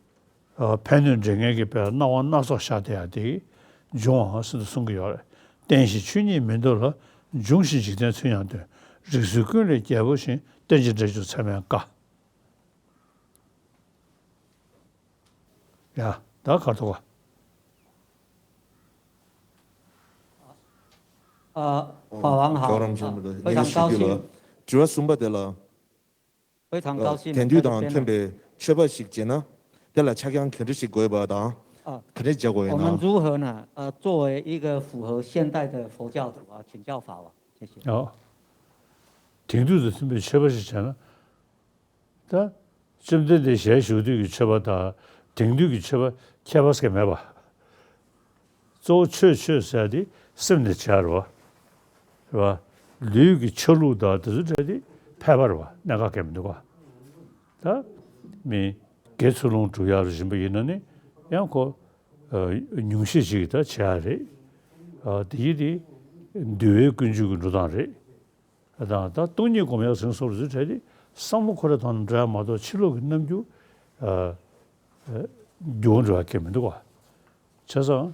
ཨ། ཕན་གནོད་འདྲེས་ངེས་ཀྱི་བའི་སྣང་བ་སྣ་ཚོགས་ཤར་བསྡད་ཡག་དེ་གི་འབྱུང་བ་ཟེར་དུ་གསུང་གི་ཡོད་རེད། རྟེན་ཞེས་ཆོས་ཉིད་མིན་མདོར་ལ། འབྱུང་ཞིང་འཇིག་རྟེན་ཚུལ་ཡང་སྟོན། རིགས་གསུམ་ཀུན་ལས་རྒྱལ་པོ་ཞིང་། རྟེན་ཅིང་འབྲེལ་འབྱུང་ཚད་མེད་དཀའ། ཡ། ད་ག་རེ་འདུག་ག། 呃，法王好， ཀའོ་རམ་ཆེན་པོ་ལ། 非常高兴。 ཉེ་གི་ཞུ་རྒྱུ་ལ། དྲི་བ་གསུམ་པ་དེ་ལ། 非常高兴能在这边呢。 དེང་དུས་དང་མཐུན་པའི་མཆོད་པ་ཞིག་བྱེད་ན། དེ་ལ་ཕྱག་རྐྱང་ག་འདྲ་ཞིག་དགོས་པ་དང་། 啊，ག་འདྲ་བྱ་དགོས་ཡིན་ན། 我们如何呢？呃，作为一个符合现代的佛教徒啊，请教法王，谢谢。 ཨོ། དེང་དུས་དང་མཐུན་པའི་མཆོད་པ་ཞིག་བྱས་ན། ད་བཅོམ་ལྡན་འདས་ཞལ་བཞུགས་དུས་ཀྱི་མཆོད་པ་དང་དེང་དུས་ཀྱི་མཆོད་པ་ཁྱད་པར་ཟེར་མེད་པ། གཙོ་བོ་མཆོད་མཆོད་ཟེར་ཡ་དེ་སེམས་ནས་བྱ་རེད་བ། རེད་བ། ལུས་ཀྱི་ཆ་ལུགས་དང་དེ་ཚོ་འཕྲད་དེ་ཕལ་པ་རེད་པ། གནད་འགག་གང་ཡང་མི་འདུག་ག་ད་མི་དགེ་ཚུལ་སློང་དྲུག་ཡར་ལ་བཞིན་པ་ཡིན་ན་ནི་ཡང་ཁོ་ཉུང་ཤས་ཅིག་ད་བྱེད་ཡག་རེད། དེ་ཡིན་དེ་འདུལ་བའི་ཀུན་སྤྱོད་ཀྱི་འགྲོ་སྟངས་རེད། དང་ད་སྟོང་ཉིད་སྒོམ་ཡག་ཟེར་སོགས་ལ་ཚུར་བྱས་ཏེ་བསམ་བློ་ཁོ་ར་དང་འདྲ་མ་གཏོགས་ཕྱི་ལོགས་ཀྱི་རྣམ་འགྱུར་འགྱུར་བ་འགྲོ་ཡག་གང་ཡང་མི་འདུག་ག་བྱས་ཙང་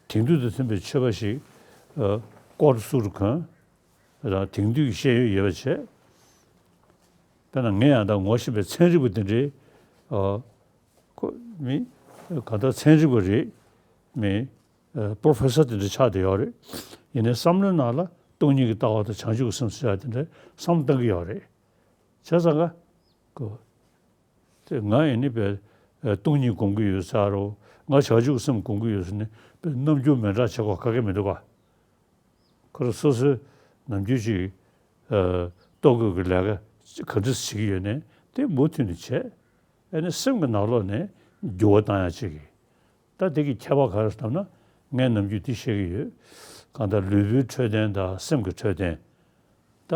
དེང་དུས་དང་མཐུན་པའི་ཆོས་པ་ཞིག་ཨ་སྐོར་སུ་རུ་གོན་དང་དེང་དུས་ཀྱི་ཤེས་ཡོན་ཡོད་པ་བྱས། དཔེར་ན་ངས་ཡང་ད་ངོ་ཤེས་པའི་ཚན་རིག་པ་དེ་འདྲའི་ཨ་ཁོ་མི་གང་ལྟར་ཚན་རིག་པ་རེད། མི་ཨ་པོ་རོ་ཕེ་སར་དེ་འདྲ་ཆགས་བསྡད་ཡོད་རེད། ཡིན་ནའི་བསམ་བློའི་ནང་ལ་སྟོང་ཉིད་ཀྱི་ལྟ་བ་དང་བྱང་ཆུབ་ཀྱི་སེམས་ཟེར་ཡག་དེ་འདྲ་བསམ་བློ་བཏང་གི་ཡོད་རེད། བྱས་ཙང་ཀ་ཁོ་དེ་ང་ཡིན་ནི་པས་སྟོང་ཉིད་སྒོམ་གྱི་ཡོད་ཟེར་རོ། ང་བྱང་ཆུབ་སེམས་སྒོམ་གྱི་ཡོད་ཟེར་ནས་པས་རྣམ་འགྱུར་མི་འདྲ་བྱེད་དགོས་ག་གེ་མི་འདུག་ག་ཁོ་རང་སོ་སོའི་ནམ་རྒྱུན་ཅིག་ཨ་ལྟོ་གོས་ཀྱི་ལས་ཀ་ག་འདྲ་བྱེད་ཀྱི་ཡོད་ནའི་དེ་མུ་མཐུད་ནས་བྱས། ཨ་ནི་སེམས་ཀྱི་ནང་ལོགས་ནས་འགྱུར་བ་བཏང་ཡག་ཅིག་གི་ད་དེ་གི་ཁྱད་པར་ག་རེ་ཟེར་ན། ངས་ནམ་རྒྱུན་འདི་བཤད་ཀྱི་ཡོད། གང་ལྟར་ལུས་པོའི་འཕྲོད་བསྟེན་དང་སེམས་ཀྱི་འཕྲོད་བསྟེན། ད་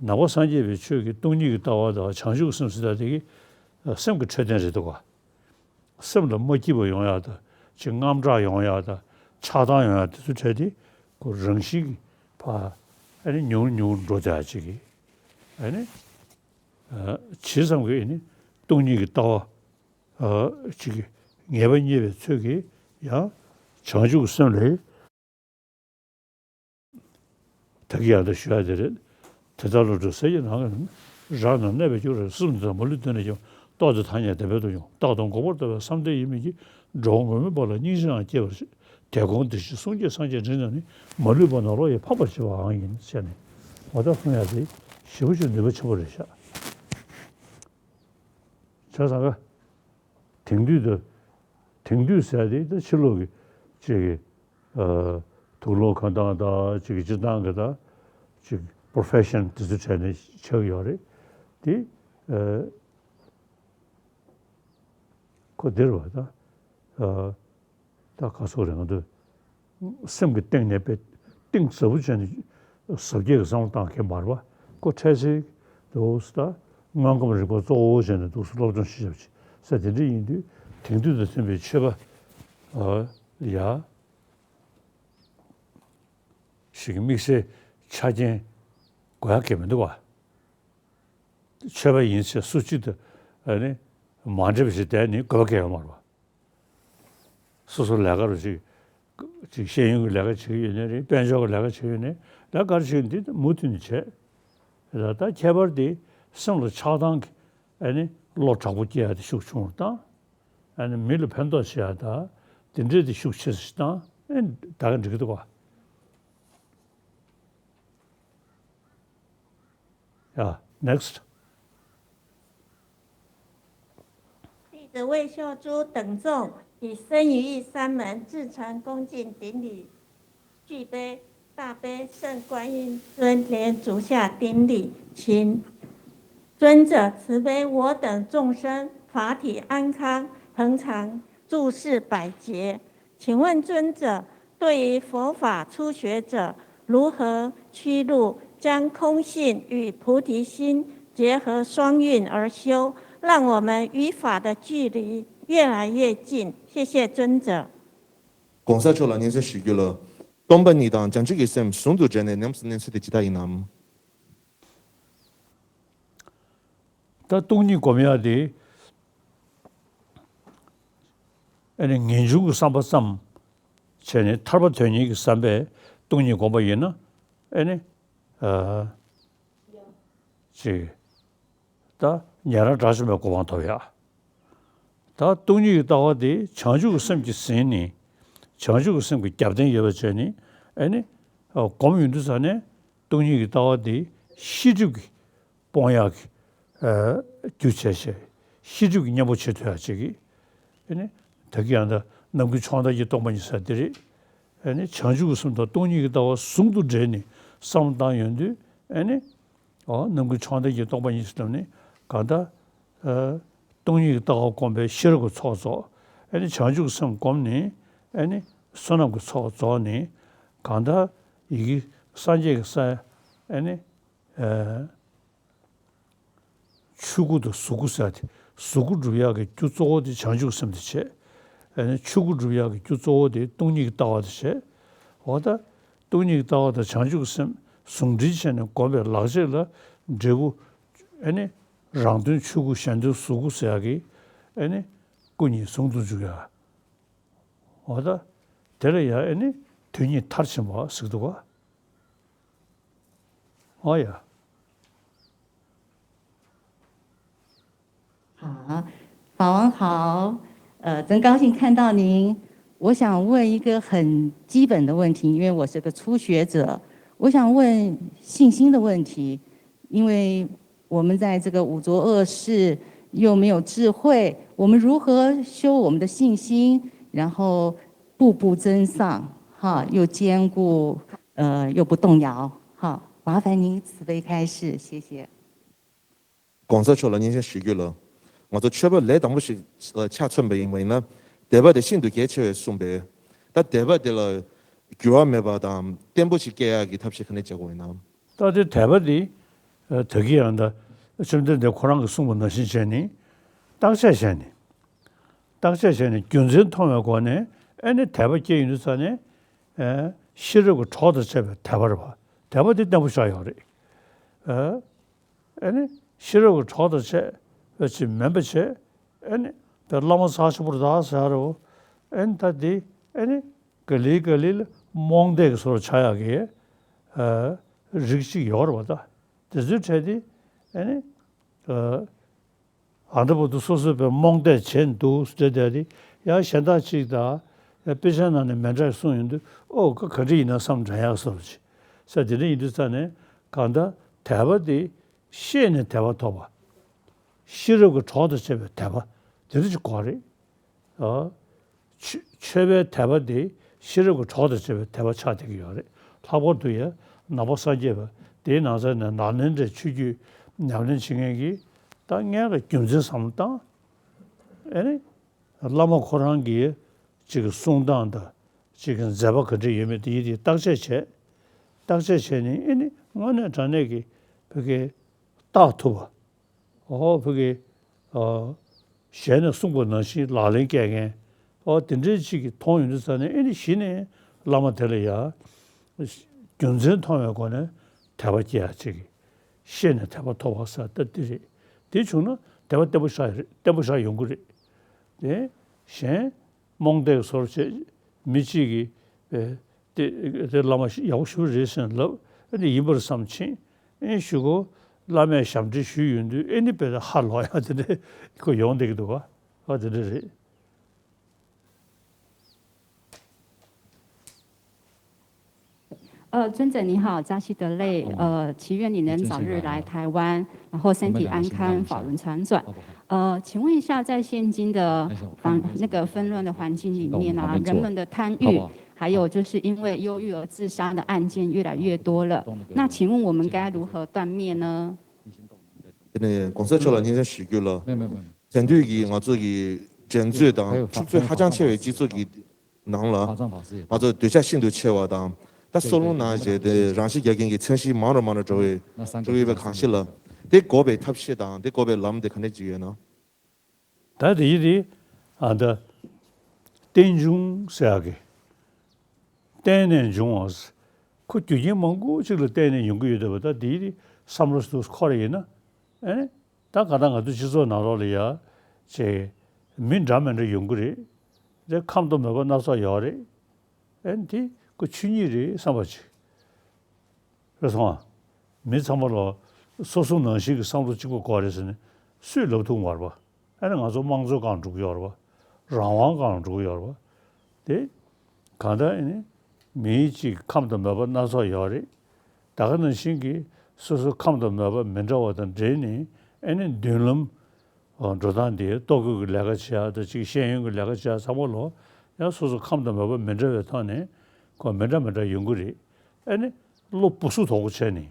ནང་པ་སངས་རྒྱས་པའི་ཆོས་ཀྱི་སྟོང་ཉིད་ཀྱི་ལྟ་བ་དང་བྱང་ཆུབ་སེམས་ཟེར་ཡག་དེ་གི་སེམས་ཀྱི་འཕྲོད་བསྟེན་རེད་འདུག་ག་སེམས་ལ་མ་སྐྱིད་པ་ཡོང་ཡག་དང་ཅིག་དངངས་སྐྲག་ཡོང་ཡག་དང་ཆགས་སྡང་ཡོང་ཡག་དེ་ཚོ་འཕྲད་དེ་ཁོ་རང་བཞིན་གྱིས་ཕར་ཨ་ནི་ཉུང་ཉུང་འགྲོ་བསྡད་ཡག་ཅིག་གི་ཨ་ནི་ཇི་ཙམ་གྱིས་ཨ་ནི་སྟོང་ཉིད་ཀྱི་ལྟ་བ་ཨ་ཅིག་ངེས་པ་རྙེད་པའི་ཚོད་ཀྱིས་ཡང་བྱང་ཆུབ་ཀྱི་སེམས་ལ། ད་གི་ཡང་དུ་ཞུ་ཡག་དེ་རེད། དེ་ལྟར་བློ་གྲོས་ཟེར་གྱི་ནང་གི་རང་ན་གནས་པའི་རྒྱུ་རེད། སེམས་དང་མ་ལུས་བསྟན་ནས་ཀྱང་། རྟོག་དེ་ཐ་སྙད་བདེན་པར་དུ་ཡོང་། རྟག་ཏུ་འགོག་པར་ལྟ་བའི་བསམ་གཏན་ཡིན་མིན་གྱིས། འགྲོ་བ་ངུར་སྨྲིག་པ་ལ་སྙིང་རྗེའང་སྐྱེ་བར་བྱེད། དེ་དགོངས་དེ་བཞིན་གསུང་སྐྱེས་སངས་རྒྱས་འབྲིང་རྣམས་ནི། མ་ལུས་པ་ནང་ལོགས་ཡི་འཕགས་པར་བྱེད་པའང་ཡིན། ཟེར་ནས་འོ་ད་གསུང་ཡག་དེ་ཞེ་པོ་ཅིག་ནུས་པ་ཆེན་པོ་རེད་ཤག་བྱས་ཙང་ཀ་དེང་དུས་དུ་དེང་དུས་ཟེར་ཡག་དེ་ད་ཕྱི་ལོགས་ཀྱི་ཅིག་གི་ཨ་དུག་ལོག་གོན་སྟངས་དང་ཅིག་གི་སྤྱིར་བཏང་གི་ད་ཅིག་པོ་རོ་ཕེ་ཤན་དེ་ཚོ་བྱས་ནས་ཆགས་ཀྱི་ཡོད་རེད། དེ་ཨ་ཁོ་འདིར་བ་ད་ཨ་ད་ག་སོགས་རེད། ང་ཚོ་སེམས་ཀྱི་སྟེང་ནས་པའི་གཏིང་ཟབ་པོ་བྱས་ནས་ཟབ་རྒྱས་ཀྱི་བསམ་བློ་བཏང་མཁན་མ་རེད་པ། ཁོ་འཕྲལ་སེལ་འདུག་ད་དངོས་ཁམས་རིག་པ་གཙོ་བོ་བྱས་ནས་འདུག་སེ་སློབ་སྦྱོང་ཞིག་བྱས་ཟེར་དེ་འདྲ་ཡིན་དུས་དེང་དུས་དང་མཐུན་པའི་ཆོས་པ་ཨ་ཡ་ཞིག་གི་དམིགས་བསལ་ཆ་རྐྱེན་དགོས་ཡག་གང་ཡང་མི་འདུག་ག་ཆོས་པ་ཡིན་ཚེ་སུ་གཅིག་ཏུ་ཨ་ནི་མ་འདྲེས་པ་ཞིག་བསྡད་ནས་དགོས་པ་གང་ཡང་ཡོད་མ་རེད་པ། སོ་སོ་ལས་ཀ་རུ་ཅིག་ཅིག་ཤེས་ཡོན་གྱི་ལས་ཀ་བྱེད་ཀྱི་ཡོད་ནའི་རེད། དཔལ་འབྱོར་གྱི་ལས་ཀ་བྱེད་ཀྱི་ཡོད་ནའི་ལས་ཀ་ག་རེ་བྱེད་ཀྱི་འདི་མུ་མཐུད་ནས་བྱས། ད་ལྟ་ཁྱད་པར་དེ་སེམས་ལ་ཆགས་སྡང་གི་ཨ་ནི་བློ་དྲག་པོ་སྐྱེ་ཡག་དེ་ཤུགས་ཆུང་རུ་བཏང་། ཨ་ནི་མི་ལ་ཕན་ཐོགས་བྱེད་ཡག་ད་དེ་འདྲས་དེ་ཤུགས་ཆེ་ས་ཞིག་བཏང་ཨ་ནི་ད་ག་འགྲིག་གི་འདུག་ག་ཡ། Next. 弟子魏秀珠等众以生与义三门至诚恭敬顶礼具杯，大悲圣观音尊莲足下顶礼，请尊者慈悲我等众生法体安康，恒常诸事百劫。请问尊者，对于佛法初学者，如何驱入将空性与菩提心结合双运而修，让我们与法的距离越来越近？谢谢尊者。 གོང་ས་མཆོག་ལ་སྙན་སེང་ཞུ་རྒྱུ་ལ། སྟོང་པ་ཉིད་དང་བྱང་ཆུབ་ཀྱི་སེམས་ཟུང་དུ་འབྲེལ་ནས་ཉམས་སུ་ལེན་ཚུལ་དེ་ཇི་ལྟར་ཡིན་ནམ། ད་སྟོང་ཉིད་སྒོམ་ཡག་དེ་ཨ་ནི་ངེས་འབྱུང་གི་བསམ་པ་ཙམ་བྱས་ནས་ཐར་པ་དོན་གཉེར་གྱི་བསམ་པས་སྟོང་ཉིད་སྒོམ་པ་ཡིན་ན་ཨ་ནི་ཨ་ཅིག་ད་ཉན་རང་དགྲ་བཅོམ་པའི་གོ་འཕང་ཐོབ་ཡག་ད་སྟོང་ཉིད་ཀྱི་ལྟ་བ་དེ་བྱང་ཆུབ་ཀྱི་སེམས་ཀྱིས་ཟིན་ནས་བྱང་ཆུབ་ཀྱི་སེམས་ཀྱི་རྒྱབ་རྟེན་ཡོད་པ་བྱས་ནས་ཨ་ནི་སྒོམ་ཡོང་དུས་ཙ་ནས་སྟོང་ཉིད་ཀྱི་ལྟ་བ་དེ་ཤེས་སྒྲིབ་ཀྱི་སྤོང་ཡག་གི་ཨ་རྒྱུ་བྱས་བྱས་ཤེས་སྒྲིབ་ཀྱི་གཉེན་པོ་བྱེད་ཐུབ་ཡག་ཅིག་གི་ཨ་ནི་ད་གི་ཡང་ད་ནམ་མཁའི་མཆོག་མཐའ་ཡས་ཀྱི་སྟོང་པ་ཉིད་ཟེར་དེ་རེད། ཨ་ནི་བྱང་ཆུབ་ཀྱི་སེམས་དང་སྟོང་ཉིད་ཀྱི་ལྟ་བ་ཟུང་དུ་འབྲེལ་ནས་བསམ་བློ་བཏང་ཡོང་དུས་ཨ་ནི། འོ་ནམ་མཁའི་མཆོག་མཐའ་ཡས་ཀྱི་སྟོང་པ་ཉིད་ཟེར་ནས་གང་ལྟར་ཨ་སྟོང་ཉིད་ཀྱི་ལྟ་བ་བསྒོམས་པས་ཤེས་རབ་ཀྱི་ཚོགས་རྫོགས། ཨ་ནི་བྱང་ཆུབ་ཀྱི་སེམས་བསྒོམས་ནས་ཨ་ནི་བསོད་ནམས་ཀྱི་ཚོགས་རྫོགས་ནས་གང་ལྟར་ཡི་གེ་སངས་རྒྱས་ཀྱི་ས་ ཨ་ནི། ཨ། ཆོས་སྐུ་དང་གཟུགས་སྐུ་ཟེར་ཏེ། གཟུགས་སྐུ་སྒྲུབ་ཡག་གི་རྒྱུ་གཙོ་བོ་དེ་བྱང་ཆུབ་སེམས་དེ་བྱས། ཨ་ནི་ཆོས་སྐུ་སྒྲུབ་ཡག་གི་རྒྱུ་གཙོ་བོ་དེ་སྟོང་ཉིད་ཀྱི་ལྟ་བ་དེ་བྱས། འོ་ད། སྟོང་ཉིད་ཀྱི་ལྟ་བ་དང་བྱང་ཆུབ་ཀྱི་སེམས་ཟུང་འབྲེལ་བྱས་ནས་བསྒོམས་པའི་ལག་རྗེས་ལ་འབྲས་བུ། ཨ་ནི། རང་དོན་ཆོས་སྐུ། གཞན་དོན་གཟུགས་སྐུ་ཟེར་ཡག་གི། ཨ་ནི། སྐུ་གཉིས་ཟུང་དུ་འཇུག་ཡག་འོ་ད། དེ་ལ་ཡང་ཨ་ནི་དོན་གཉིས་མཐར་ཕྱིན་པ་ཟེར་གྱི་འདུག་ག། འོ་ཡ། 好，法王好，呃，真高兴看到您。我想问一个很基本的问题，因为我是个初学者，我想问信心的问题，因为我们在这个五浊恶世，又没有智慧，我们如何修我们的信心，然后步步增上，哈，又坚固，呃，又不动摇，哈，麻烦您慈悲开示，谢谢。 གོང་ས་མཆོག་ལ་སྙན་སེང་ཞུ་རྒྱུ་ལ། ང་ཚོ་ཆོས་པ་ལས་དང་པོ་ཞིག་ཆ་མཚོན་པ་ཡིན་པ་ཡིན་ན། དད་པ་དེ་ཤིན་ཏུ་གལ་ཆེ་བས་གསུངས་པས། ད་དད་པ་དེ་ལ་འགྱུར་བ་མེད་པ་དང་བརྟན་པོ་ཞིག་སྐྱེ་ཡག་གི་ཐབས་ཤེས་ག་འདྲ་བྱེད་དགོས་ཡིན་ནམ། ད་དེ་དད་པ་དེ། ད་གིན་ཡང་ད་བཅོམ་ལྡན་འདས་ཁོ་རང་གིས་གསུངས་པ་ནང་བཞིན་བྱས་ནས། བརྟག་དཔྱད་བྱས་ནས། བརྟག་དཔྱད་བྱས་ནས་རྒྱུ་མཚན་མཐོང་བའི་སྒོ་ནས་ཨ་ནི་དད་པ་སྐྱེ་ཡོང་དུས་ཙ་ནས། ཨ། ཤེས་རབ་ཀྱི་གྲོགས་དང་བཅས་པའི་དད་པ་རེད་པ། དད་པ་དེ་བརྟན་པོ་ཆགས་ཡོད་རེད། ཨ། ཨ་ནི་ཤེས་རབ་ཀྱི་གྲོགས་དང་བཅས་པ་ཅིག་མིན་པ་བྱས། ཨ་ནི་བླ་མ་ཚ་ཞིག་པོར་བདག་ཟེར་རོ། ཨ་ནི་ད་འདི་ཨ་ནི་ག་ལེ་ག་ལེ་ལ་རྨོངས་དད་ཀྱི་བཟོ་འདྲ་ཆགས་ཡག་གི། ཨ། རིགས་ཅིག་ཡོད་རེད་པ། ད་དེ་ཚོའི་གྲས་དེ་ཨ་ནི། ཨ། ཨ། ད་བར་དུ་སོ་སོས་པའི་རྨོངས་དད་བྱས་འདུག་ཟེར་དེ་དེ་ཡང་གཞན་དག་ཅིག་དང་། ཡང་དཔེ་ཆ་ནང་ནས་མི་འདྲ་གསུངས་ཡོང་དུས། ཨོ་ཁ་ག་འདྲ་ཡིན་ན་བསམ་དྲན་ཡག་བཟོ་འདྲ་ཅིག་ས། དེ་འདྲ་ཡིན་དུས་ཙ་ནས་གང་ལྟར་དད་པ་དེ་ཤེས་ནས་དད་པ་ཐོབ་པ། ཤེས་རབ་ཀྱི་གྲོགས་དང་བཅས་པའི་དད་པ་དེ་འདྲ་ཅིག་དགོས་རེད། ཨ། ཆོས་ཆོས་པའི་དད་པ་དེ་ཤེས་རབ་ཀྱི་གྲོགས་དང་བཅས་པའི་དད་པ་ཆགས་བསྡད་ཀྱི་ཡོད་རེད། ལྷག་པར་དུ་ཡང་ནང་པ་སངས་རྒྱས་པ་དེའི་ནང་ཚན་ནས་ནཱ་ལེནྡྲའི་ཆོས་བརྒྱུད་ཉམས་ལེན་བྱེད་མཁན་གྱིས་ད་སྔོན་ལ་རྒྱུ་མཚན་བསམ་བློ་བཏང་། ཨ་ནི་བླ་མ་ཁོ་རང་གི་ཅིག་གི་གསུང་སྟངས་དང་། ཅིག་གི་མཛད་པ་ག་འདྲ་ཡོད་མེད་དེ་ཡིན་དེ་བརྟག་དཔྱད་བྱས། བརྟག་དཔྱད་བྱས་ནས་ཨ་ནི་དངོས་གནས་དྲང་གནས་ཀྱི་བོད་སྐད་བརྟག་ཐུབ་པ། ཨོ་ཕ་གི། ཨ། ཞལ་ནས་གསུངས་པ་ནང་བཞིན་ལག་ལེན་བཀལ་མཁན། ཨོ་དེ་འདྲའི་ཅིག་གིས་མཐོང་ཡོང་དུས་ཙ་ནས་ཨེ་ནི་གཞི་ནས་བླ་མ་དེ་ལ་ཡ། རྒྱུ་མཚན་མཐོང་བའི་སྒོ་ནས་དད་པ་སྐྱེ་ཡག་ཅིག་གིས། ཤེས་ནས་དད་པ་ཐོབ་པ་ཟེར་ད་འདི་རེད། དེ་བྱུང་ན་དད་པ་བརྟན་པོ་ཆགས་རེད། བརྟན་པོ་ཆགས་ཡོང་གི་རེད། དེ་གཞན། རྨོངས་དད་བཟོ་འདྲ་བྱས། མི་གཅིག་གིས། ཨེ། དེ་དེ་བླ་མ་ཡག་པོ་ཞེ་པོ་རེད་ཟེར་ལབ། ཨ་ནི་ཡིན་པར་བསམ་ཕྱིན། ཨེ་ཞུ་གོ། བླ་མས་ཞབས་འདྲེན་ཞུས་ཡོང་དུས་ཨེ་ནི་དཔེ་ཧ་ལོག་ཡག་དེ་འདྲ་ཁོ་ཡོང་བསྡད་ཀྱི་འདུག་ག། ཨ་དེ་འདྲ་རེད། 呃，尊者你好，扎西德勒，呃，祈愿你能早日来台湾，然后身体安康，法轮常转。呃，请问一下，在现今的环那个纷乱的环境里面啊，人们的贪欲，还有就是因为忧郁而自杀的案件越来越多了。那请问我们该如何断灭呢？ དེ་ནས་གོང་ས་མཆོག་ལ་སྙན་སེང་ཞུ་རྒྱུ་ལ། དེང་དུས་ཀྱི་ང་ཚོ་གི་འགྲན་རྩོད་དང་འཁྲུག་རྩོད་ཧ་ཅང་ཆེ་བའི་སྤྱི་ཚོགས་ཀྱི་ནང་ལ། ང་ཚོ་འདོད་ཆགས་ཤིན་ཏུ་ཆེ་བ་དང་། ད་སྲོག་རླུང་ནང་བཞིན་དེ་རང་ཤི་རྒྱག་མཁན་གྱི་མཚན་གཞི་མང་རུ་མང་རུ་འགྲོ་བའི་འགྲོ་ཡོད་པའི་གང་ཞིག་ལ། དེ་འགོག་པའི་ཐབས་ཤེས་དང་དེ་འགོག་པའི་ལམ་དེ་ག་འདྲ་ཅིག་ཡོད་ན། ད་དེ་ཡི་དེ། ཨ་ད། རྟེན་འབྱུང་ཟེར་ཡག་གི། བརྟེན་ནས་འབྱུང་བ། ཁོ་རྒྱུ་རྐྱེན་མང་པོ་ཅིག་ལ་བརྟེན་ནས་ཡོང་གི་ཡོད་བསྡད་པ། ད་དེ་ཡི་དེ་བསམ་བློ་ཞིག་འཁོར་ཡིན་ན། ཨེ། ད་ག་ད་ང་ཚོ་སྤྱི་ཚོགས་ནང་ལོགས་ལ་ཡ། ཅེ། མི་འདྲ་མི་འདྲ་ཡོང་གི་རེད། དེ་ཁམས་དང་མོས་པ་སྣ་ཚོགས་ཡོད་རེད། ཨེ་འདི་ཁོ་ཆོས་ཉིད་རེད་བསམ་པ་ཅིག་རེད་སོང་ཨ། མི་ཚང་མ་ལ་སོ་སོ་ནང་བཞིན་གྱི་བསམ་བློ་གཅིག་པ་དགོས་རེད་ཟེར་ནས་སུས་ལབ་ཐུབ་མ་རེད་པ། ཨ་ནི་ང་ཚོ་དམངས་གཙོའི་སྒང་འགྲོ་གི་ཡོད་རེད་པ། རང་དབང་སྒང་འགྲོ་གི་ཡོད་རེད་པ། དེ། གང་ལྟར་ཨ་ནི། མིའི་གཅིག་ཁམས་དང་མོས་པ་སྣ་ཚོགས་ཡོད་རེད། ད་ག་ནང་བཞིན་གྱི་སོ་སོ་ཁམས་དང་མོས་པ་མི་འདྲ་བ་དང་འབྲེལ་ནས་ཨ་ནི་མདུན་ལམ། འགྲོ་སྟངས་དེ་ལྟོ་གོས་ཀྱི་ལས་ཀ་བྱེད་ཡག་དང་གཅིག་ཤེས་ཡོན་གྱི་ལས་ཀ་བྱེད་ཡག་ཚང་མ་ལོ་ཡང་སོ་སོ་ཁམས་དང་མོས་པ་མི་འདྲ་བའི་ཐོག་ནས་ཁོ་མི་འདྲ་མི་འདྲ་ཡོང་གི་རེད། ཨ་ནི་བློ་སྦུ་སུབ་དོད་པོ་བྱས་ནས་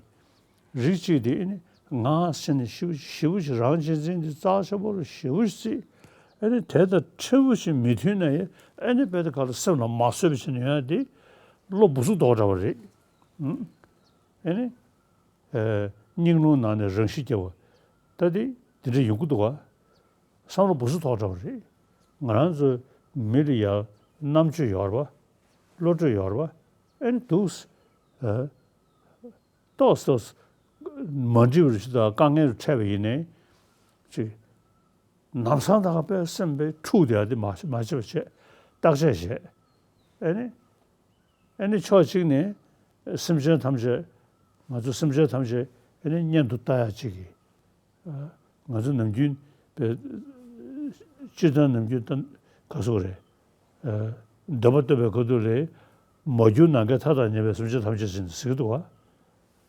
རིགས་གཅིག་དེ་ཨ་ནི་ང་ཟེར་ནས་ཞེ་པོ་ཞེ་པོ་ཅིག་རང་གཅེས་འཛིན་དེ་རྩ་ཆེན་པོ་རུ་ཞེ་པོ་ཅིག་བརྩིས། ཨ་ནི་དེ་དང་ཕྲན་བུ་ཞིག་མི་མཐུན་ན་ཡང་ཨ་ནི་དཔེ་དེ་ག་ལ་སེམས་ལ་མ་བཟོད་པ་བྱས་ནས་ཡོང་ཡག་དེ་བློ་སྦུ་སུབ་དོད་པོ་འདྲ་བ་རེད། ཨ་ནི། ཨེ། སྙིང་རླུང་ནང་ནས་རང་ཤི་རྒྱག་པ། ད་དེ་དེ་འདྲ་ཡོང་གི་འདུག་ག་བསམ་བློ་སྦུ་སུ་ཐོག་འདྲ་བ་རེད། ང་རང་ཚོ་མི་ལ་ཡ་རྣམ་དཔྱོད་ཡོད་རེད་པ། བློ་གྲོས་ཡོད་རེད་པ། ཨེ་ནི་འདུག་ཨ། ཏོག་ཙམ་མ་འགྲིག་པ་ཞིག་དང་དཀའ་ངལ་འཕྲད་པ་ཡིན་ནའི་ཅིག་ནམ་སང་ད་ག་དཔེ་སེམས་དཔེ་འཁྲུག་བསྡད་ཡ་དེ་མ་མ་བྱེད་པ་བྱེད། བརྟག་དཔྱད་བྱེད། ཨེ་ནི། ཨེ་ནི་ཕྱོགས་གཅིག་ནས་སེམས་ཅན་ཐམས་ཅད། ང་ཚོ་སེམས་ཅན་ཐམས་ཅད་ཨེ་ནི་གཉེན་དུ་ལྟ་ཡ་གཅིག་གིས། ཨ། ང་ཚོ་ནམ་རྒྱུན་པའི་སྤྱིར་བཏང་ནམ་རྒྱུན་ད་ག་ཟེར་དགོས་རེད། ཨ། འདོད་པ་སྟོན་པའི་ཁ་ཐུག་ལ་མ་གྱུར་ནམ་མཁའི་མཐའ་དང་མཉམ་པའི་སེམས་ཅན་ཐམས་ཅད་ཟེར་ནས་ཟེར་གྱི་འདུག་ག་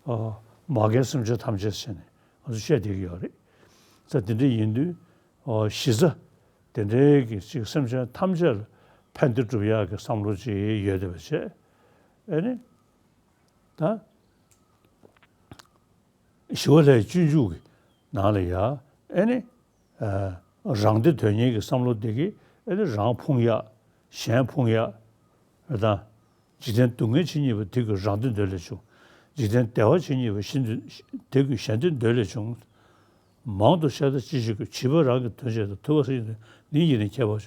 ཨ། མ་རྒན་སེམས་ཅན་ཐམས་ཅད་ཟེར་ནས་ང་ཚོ་བཤད་བསྡད་ཀྱི་ཡོད་རེད། ད་དེ་འདྲ་ཡིན་དུས། ཨ། གཞི་རྩ་དེ་འདྲའི་གི་ཅིག་སེམས་ཅན་ཐམས་ཅད་ལ་ཕན་བདེ་སྒྲུབ་ཡག་གི་བསམ་བློ་ཅིག་ཡོད་བསྡད་པ་བྱས། ཨེ་ནི། ད་ཞི་བ་ལྷའི་སྤྱོད་འཇུག་གི་ནང་ལ་ཡ། ཨེ་ནི། ཨ། རང་བདེ་དོན་གཉེར་གྱི་བསམ་བློ་དེ་གིས་ཨེ་ནི་རང་ཕུང་ཡག་གཞན་ཕུང་ཡག་རེད་ད། འཇིག་རྟེན་སྡུག་བསྔལ་ཇི་སྙེད་པ། དེ་ཀུན་རང་བདེ་འདོད་ལས་བྱུང་། འཇིག་རྟེན་བདེ་བ་ཇི་སྙེད་པ། ཞི་འདོད་དེ་ཀུན་གཞན་བདེ་འདོད་ལས་བྱུང་། མང་དུ་བཤད་ན་ཅི་ཞིག་དགོས། བྱིས་པ་རང་གི་དོན་བྱེད་དང་། ཐུབ་པ་སངས་རྒྱས་དང་། ནི་ཡིས་ནི་ཁྱད་པར་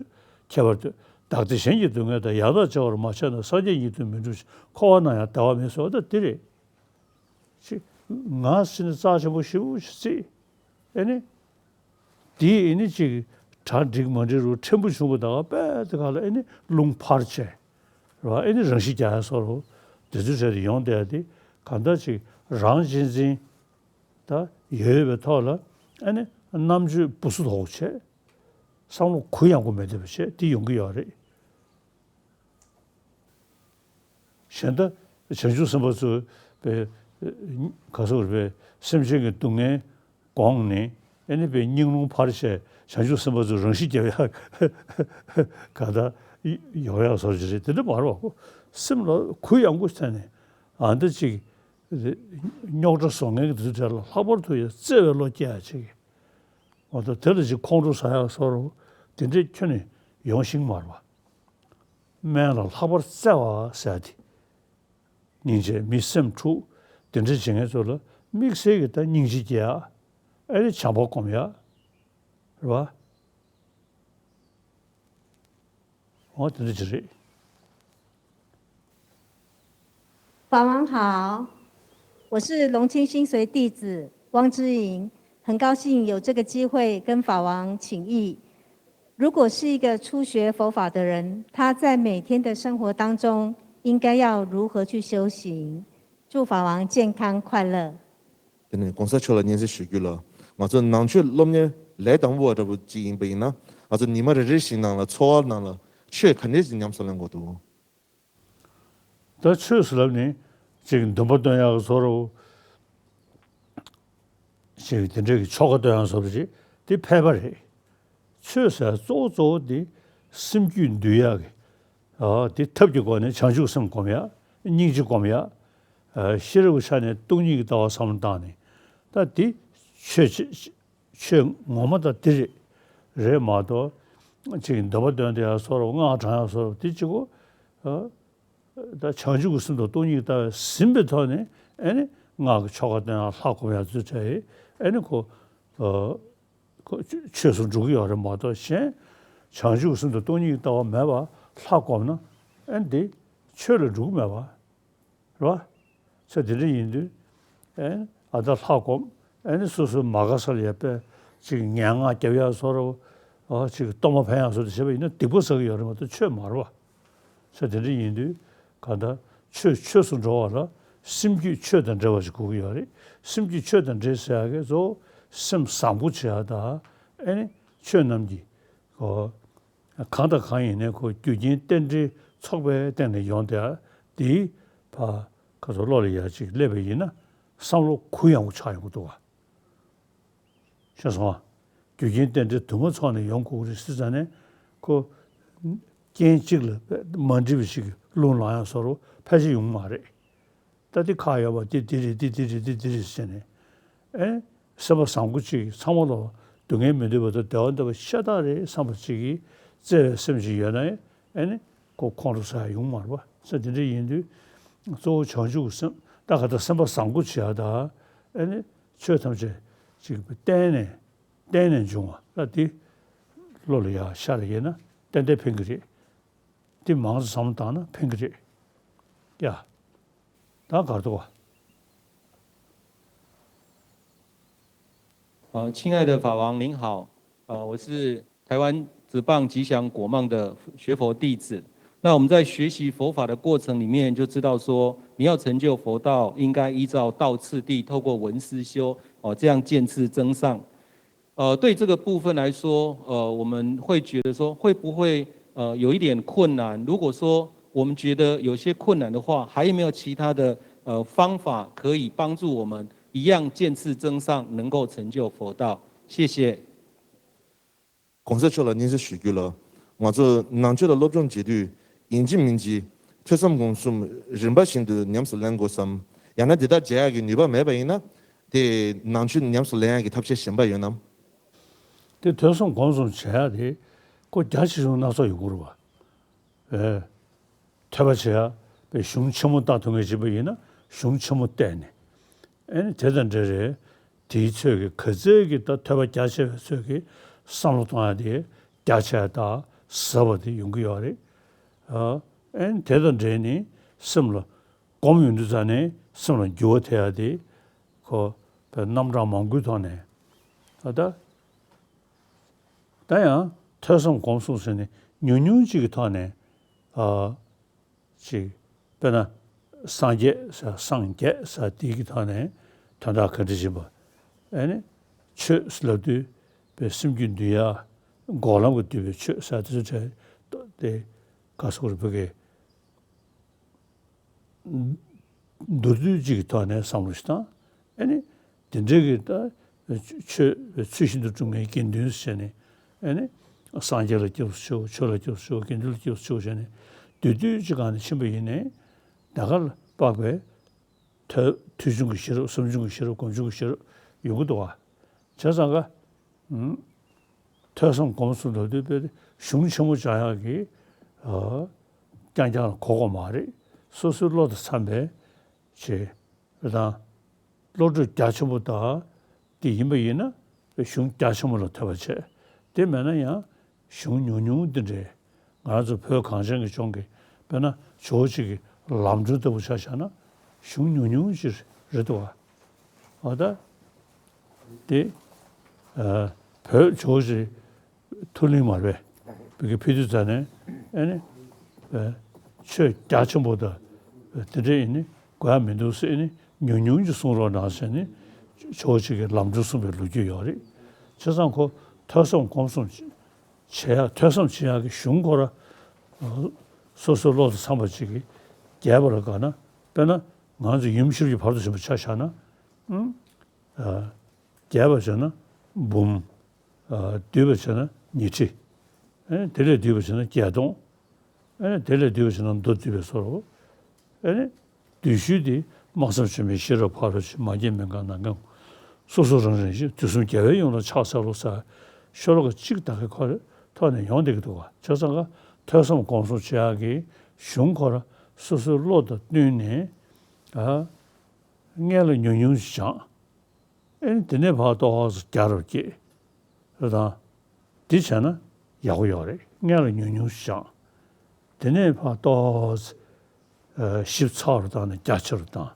ཁྱད་པར་ལྟོས། བདག་བདེ་གཞན་གྱི་སྡུག་བསྔལ་དང་། ཡང་དག་བྱ་བར་མ་བྱས་ན། སངས་རྒྱས་ཉིད་དུ་མི་འགྲུབ་ཅིང་། འཁོར་བ་ན་ཡང་བདེ་བ་མེད་ཟེར་བ་ད་འདི་རེད། ཅི། ང་ཟེར་ནས་རྩ་ཆེན་པོ་ཞེ་པོ་ཞིག་བརྩིས། ཨེ་ནི། དེ་ཨེ་ནི་ཅིག་གྲ་འགྲིག་མ་འགྲིག་རུ་ཕྲན་བུ་བྱུང་བ་ད་ག་དཔེ་དེ་ག་ལ་ཨེ་ནི་རླུང་འཕར་བྱས། རེད་པ། ཨེ་ནི་རང་ཤི་རྒྱག་ཡ་བཟོ་འདྲ་དེ་ཚོའི་གྲས་དུ་ཡོང་བསྡད་ཡ་དེ་གང་ལྟར་ཅིག་རང་གཅེས་འཛིན་ད་ཡོད་པའི་ཐོག་ལ་ཨེ་ནི་རྣམ་དཔྱོད་སྦུ་སུ་ཐོག་བྱས། བསམ་བློ་གུ་ཡངས་པོ་མེད་བསྡད་པ་བྱས་དེ་ཡོང་གི་ཡོད་རེད། གཞན་ད་བྱང་ཆུབ་སེམས་དཔའ་ཚོ་པའི་ག་ཟེར་དགོས་རེད་པས། སེམས་ཅན་གྱི་སྡུག་བསྔལ་དགོངས་ནས་ཨེ་ནི་པའི་སྙིང་རླུང་འཕར་བྱས། བྱང་ཆུབ་སེམས་དཔའ་ཚོ་རང་ཤི་རྒྱག་ཡག་ག་ད་ཡོང་ཡག་བཟོ་འདྲ་ཅིག་རེད། དེ་འདྲ་མ་རེད་པ། ཁོ་སེམས་ལ་གུ་ཡངས་པོ་བྱས་ནས་ཨ་འདི་ཅིག་རྙོག་དྲ་བཟོ་མཁན་གྱི་དུས་དེ་ལ་ལྷག་པར་དུ་ཡང་བརྩེ་བའི་བློ་སྐྱེ་ཡག་ཅིག་མ་གཏོགས་དེ་ལ་ཅིག་ཁོང་ཁྲོ་ཟ་ཡག་བཟོ་འདྲ་དེ་འདྲས་ཁྱོན་ནས་ཡོང་ཤེས་ཀྱི་མ་རེད་པ། དམན་ལ་ལྷག་པར་བརྩེ་བ་ཟེར་ཡ་དེ། སྙིང་རྗེ། མི་སེམས་འཁྲུག་དེ་འདྲ་བྱེད་མཁན་ཚོ་ལ་དམིགས་བསལ་གྱི་ད་སྙིང་རྗེ་སྐྱེ་ཡག་ཨེ་ནི་བྱམས་པ་སྒོམ་ཡག་རེད་པ། འོ་དེ་འདྲ་ཅིག་རེད། 法王好，我是龙清心随弟子汪之莹，很高兴有这个机会跟法王请益。如果是一个初学佛法的人，他在每天的生活当中应该要如何去修行？祝法王健康快乐。 དེ་ནས་གོང་ས་མཆོག་ལ་སྙན་སེང་ཞུ་རྒྱུ་ལ། ང་ཚོ་ནང་ཆོས་སློབ་གཉེར་ལས་དང་པོ་བ་འདྲ་པོ་ཅིག་ཡིན་པ་ཡིན་ན། ང་ཚོ་ཉི་མ་རེ་རེ་བཞིན་ནང་ལ་འཚོ་བ་ནང་ལ་ཆོས་ག་འདྲས་ཅིག་ཉམས་སུ་ལེན་དགོས་འདུག་ད་ཆོས་ཟེར་ལབ་ནི་ཅིག་འདུན་པ་སྟོན་ཡག་བཟོ་འདྲ། ཅིག་དེ་འདྲས་ཀྱི་ཆོ་ག་སྟོན་ཡག་བཟོ་འདྲ་ཅིག་དེ་ཕལ་པ་རེད། ཆོས་ཟེར་གཙོ་བོ་གཙོ་བོ་དེ་སེམས་རྒྱུད་འདུལ་ཡག་གི། ཨ། དེ་ཐབས་ཀྱི་སྒོ་ནས་བྱང་ཆུབ་སེམས་སྒོམ་ཡག་སྙིང་རྗེ་སྒོམ་ཡག་ཨ། ཤེས་རབ་ཀྱི་ཆ་ནས་སྟོང་ཉིད་ཀྱི་ལྟ་བ་བསམ་བློ་བཏང་ནས། ད་དེ་ཆོས་ཆོས་ངོ་མ་ད་དེ་རེད། རེད་མ་གཏོགས་ཅིག་འདོད་པ་དོན་དེ་ཡག་བཟོ་འདྲ། སྔགས་བགྲང་ཡག་བཟོ་འདྲ་དེ་གཅིག་པོ། ཨ། ད་བྱང་ཆུབ་ཀྱི་སེམས་དང་སྟོང་ཉིད་ཀྱི་ལྟ་བ་ཟིན་པའི་ཐོག་ནས་ཨེ་ནི་སྔགས་ཀྱི་ཆོ་ག་སྟོན་ཡག་ལྷ་སྒོམ་ཡག་ཚུལ་བྱས་ཨེ་ནི་ཁོ། ཨ། ཁོ་ཆོས་སུ་འགྲོ་གི་ཡོད་རེད་མ་གཏོགས་གཞན། བྱང་ཆུབ་ཀྱི་སེམས་དང་སྟོང་ཉིད་ཀྱི་ལྟ་བ་མེད་པར་ལྷ་བསྒོམས་ན་ཨེ་འདི་ཆོས་ལ་འགྲོ་གི་མེད་པ། རེད་བ། ཚེ་འདི་འདྲ་ཡིན་དུས། ཨེ་ཨ་ད་ལྷ་བསྒོམས། ཨེ་ནི་སོ་སོའི་མ་དགའ་ས་ལ་ཡ་དཔེ་ཅིག་ངན་སྔགས་རྒྱབ་ཡག་བཟོ་འདྲ། ཨ་ཅིག་གཏོར་མ་འཕེན་ཡག་བཟོ་འདྲ་བྱས་པ་ཡིན་ན་སྡིག་པ་བསགས་ཀྱི་ཡོད་རེད་མ་གཏོགས་ཆོས་མ་རེད་བ། ཚེ་འདི་འདྲ་ཡིན་དུས་གང་ལྟར་ཆོས་ཆོས་སུ་འགྲོ་བ་ལ་སེམས་རྒྱུད་ཆོས་དང་འབྲེལ་བ་ཞིག་དགོས་ཀྱི་ཡོད་རེད། སེམས་རྒྱུད་ཆོས་དང་འབྲེལ་ཟེར་ཡག་གི་གཙོ་བོ་སེམས་བཟང་པོ་བྱེད་ཡག་དང་། ཨེ་ནི་ཆོས་རྣམས་ཀྱི། ཨོ། གང་དང་གང་ཡིན་ནའི་ཁོ་རྒྱུ་རྐྱེན་རྟེན་འབྲེལ་ཚོགས་པའི་སྟེང་ནས་ཡོང་བསྡད་ཡ་དེ་ཕར་ཁ་ཚོ་བློ་ལ་ཡ་ཅིག་སླེབས་པ་ཡིན་ན་བསམ་བློ་གུ་ཡངས་པོ་ཆགས་ཡོང་གི་འདུག་ག་ཤེས་སོང་ང་། རྒྱུ་རྐྱེན་རྟེན་འབྲེལ་དུ་མ་ཚོགས་ནས་ཡོང་དགོས་ཀྱི་རེད་ཟེར་ཙང་ནས་ཁོ་རྐྱེན་གཅིག་ལ་མ་འགྲིག་པ་ཞིག་གི་རླུང་ལངས་ཡག་བཟོ་འདྲ་ཕལ་ཆེར་ཡོང་གི་མ་རེད། ད་འདི་ཁག་ཡོད་པ་འདི་འདི་རེད། འདི་འདི་རེད། འདི་འདི་རེད་ཟེར་ནས། ཨེ། སེམས་པ་བཟང་པོ་ཅིག་ཚང་མ་ལ་སྡུག་བསྔལ་མི་འདོད་པ་དང་བདེ་བ་འདོད་པ་ཤ་སྟག་རེད་བསམ་པ་ཅིག་གིས་བརྩེ་བའི་སེམས་ཅིག་ཡོད་ན། ཨེ་ནི་ཁོ་ཁོང་ཁྲོ་ཟ་ཡག་ཡོང་མ་རེད་པ། ས་འདི་འདྲ་ཡིན་དུས་གཙོ་བོ་བྱང་ཆུབ་ཀྱི་སེམས། ད་ག་ད་སེམས་པ་བཟང་པོ་བྱེད་ཡག་དང་ ཨེ་ནི་ཆོས་ཐམས་ཅད་ཅིག་བརྟེན་ནས་བརྟེན་ནས་འབྱུང་བ་ལ་དེ་བློ་ལ་ཡར་ཤར་ཡིན་ན་ཏན་ཏན་ཕན་གྱི་རེད། དེ་མང་ཙམ་བསམ་བློ་བཏང་ན་ཕན་གྱི་རེད། ཡ། ད་གར་འདུག་བ། 呃，亲爱的法王您好，呃，我是台湾职棒吉祥果梦的学佛弟子。那我们在学习佛法的过程里面，就知道说，你要成就佛道，应该依照道次第，透过闻思修，哦，这样渐次增上。呃，对这个部分来说，呃，我们会觉得说，会不会呃有一点困难？如果说我们觉得有些困难的话，还有没有其他的呃方法可以帮助我们一样渐次增上，能够成就佛道？谢谢。 གོང་ས་མཆོག་ལ་སྙན་སེང་ཞུ་རྒྱུ་ལ། ང་ཚོ་ནང་ཆོས་ལ་སློབ་སྦྱོང་བྱེད་དུས་ཡིན་གཅིག་མིན་གཅིག་ཐོས་བསམ་སྒོམ་གསུམ་རིམ་པ་བཞིན་དུ་ཉམས་སུ་ལེན་དགོས་སམ། ཡང་ན་འདི་དག་བྱེད་ཡག་གི་ནུས་པ་མེད་པ་ཡིན་ན། དེ་ནང་ཆོས་ཉམས་སུ་ལེན་ཡག་གི་ཐབས་ཤེས་གཞན་པ་ཡོད་ནམ། དེ་ཐོས་བསམ་སྒོམ་གསུམ་བྱེད་ཡག་དེ་ཁོ་རྒྱ་ཆེ་ཆུང་སྣ་ཚོགས་ཡོད་དགོས་རེད་བ། ཨེ། ཐོས་པ་བྱེད་ཡག་པའི་གཞུང་ཆེན་མོ་ལྟ་ཐུབ་མཁན་ཅིག་པ་ཡིན་ན་གཞུང་ཆེན་མོ་བལྟས་ནས། ཨེ་ནི་དེ་དང་འབྲེལ་རེད། དེའི་ཚོད་ཀྱི་ག་ཚད་ཀྱི་ད་ཐོས་པ་རྒྱ་ཆེ་བའི་ཚོད་ཀྱི་བསམ་བློ་གཏོང་ཡག་དེ་རྒྱ་ཆེ་བ་དང་ཟབ་པ་དེ་ཡོང་གི་ཡོད་རེད། ཨ། ཨེ་ནི་དེ་དང་འབྲེལ་ནས་སེམས་ལ་སྒོམ་ཡོང་དུས་ཙ་ནས་སེམས་ལ་འགྱུར་བ་ཐེབས་ཡག་དེ་ཁོ་པའི་རྣམ་གྲངས་མང་པོའི་ཐོག་ནས་ཨ་ད། ད་ཡང་ཐོས་བསམ་སྒོམ་གསུམ་ཟེར་ནས་ཉུང་ཉུང་ཅིག་གི་ཐོག་ནས་ཨ་ཅིག་དཔེར་ན་སངས་རྒྱས་ཟེར་སངས་རྒྱས་ཟེར་དེ་གི་ཐོག་ནས་དོན་དག་ག་འདྲ་ཡིན་པ། ཨེ་ནི་ཆོས་ལབ་དུས་པའི་སེམས་རྒྱུད་འདུལ་ཡག་འགོག་ལམ་གྱིས་བསྡུས་པའི་ཆོས་ཟེར་དེ་ཚོ་བྲལ་ཏེ་ག་སོགས་རེ་བོད་ཀྱི་མདོར་བསྡུས་གཅིག་གི་ཐོག་ནས་བསམ་བློ་ཞིག་བཏང་། ཨེ་ནི་དེ་འདྲའི་གི་ད་ཆོས་ཚུལ་བཞིན་དུ་སྒྲུབ་མཁན་དགེ་འདུན་ཟེར་ནས། ཨེ་ནི་སངས་རྒྱས་ལ་སྐྱབས་སུ་མཆིའོ། ཆོས་ལ་སྐྱབས་སུ་མཆིའོ། དགེ་འདུན་ལ་སྐྱབས་སུ་མཆིའོ་ཟེར་ནས་མདོར་བསྡུས་གཅིག་སྒང་ནས་ཕྱིན་པ་ཡིན་ནའི་ད་ག་ལ་དཔག་པའི་ཐོས་ཐོས་བྱུང་གི་ཤེས་རབ། བསམ་བྱུང་གི་ཤེས་རབ། སྒོམ་བྱུང་གི་ཤེས་རབ་ཡོང་གི་འདུག་བ། བྱས་ཙང་ཀ་ཨུམ། ཐོས་བསམ་སྒོམ་གསུམ་ལབ་དུས་དཔེ་གཞུང་ཆེན་མོ་སྦྱང་ཡག་གི་ཨ་རྐྱང་རྐྱང་ལ་གོ་དགོས་མ་རེད། སོ་སོའི་བློ་དང་འཚམ་པའི་ཆེད་དང་། བློ་གྲོས་རྒྱ་ཆེན་པོ་དང་དེ་ཡིན་པ་ཡིན་ན་གཞུང་རྒྱ་ཆེན་པོ་ལ་ཐོས་པ་བྱས། དེ་མེད་ན་ཡང་གཞུང་ཉུང་ཉུང་འདི་འདྲའི་ང་རང་ཚོ་བོད་གངས་ཅན་གྱི་ལྗོངས་ཀྱི་དཔེར་ན་ཇོ་བོ་རྗེ་གི་ལམ་སྒྲོན་ལྟ་བུ་ཆ་བཞག་ན་གཞུང་ཉུང་ཉུང་ཅིག་རེད་འདུག་བ། འོ་ད་དེ་ཨ་བོད་ཇོ་བོ་རྗེ་ཐུགས་གླེང་མ་རེད་པས། བོད་ཀྱི་ཕེབས་དུས་ཙ་ནས་ཨེ་ནི་ཨ་ཆོས་རྒྱ་ཆེན་པོ་དང་དེ་འདྲ་ཡིན་ནི་དགོས་ཡ་མི་འདུག་ཟེར། ཨེ་ནི་ཉུང་ཉུང་ཅིག་གསུང་རོགས་གནང་ཟེར་ནས་ཇོ་བོ་རྗེ་གི་ལམ་སྒྲོན་གསུངས་པའི་ལོ་རྒྱུས་ཡོད་རེད། བྱས་ཙང་ཁོ་ཐོས་བསམ་སྒོམ་གསུམ་བྱེད་ཡག་ཐོས་བསམ་བྱེད་ཡག་གི་གཞུང་ཁོ་ར་སོ་སོའི་བློ་དང་འཚམ་པ་ཅིག་གིས་རྒྱས་པ་ལ་དགའ་ན། དཔེར་ན་ང་ཚོ་ཡུམ་ཤེས་རབ་ཀྱི་ཕ་རོལ་ཏུ་ཕྱིན་པ་ཆ་བཞག་ན། ཨུམ། རྒྱས་པ་བྱས་ན་འབུམ། བསྡུས་པ་བྱས་ན་ཉི་ཁྲི། ཨེ་ནི་དེ་ལས་བསྡུས་པ་བྱས་ན་བརྒྱད་སྟོང་། ཨེ་ནི་དེ་ལས་བསྡུས་པ་བྱས་ན་མདོ་བསྡུས་པའི་བཟོ་འདྲ། ཨེ་ནི་བསྡུས་ཤུལ་དེ་སྨྲ་བསམ་བརྗོད་མེད་ཤེས་རབ་ཕ་རོལ་ཕྱིན། མ་སྐྱེས་མི་འགག་ནམ་མཁའི་ངོ་། སོ་སོ་རང་རིག་བཞིན། དུས་གསུམ་རྒྱལ་བའི་ཡུམ་ལ་ཕྱག་འཚལ་ལོ་ཟེར་ཤོ་ལོ་ཀ་གཅིག་ད་གའི་ཁོ་རེ་ཐོག་ནས་ཡོང་བསྡད་ཀྱི་འདུག་ག་བྱས་ཙང་ཀ་ཐོས་བསམ་སྒོམ་གསུམ་བྱེད་ཡག་གི་གཞུང་ཁོ་ར་སོ་སོའི་བློ་དང་བསྟུན་ནས་ཨ། སྔོན་ལ་ཉུང་ཉུང་ཞིག་སྦྱངས། ཨེ་ནི་དེ་ནས་ཕར་ཏོག་ཙམ་རྒྱས་པར་བསྐྱེད། རེད་དང་། འདི་བྱས་ན་ཡག་པོ་ཡོད་རེད། སྔོན་ལ་ཉུང་ཉུང་ཞིག་སྦྱངས། དེ་ནས་ཕར་ཏོག་ཙམ་ཞིབ་ཚགས་རུ་བཏང་ནས་རྒྱ་ཆེ་རུ་བཏང་།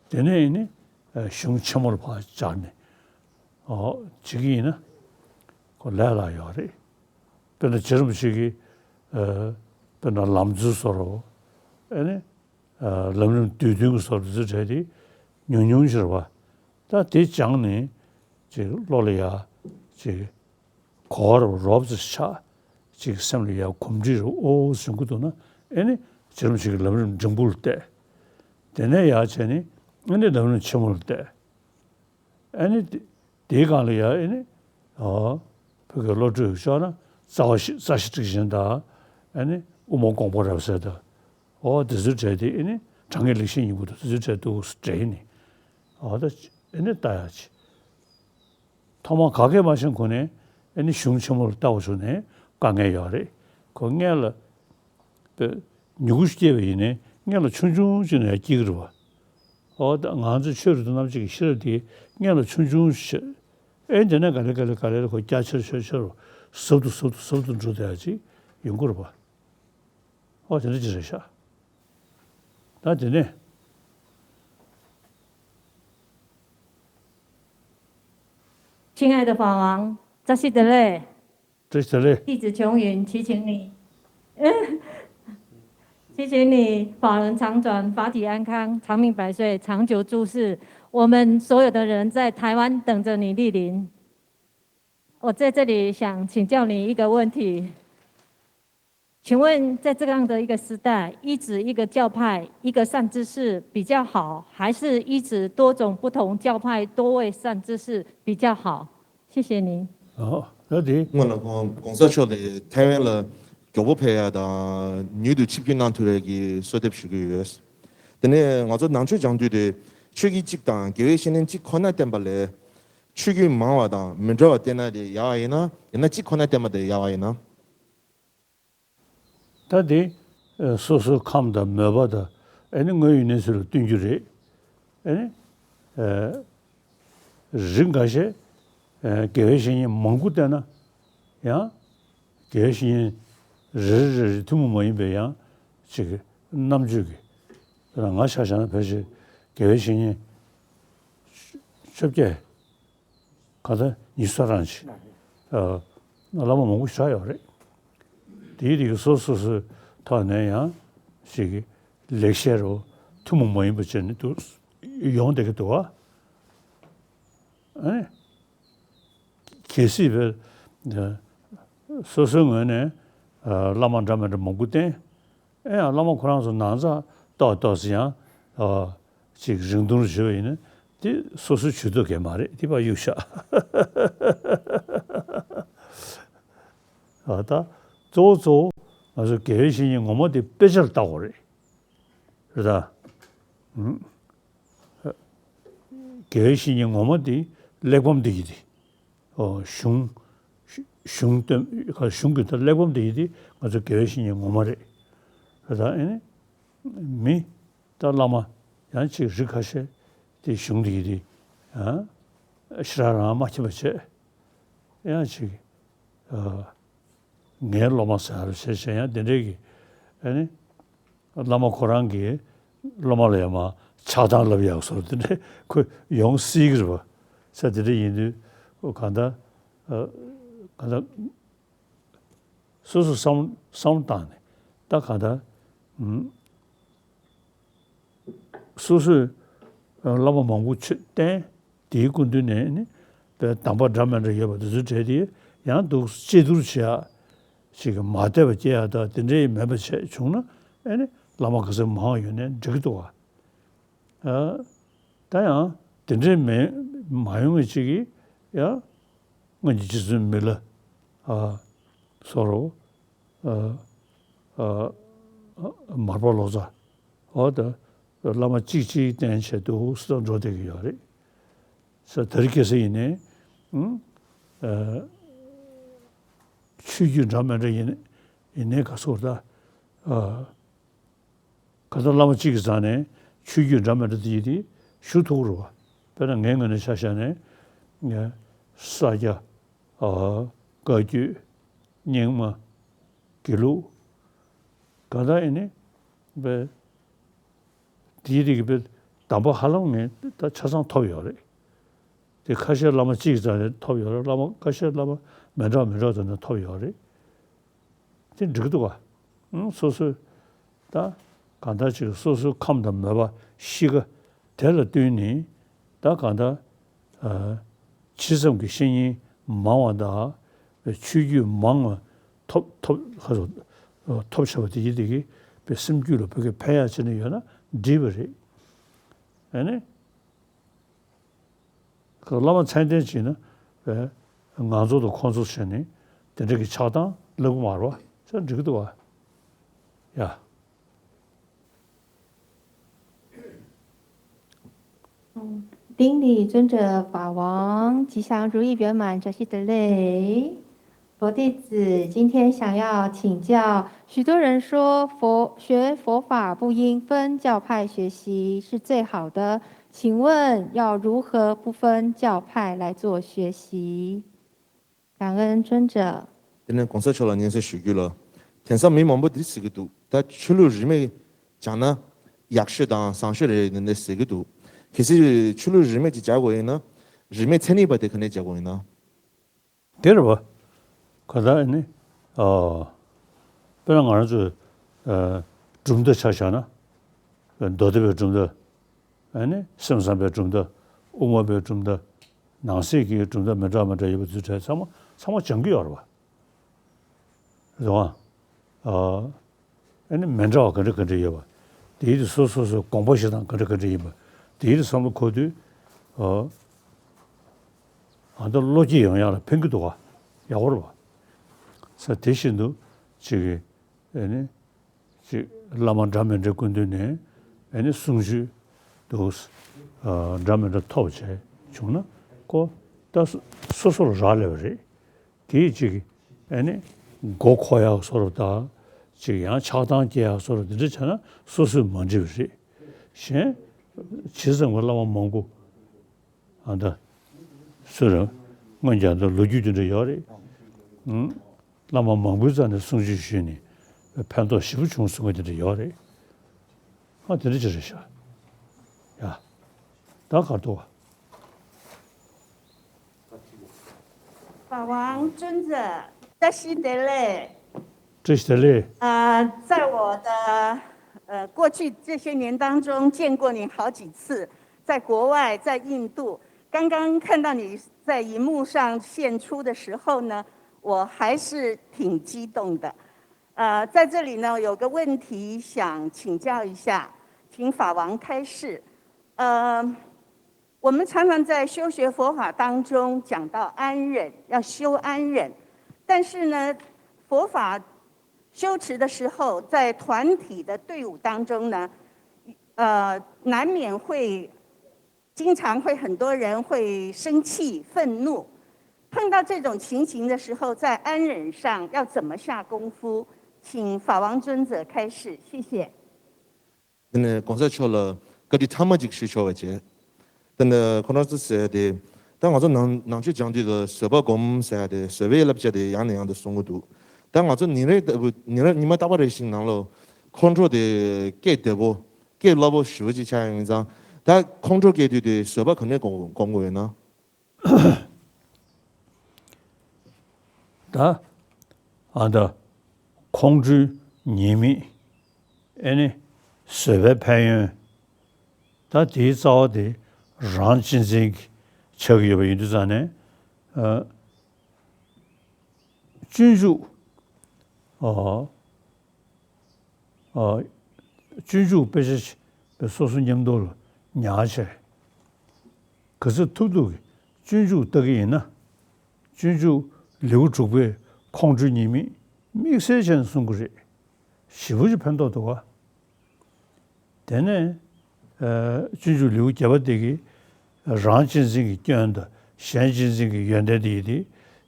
དེ་ནས་ཨེ་ནི་གཞུང་ཆེན་མོ་ལ་ཕར་སྦྱར་ནས་ཨོ་བྱེད་ཀྱི་ཡིན་ན་ཁོ་ལས་སླ་ཡོད་རེད། དཔེར་ན་རྗེ་རིན་པོ་ཆེ་གིས་དཔེར་ན་ལམ་འཛོལ་བཟོ་འདྲ་ཨེ་ནི། ལམ་རིམ་བསྡུས་དོན་གྱི་སོགས་དེ་ཚོའི་གྲས་དེ་ཉུང་ཉུང་ཞིག་རེད་པ། ད་དེ་སྦྱངས་ནས་ཅིག་བློ་ལ་ཡ་ཅིག་གོ་བ་རོབ་ཙམ་ཆགས། ཅིག་སེམས་ལ་ཡ་གོམས་འདྲིས་རུ་ཨོ་བྱུང་གི་འདུག་ན། ཨེ་ནི་རྗེ་རིན་པོ་ཆེ་གི་ལམ་རིམ་འབྲིང་པོ་ལ་བལྟས། དེ་ནས་ཡར་བྱས་ནས་ཨེ་ནི་ལམ་རིམ་ཆེན་མོ་ལ་བལྟས། ཨ་ནི་དེ་དེའི་སྒང་ལ་ཡ་ཨ་ནི་ཨ་བོད་ཀྱི་བློ་གྲོས་ཤོར་ན་རྩ་བ་ཤེས་རྩ་ཤེས་སྒྲིག་ཤེས་དང་། ཨ་ནི་དབུ་མ་དགོངས་པ་རབ་གསལ་དང་། ཨོ་དེ་ཚོའི་གྲས་དེ་ཨ་ནི་དྲང་ངེས་ལེགས་བཤད་སྙིང་པོ་དང་དེ་ཚོའི་གྲས་འདུག་སེ་འདྲེས་ནས་ཨོ་ད་ཨ་ནི་ལྟ་ཡག་ཅིག་ཐོག་མར་ག་གེ་མ་ཤེས་གོང་ནས་ཨ་ནི་གཞུང་ཆེན་མོ་ལ་ལྟ་བ་བྱུང་ནས་དཀའ་ངལ་ཡོད་རེད། ཁོ་སྔོན་ལ་དཔེ་མྱུ་གུ་ཞིག་སྐྱེས་པ་ཡིན་ནའི་སྔོན་ལ་ཆུང་ཆུང་ཅིག་ནས་ཡར་སྐྱེ་གི་རེད་པ། ཨོ་ད་ང་ཚོ་ཆོས་རིག་པ་རྣམས་ཀྱི་ཤེས་རབ་དེ་སྔོན་ལ་ཆུང་ཆུང་ཞིག་ཨེ་འདི་ནས་ག་ལེ་ག་ལེ་ག་ལེ་ལ་ཁོ་རྒྱ་ཆེར་ཆེར་ཆེར་ཟབ་ཏུ་ཟབ་ཏུ་ཟབ་ཏུ་འགྲོ་བསྡད་ཡ་ཅིག་ཡོང་གི་རེད་པ། ཨོ་དེ་འདྲ་ཅིག་རེད་ཤག་ད་དེ་ནས། 亲爱的法王，扎西德勒， བཀྲ་ཤིས་བདེ་ལེགས།弟子琼云，祈请你，祈请你法轮常转，法体安康，长命百岁，长久住世。我们所有的人在台湾等着你莅临。我在这里想请教你一个问题，请问在这样的一个时代，一直一个教派、一个善知识比较好，还是一直多种不同教派、多位善知识比较好？谢谢您。 ཨོ་ད་དེ། སྔོན་ལ་ཁོང་གོང་ས་མཆོག་ལ་ཐའེ་ཝན་ལ་མགྱོགས་པོ་ཕེབས་ཡ་དང་མྱུར་དུ་ཆིབས་བསྒྱུར་གནང་ཐུབ་ཡ་གི་གསོལ་འདེབས་ཞུ་གི་ཡོད། དེ་ནས་ང་ཚོ་ནང་ཆོས་སྦྱང་དུས་དེ་ཆོས་ཀྱི་གཅིག་དང་དགེ་བའི་བཤེས་གཉེན་གཅིག་ཁོ་ན་བསྟེན་པ་ལས་ཆོས་བརྒྱུད་མང་བ་དང་མི་འདྲ་བ་བསྟེན་ན་དེ་ཡག་པ་ཡིན་ན། ཡང་ན་གཅིག་ཁོ་ན་བསྟེན་པ་དེ་ཡག་པ་ཡིན་ན། ད་དེ་ཨ་སོ་སོའི་ཁམས་དང་མོས་པ་དང་ཨ་ནི་དངོས་ཡོད་གནས་ཚུལ་ལ་བསྟུན་རྒྱུ་རེད། ཨ་ནི་ཨ་རིགས་འགའ་ཤས་ཨ་དགེ་བའི་བཤེས་གཉེན་མང་པོ་བསྟེན་ན་ཡང་དགེ་བའི་བཤེས་གཉེན་རེ་རེ་རེ་རེ་ཐུན་མོང་མ་ཡིན་པའི་ཡང་ཅིག་རྣམ་དཔྱོད་ཀྱི། དཔེར་ན་ང་ཆ་བཞག་ན་ཕལ་ཆེར་དགེ་བའི་བཤེས་གཉེན་བཅོ་བརྒྱད། གང་ལྟར་ཉི་ཤུ་རྩ་གྲངས་ཅིག་ཨ་བླ་མ་མང་པོ་ཞིག་ཆགས་ཡོད་རེད། དེའི་རིགས་སོ་སོ་སོའི་ཐོག་ནས་ཡང་ཞིག་ལེགས་བཤད་རུ་ཐུན་མོང་མ་ཡིན་པ་བྱས་ནས་འདུག་ཡོང་བསྡད་ཀྱི་འདུག་བ། ཨ་ནི་གལ་སྲིད་བས་སོ་སོའི་ངོས་ནས་ཨ་བླ་མ་འདྲ་མི་འདྲ་མང་པོ་བསྟེན། ཨེ་ཡང་བླ་མ་ཁོ་རང་ཚོ་ནང་ཚགས་ཏོག་ཏོག་ཙམ་ཡང་ཨ་ཅིག་རིང་ཐུང་རུ་བྱེད་པ་ཡིན་ན་དེ་སོ་སོའི་ཇུས་གཏོགས་གལ་མ་རེད། དེ་ཕར་གཡུག་བཞག་ཨ་ད་གཙོ་བོ་གཙོ་བོ་ང་ཚོ་དགེ་བའི་བཤེས་གཉེན་ངོ་མ་དེ་དཔེ་ཆར་བལྟ་དགོས་རེད། རེད་ད། ཨུམ། དགེ་བའི་བཤེས་གཉེན་ངོ་མ་དེ་གླེགས་བམ་འདི་ཡིན་ཏེ། ཨོ་གཞུང་། གཞུང་སྟོན་གཞུང་གི་ད་གླེགས་བམ་འདི་ཡིན་ཏེ་ང་ཚོ་དགེ་བའི་བཤེས་གཉེན་ངོ་མ་རེད། རེད་ད་ཨེ་ནི། མི། ད་བླ་མ། ཡང་ཅིག་རིགས་ཁ་ཤས་དེ་གཞུང་འདི་ཡིན་ཏེ། ཡང་། ཕྱི་རང་རང་མ་མཁྱེན་པ་བྱས། ཡང་ཅིག་ཨ། ངའི་སློབ་མ་ཟེར་བ་བྱས་བྱས་ཡང་དེ་འདྲའི་གི། ཨ་ནི། བླ་མ་ཁོ་རང་གིས་སློབ་མ་ལ་ཡང་མ་ཆགས་སྡང་ལབ་ཡག་སོགས་དེ་འདྲའི་ཁོ་ཡོང་སྲིད་ཀྱི་རེད་པ། ས་དེ་འདྲ་ཡིན་དུས་གང་ལྟར་ཨ། གང་ལྟར་སོ་སོ་བསམ་བསམ་བློ་བཏང་ནས་ད་གང་ལྟར་ཨུམ། སོ་སོས་བླ་མ་མང་པོ་ཆོས་བསྟེན། དེའི་སྐུ་མདུན་ནས་ནི་དཔེ་གདམས་པ་འདྲ་མི་འདྲ་ཡོད་པ་དེ་ཚོའི་གྲས་དེ་ཡང་འདུག་དཔྱད་བསྡུར་བྱེད་ཡག་ཅིག་གི་མ་བདེ་བ་སྐྱེ་ཡག་དང་དེ་འདྲའི་མེད་པ་བྱས་བྱུང་ན་ཨེ་ནི་བླ་མ་ག་ཚོད་མང་བ་ཡོད་ནའི་འགྲིག་གི་འདུག་བ། ཨ། ད་ཡང་དེ་འདྲའི་མེད་མ་ཡོང་བའི་ཅིག་གིས་ཡང་སྔོན་གྱི་རྗེ་བཙུན་མི་ལ། ཨ། སོགས་རོ། ཨ། ཨ། མར་པ་ལོ་ཙཱ། འོ་ད་བླ་མ་གཅིག་གཅིག་བསྟེན་བྱས་འདུག་སེ་འགྲོ་བསྡད་ཀྱི་ཡོད་རེད། ས་དེ་རིང་ཁ་སང་ཡིན་ནའི། ཨུམ། ཨ། ཆོས་བརྒྱུད་འདྲ་མི་འདྲ་ཡིན་ཡིན་ནའི་ག་ཚོད་ད། ཨ། ག་ཚོད་བླ་མ་གཅིག་གི་རྩ་ནས་ཆོས་བརྒྱུད་འདྲ་མི་འདྲ་དེ་ཡིན་དེ་ཞུ་ཐུབ་ཀྱི་རེད་བ། དཔེར་ན་ངའི་ངོས་ནས་ཆ་བཞག་ནས་ངས་ས་སྐྱ། ཨ། བཀའ་བརྒྱུད། རྙིང་མ། དགེ་ལུགས། གང་ལྟར་ཨེ་ནི། དཔེ། དེའི་རིགས་ཀྱི་དཔེ་གདམས་པ་ཧ་ལམ་ངས་ད་ཆ་ཚང་ཐོབ་ཡོད་རེད། དེ་ཁ་ཤས་བླ་མ་གཅིག་རྩ་ནས་ཐོབ་ཡོད་རེད། བླ་མ་ཁ་ཤས་བླ་མ་མི་འདྲ་མི་འདྲ་དེ་འདྲ་ཐོབ་ཡོད་རེད། དེ་འགྲིག་འདུག་ག་ཨང་། སོ་སོའི་ད་གང་ལྟར་ཅིག་སོ་སོའི་ཁམས་དང་མོས་པ་གཤིས་ཀ་དེ་ལ་བསྟུན་ནས་ད་གང་ལྟར། ཨ། ཇི་ཙམ་གྱི་བཤེས་གཉེན་མང་བ་དང་། ཆོས་བརྒྱུད་མང་བ་ཐོབ་ཐོབ་ཧ་ཐོབ་བྱ་བ་དེ་ཡིན་དེ་གི་པའི་སེམས་རྒྱུད་ལ་བོད་སྐད་ཕན་ཡག་བྱས་ནས་ཡོད་ན་འགྲིག་པ་རེད། ཨ་ནི། བླ་མ་མཚན་ལྡན་བྱས་ན་པའི་ང་ཚོ་དང་ཁོང་ཚོ་བྱས་ནས་དེ་འདྲ་གི་ཆགས་སྡང་ལབ་གི་མ་རེད་བ། ཆ་འགྲིག་གི་འདུག་བ། ཡ། 顶礼尊者法王，吉祥如意圆满，扎西德勒。佛弟子今天想要请教，许多人说佛，学佛法不应分教派学习是最好的，请问要如何不分教派来做学习？感恩尊者。དེ་ནས་གོང་ས་མཆོག་ལ་སྙན་སེང་ཞུ་རྒྱུ་ལ། དེང་སང་མི་མང་པོ་འདི་ཟེར་གྱི་འདུག་ད་ཆོས་ལུགས་རིས་མེད་སྦྱང་ན་ཡག་ཤོས་དང་བཟང་ཤོས་རེད་ནས་ཟེར་གྱི་འདུག་གལ་སྲིད་ཆོས་ལུགས་རིས་མེད་ཅིག་སྦྱང་དགོས་ཡིན་ན། རིས་མེད་མཚན་ཉིད་པ་དེ་ག་ནས་སྦྱང་དགོས་ཡིན་ན། དེ་རེད་བ། ག་ད་ནི། ཨ། དཔེར་ན་ང་རང་ཚོས། ཨ། གྲུབ་མཐའ་ཆ་བཞག་ན། མདོ་སྡེ་པའི་གྲུབ་མཐའ། ཨ་ནི་སེམས་ཙམ་པའི་གྲུབ་མཐའ། དབུ་མ་པའི་གྲུབ་མཐའ། ནང་གསེས་ཀྱི་གྲུབ་མཐའ་མི་འདྲ་མི་འདྲ་ཡོད་པ་ཚོའི་གྲས་ཚང་མ་ཚང་མ་སྦྱང་གི་ཡོད་རེད་བ། རེད་བ། ཨ། ཨ་ནི་མི་འདྲ་བ་ག་འདྲ་ག་འདྲ་ཡོད་པ། དེའི་དེ་སོ་སོ་སོའི་དགོངས་པ་བཞེས་སྟངས་ག་འདྲ་ག་འདྲ་ཡིན་པ། དེའི་དེ་བསམ་བློ་འཁོར་དུས། ཨ། ཨ་ད་བློ་སྐྱེད་ཡོང་ཡག་ལ་ཕན་གྱི་འདུག་ག་ཡག་པོ་རེད་བ། ས་དེ་བཞིན་དུ་ཅིག་གི། ཨ་ནི། ཅིག་བླ་མ་འདྲ་མི་འདྲའི་སྐུ་མདུན་ནས་ཨ་ནི་གསུང་ཆོས་འདུག་ཨ། འདྲ་མི་འདྲ་ཐོབ་བྱས་བྱུང་ན་ཁོ་ད་སོ་སོ་ལ་རག་ལས་པ་རེད། དེའི་ཅིག་ཨ་ནི་མགོ་འཁོར་ཡག་བཟོ་འདྲ་དང་། ཅིག་ཡང་ཆགས་སྡང་སྐྱེ་ཡག་བཟོ་འདྲ་འདི་འདྲ་བྱས་ན་སོ་སོས་མ་འགྲིག་པ་རེད། གཞན་ཇི་ཙམ་གྱི་བླ་མ་མང་པོ། ཨ་ད། སུ་རེད། སྔོན་ཀྱང་ད་ལོ་རྒྱུས་དེ་འདྲ་ཡོད་རེད། ཨང་། བླ་མ་མང་པོའི་རྩ་ནས་གསུང་ཆོས་ཞུས་ནས་ཕན་ཐོགས་ཞེ་པོ་བྱུང་གསུང་མཁན་དེ་འདྲ་ཡོད་རེད། ཨ་དེ་འདྲ་ཅིག་རེད་ཤག་ཡ། ད་གར་འདུག་བ། 法王尊者，扎西德勒。 这是嘞。 呃，在我的呃过去这些年当中见过你好几次，在国外，在印度。刚刚看到你在荧幕上现出的时候呢，我还是挺激动的。呃，在这里呢，有个问题想请教一下，请法王开示。呃，我们常常在修学佛法当中讲到安忍，要修安忍，但是呢，佛法修持的时候，在团体的队伍当中呢，呃，难免会经常会很多人会生气、愤怒。碰到这种情形的时候，在安忍上要怎么下功夫？请法王尊者开示，谢谢。 དེ་ནས་གོང་ས་མཆོག་ལ་བཀའ་འདྲི་ཐ་མ་ཅིག་ཞུ་ཆོག་པ་བྱས། དེ་ནས་ཁོ་རང་ཚོ་ཟེར་ཏེ། ད་ང་ཚོ་ནང་ནང་ཆོས་སྦྱང་དུས་ལ་བཟོད་པ་སྒོམ་ཟེར་ཏེ་བཟོད་པའི་བསླབ་བྱ་དེ་ཡང་ནས་ཡང་དུ་གསུང་གི་འདུག་ད་ང་ཚོ་ཉིན་རེ་ལྟ་བུ་ཉིན་རེ་ཉི་མ་རྟག་པ་རེ་བཞིན་ནང་ལོ་ཁོང་ཁྲོ་དེ་སྐད་བདེ་པོ་སྐད་སླ་པོ་ཞེ་པོ་ཅིག་ཆགས་ཡོང་ཙང་། ད་ཁོང་ཁྲོ་སྐྱེ་དུས་དེ་བཟོད་པ་ག་ནས་སྒོམ་སྒོམ་དགོས་ཡོད་ན། ད་ཨ་ད་ཁོང་ཁྲོའི་ཉེས་དམིགས། ཨེ་ནི་བཟོད་པའི་ཕན་ཡོན། ད་དེའི་རྩ་བ་དེ་རང་གཅེས་འཛིན་གྱི་ཆགས་ཀྱི་ཡོད་པ་ཡིན་དུས་ཙང་ནས། ཨ། སྤྱོད་འཇུག་ཨ། ཨ། སྤྱོད་འཇུག་དཔེ་ཆ་སོ་སོ་མཉམ་དུ་ལ་ཉར་བྱས། ག་ཚོད་ཐུབ་ཐུབ་ཀྱིས་སྤྱོད་འཇུག་ལྟ་གི་ཡིན་ན། སྤྱོད་འཇུག་ལེའུ་དྲུག་པའི་ཁོང་ཁྲོའི་ཉེས་དམིགས་དམིགས་བསལ་བྱས་ནས་གསུང་གི་རེད། ཞེ་པོ་ཅིག་ཕན་ཐོགས་འདུག་ག་དེ་ནས། ཨ། སྤྱོད་འཇུག་ལེའུ་བརྒྱད་པ་དེ་གིས་རང་གཅེས་འཛིན་གྱི་སྐྱོན་དང་གཞན་གཅེས་འཛིན་གྱི་ཡོན་ཏན་དེ་ཡི་དེ་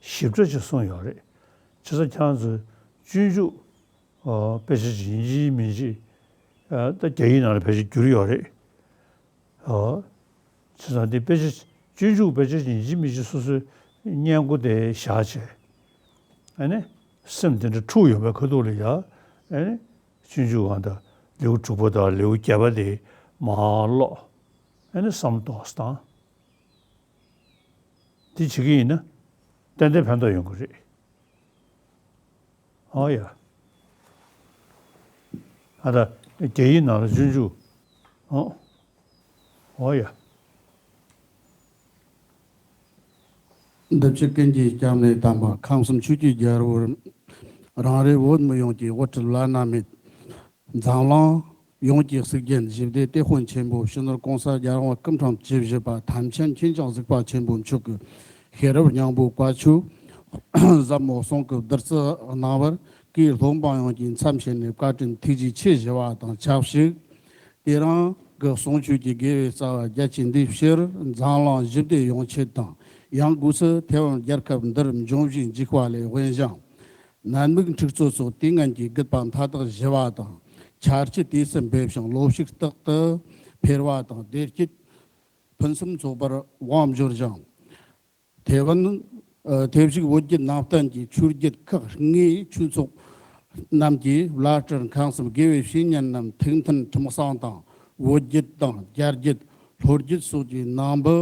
ཞིབ་ཕྲ་ཅིག་གསུངས་ཡོད་རེད། བྱས་ཙང་ཁྱེད་རང་ཚོས་སྤྱོད་འཇུག་ཨ། དཔེ་ཆ་ཅིག་ཡིན་གཅིག་མིན་གཅིག་ཨ། ད་རྒྱ་ཡིག་ནང་ལ་ཕལ་ཆེར་བསྒྱུར་ཡོད་རེད། ཨ། བྱས་ཙང་འདི་དཔེ་ཆ་སྤྱོད་འཇུག་དཔེ་ཆ་ཡིན་གཅིག་མིན་གཅིག་སོ་སོའི་སྙན་གོ་དེ་བཞག་བྱས། ཨ་ནི་སེམས་དེ་འདྲ་འཁྲུག་ཡོད་པའི་ཁ་ཐུག་ལ་ཡ། ཨ་ནི་སྤྱོད་འཇུག་གང་ལྟར་ལེའུ་དྲུག་པ་དང་ལེའུ་བརྒྱད་པ་དེ་མར་ཀློག་ཨ་ནི་བསམ་བློ་གཏོང་སྟངས། འདི་བྱེད་ཀྱི་ཡིན་ན་ཏན་ཏན་ཕན་ཐོགས་ཡོང་གི་རེད། ཨོ་ཡ། ཨ་ད་རྒྱ་ཡིག་ནང་ལ་སྤྱོད་འཇུག་ཨོ། ཨོ་ཡ། འདི་ཕྱི་ཀུན་གྱི་སྐྱབས་གནས་དམ་པ། ཁམས་གསུམ་ཆོས་ཀྱི་རྒྱལ་པོ། རང་རིག་བོད་མི་ཡོངས་ཀྱི་དབུ་ཁྲིད་བླ་ན་མེད། འཛམ་གླིང་ཡོངས་ཀྱི་གཙུག་རྒྱན་ཞི་བདེའི་དེད་དཔོན་ཆེན་པོ་སྤྱི་ནོར་༸གོང་ས་༸རྒྱལ་བ་སྐུ་ཕྲེང་བཅུ་བཞི་པ་ཐམས་ཅད་མཁྱེན་ཅིང་གཟིགས་པ་ཆེན་པོ་མཆོག་གི་ཤེས་རབ་སྙིང་པོའི་བཀའ་ཆོས་ཟབ་མོ་གསུང་གི་བདུད་རྩི་གནང་བར་བོད་སློབ་འབངས་ཡོངས་ཀྱི་མཚམས་བཞི་ནས་བཀའ་དྲིན་ཐུགས་རྗེ་ཆེ་ཞུ་བ་དང་ཆབས་ཅིག་དེ་རིང་གི་གསུང་ཆོས་ཀྱི་དགེ་བའི་རྩ་བ་རྒྱ་ཆེ་འདིའི་ཕྱིར་འཛམ་གླིང་ཞི་བདེ་ཡོང་ཆེད་དང་ ཡང་སྒོས་སུ་ཐའེ་ཝན་རྒྱལ་ཁབ་འདིར་འབྱུང་བཞིའི་འཇིགས་པ་ལས་དབེན་ཞིང་། ནད་མུག་འཁྲུག་རྩོད་སོགས་དུས་ངན་གྱི་རྒུད་པ་མཐའ་དག་ཞི་བ་དང་། ཆར་ཆུ་དུས་སུ་འབེབས་ཤིང་ལོ་ཕྱུགས་རྟག་ཏུ་འཕེལ་བ་དང་། བདེ་སྐྱིད་ཕུན་སུམ་ཚོགས་པར་དབང་འབྱོར་ཞིང་། ཐའེ་ཝན། ཨ། ཐའེ་ཞིག་བོད་བརྒྱུད་ནང་བསྟན་གྱི་ཆོས་བརྒྱུད་ཁག་ལྔའི་ཆོས་ཚོགས་རྣམས་ཀྱིས་བླ་སྤྲུལ་ཁང་གསུམ་དགེ་བའི་བཤེས་གཉེན་རྣམས་ཐུགས་མཐུན་ཁྲིམས་གཙང་དང་། བོད་བརྒྱུད་དང་རྒྱ་བརྒྱུད། ལྷོ་བརྒྱུད་སོགས་ཀྱི་ནང་པའི་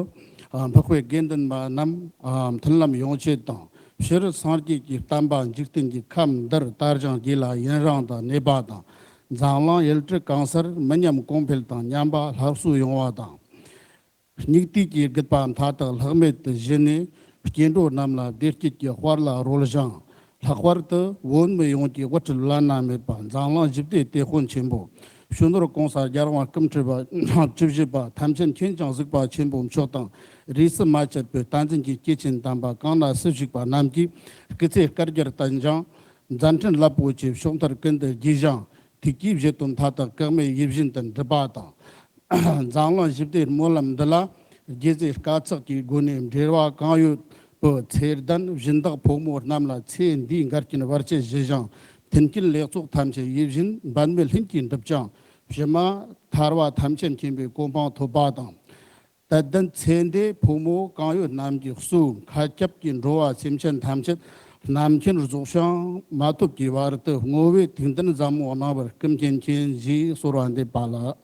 འཕགས་པའི་དགེ་འདུན་པ་རྣམས་མཐུན་ལམ་ཡོང་ཆེད་དང་། སྤྱིར་སངས་རྒྱས་ཀྱི་བསྟན་པ་འཇིག་རྟེན་གྱི་ཁམས་འདིར་དར་ཞིང་རྒྱས་ལ་ཡུན་རིང་དུ་གནས་པ་དང་། འཛམ་གླིང་ཡུལ་གྲུ་གང་སར་མི་ཉམས་གོང་འཕེལ་དང་། ཉམས་པ་སླར་གསོ་ཡོང་བ་དང་། སྙིགས་དུས་ཀྱི་རྒུད་པ་མཐའ་དག་ལྷག་མེད་དུ་ཞི་ནས། སྐྱེ་འགྲོ་རྣམས་ལ་བདེ་སྐྱིད་ཀྱི་དཔལ་ལ་རོལ་ཞིང་། ལྷག་པར་དུ་བོད་མི་ཡོངས་ཀྱི་དབུ་ཁྲིད་བླ་ན་མེད་པ་འཛམ་གླིང་ཞི་བདེའི་དེད་དཔོན་ཆེན་པོ། སྤྱི་ནོར་༸གོང་ས་༸རྒྱལ་དབང་སྐུ་ཕྲེང་བཅུ་བཞི་པ་ཐམས་ཅད་མཁྱེན་ཅིང་གཟིགས་པ་ཆེན་པོ་མཆོག་དང་། རིས་སུ་མ་ཆད་པའི་བསྟན་འཛིན་གྱི་སྐྱེས་ཆེན་དམ་པ་གང་ན་སུ་བཞུགས་པ་རྣམས་ཀྱིས་སྐུ་ཚེ་བསྐལ་བརྒྱར་བརྟན་ཅིང་། མཛད་འཕྲིན་རླབས་པོ་ཆེའི་ཕྱོགས་མཐར་ཀུན་ཏུ་རྒྱས་ཤིང་། ཐུགས་ཀྱི་བཞེད་དོན་མཐའ་དག་གེགས་མེད་ཡིད་བཞིན་དུ་འགྲུབ་པ་དང་། འཛམ་གླིང་ཞི་བདེའི་སྨོན་ལམ་འདི་ལ་དགེ་རྩའི་དཀའ་ཚེགས་ཀྱི་སྒོ་ནས་འབྲེལ་བ་གང་ཡོད་པའི་ཚེ་བརྟན་བཞིན་བདག་ཕོ་མོ་རྣམས་ལ་ཚེ་འདིའི་འགལ་རྐྱེན་བར་ཆད་ཞི་ཞིང་། མཐུན་རྐྱེན་ལེགས་ཚོགས་ཐམས་ཅད་ཡིད་བཞིན་འབད་མེད་ལྷུན་གྱིས་འགྲུབ་ཅིང་། ཕྱི་མ་ཐར་པ་ཐམས་ཅད་མཁྱེན་པའི་གོ་འཕང་ཐོབ་པ་དང་། དད་ལྡན་ཚེ་འདས་ཕོ་མོ་གང་ཡོད་རྣམས་ཀྱི་གསོས་མཁའ་ཁྱབ་ཀྱི་འགྲོ་བ་སེམས་ཅན་ཐམས་ཅད་རྣམ་མཁྱེན་རྫོགས་བྱང་མ་ཐོབ་ཀྱི་བར་དུ་བསྔོ་བའི་ཐུགས་འདུན་ཟབ་མོ་གནང་བར་སྐུ་མཁྱེན་མཁྱེན་ཞེས་གསོལ་བ་འདེབས་པ་ལགས།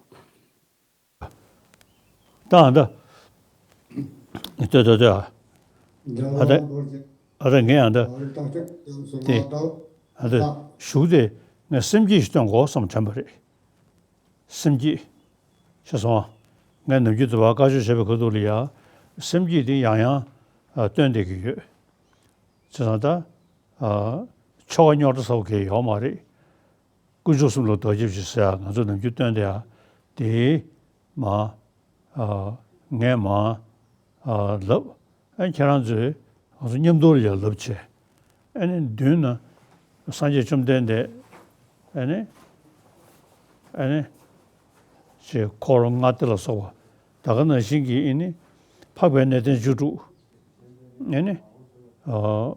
ད་ཨ་ད། ལྟོས་ལྟོས་ལྟོས། ཨ་ད། ཨ་ད་ངས་ཨ་ད། དེ། ཨ་ད། གཞུག་དེ་ངས་སེམས་བསྐྱེད་ཞིག་སྟོན་དགོས་བསམ་དྲན་པ་རེད། སེམས་བསྐྱེད། ཤེས་སོང་ཨ། ངས་ནམ་རྒྱུན་དུ་བ་བཀའ་ཆོས་བྱེད་པའི་ཁ་ཐུག་ལ་ཡ། སེམས་བསྐྱེད་དེ་ཡང་ཡང་ཨ་སྟོན་བསྡད་ཀྱི་ཡོད། བྱས་ཙང་ད། ཨ། ཆོ་ག་རྙོག་དྲ་ཚ་པོ་གང་ཡང་ཡོད་མ་རེད། དཀོན་མཆོག་གསུམ་ལ་བདག་སྐྱབས་མཆི་ཟེར་ཡ་ང་ཚོ་ནམ་རྒྱུན་སྟོན་བསྡད་ཡ། དེ། མ། ཨ། ངས་མ། ཨ། ལབ། ཨ། ཁྱེད་རང་ཚོས་ང་ཚོ་མཉམ་དུ་ལ་ཡ་ལབ་བྱས། ཨ་ནི་མདུན་ན་སངས་རྒྱས་བཅོམ་ལྡན་འདས། ཨ་ནི། ཨ་ནི། ཅེས་འཁོར་ལྔ་སྡེ་ལ་སོགས་པ། ད་ག་ནང་བཞིན་གྱི་ཨ་ནི། འཕགས་པའི་གནས་བརྟན་བཅུ་དྲུག་ཨ་ནི། ཨ།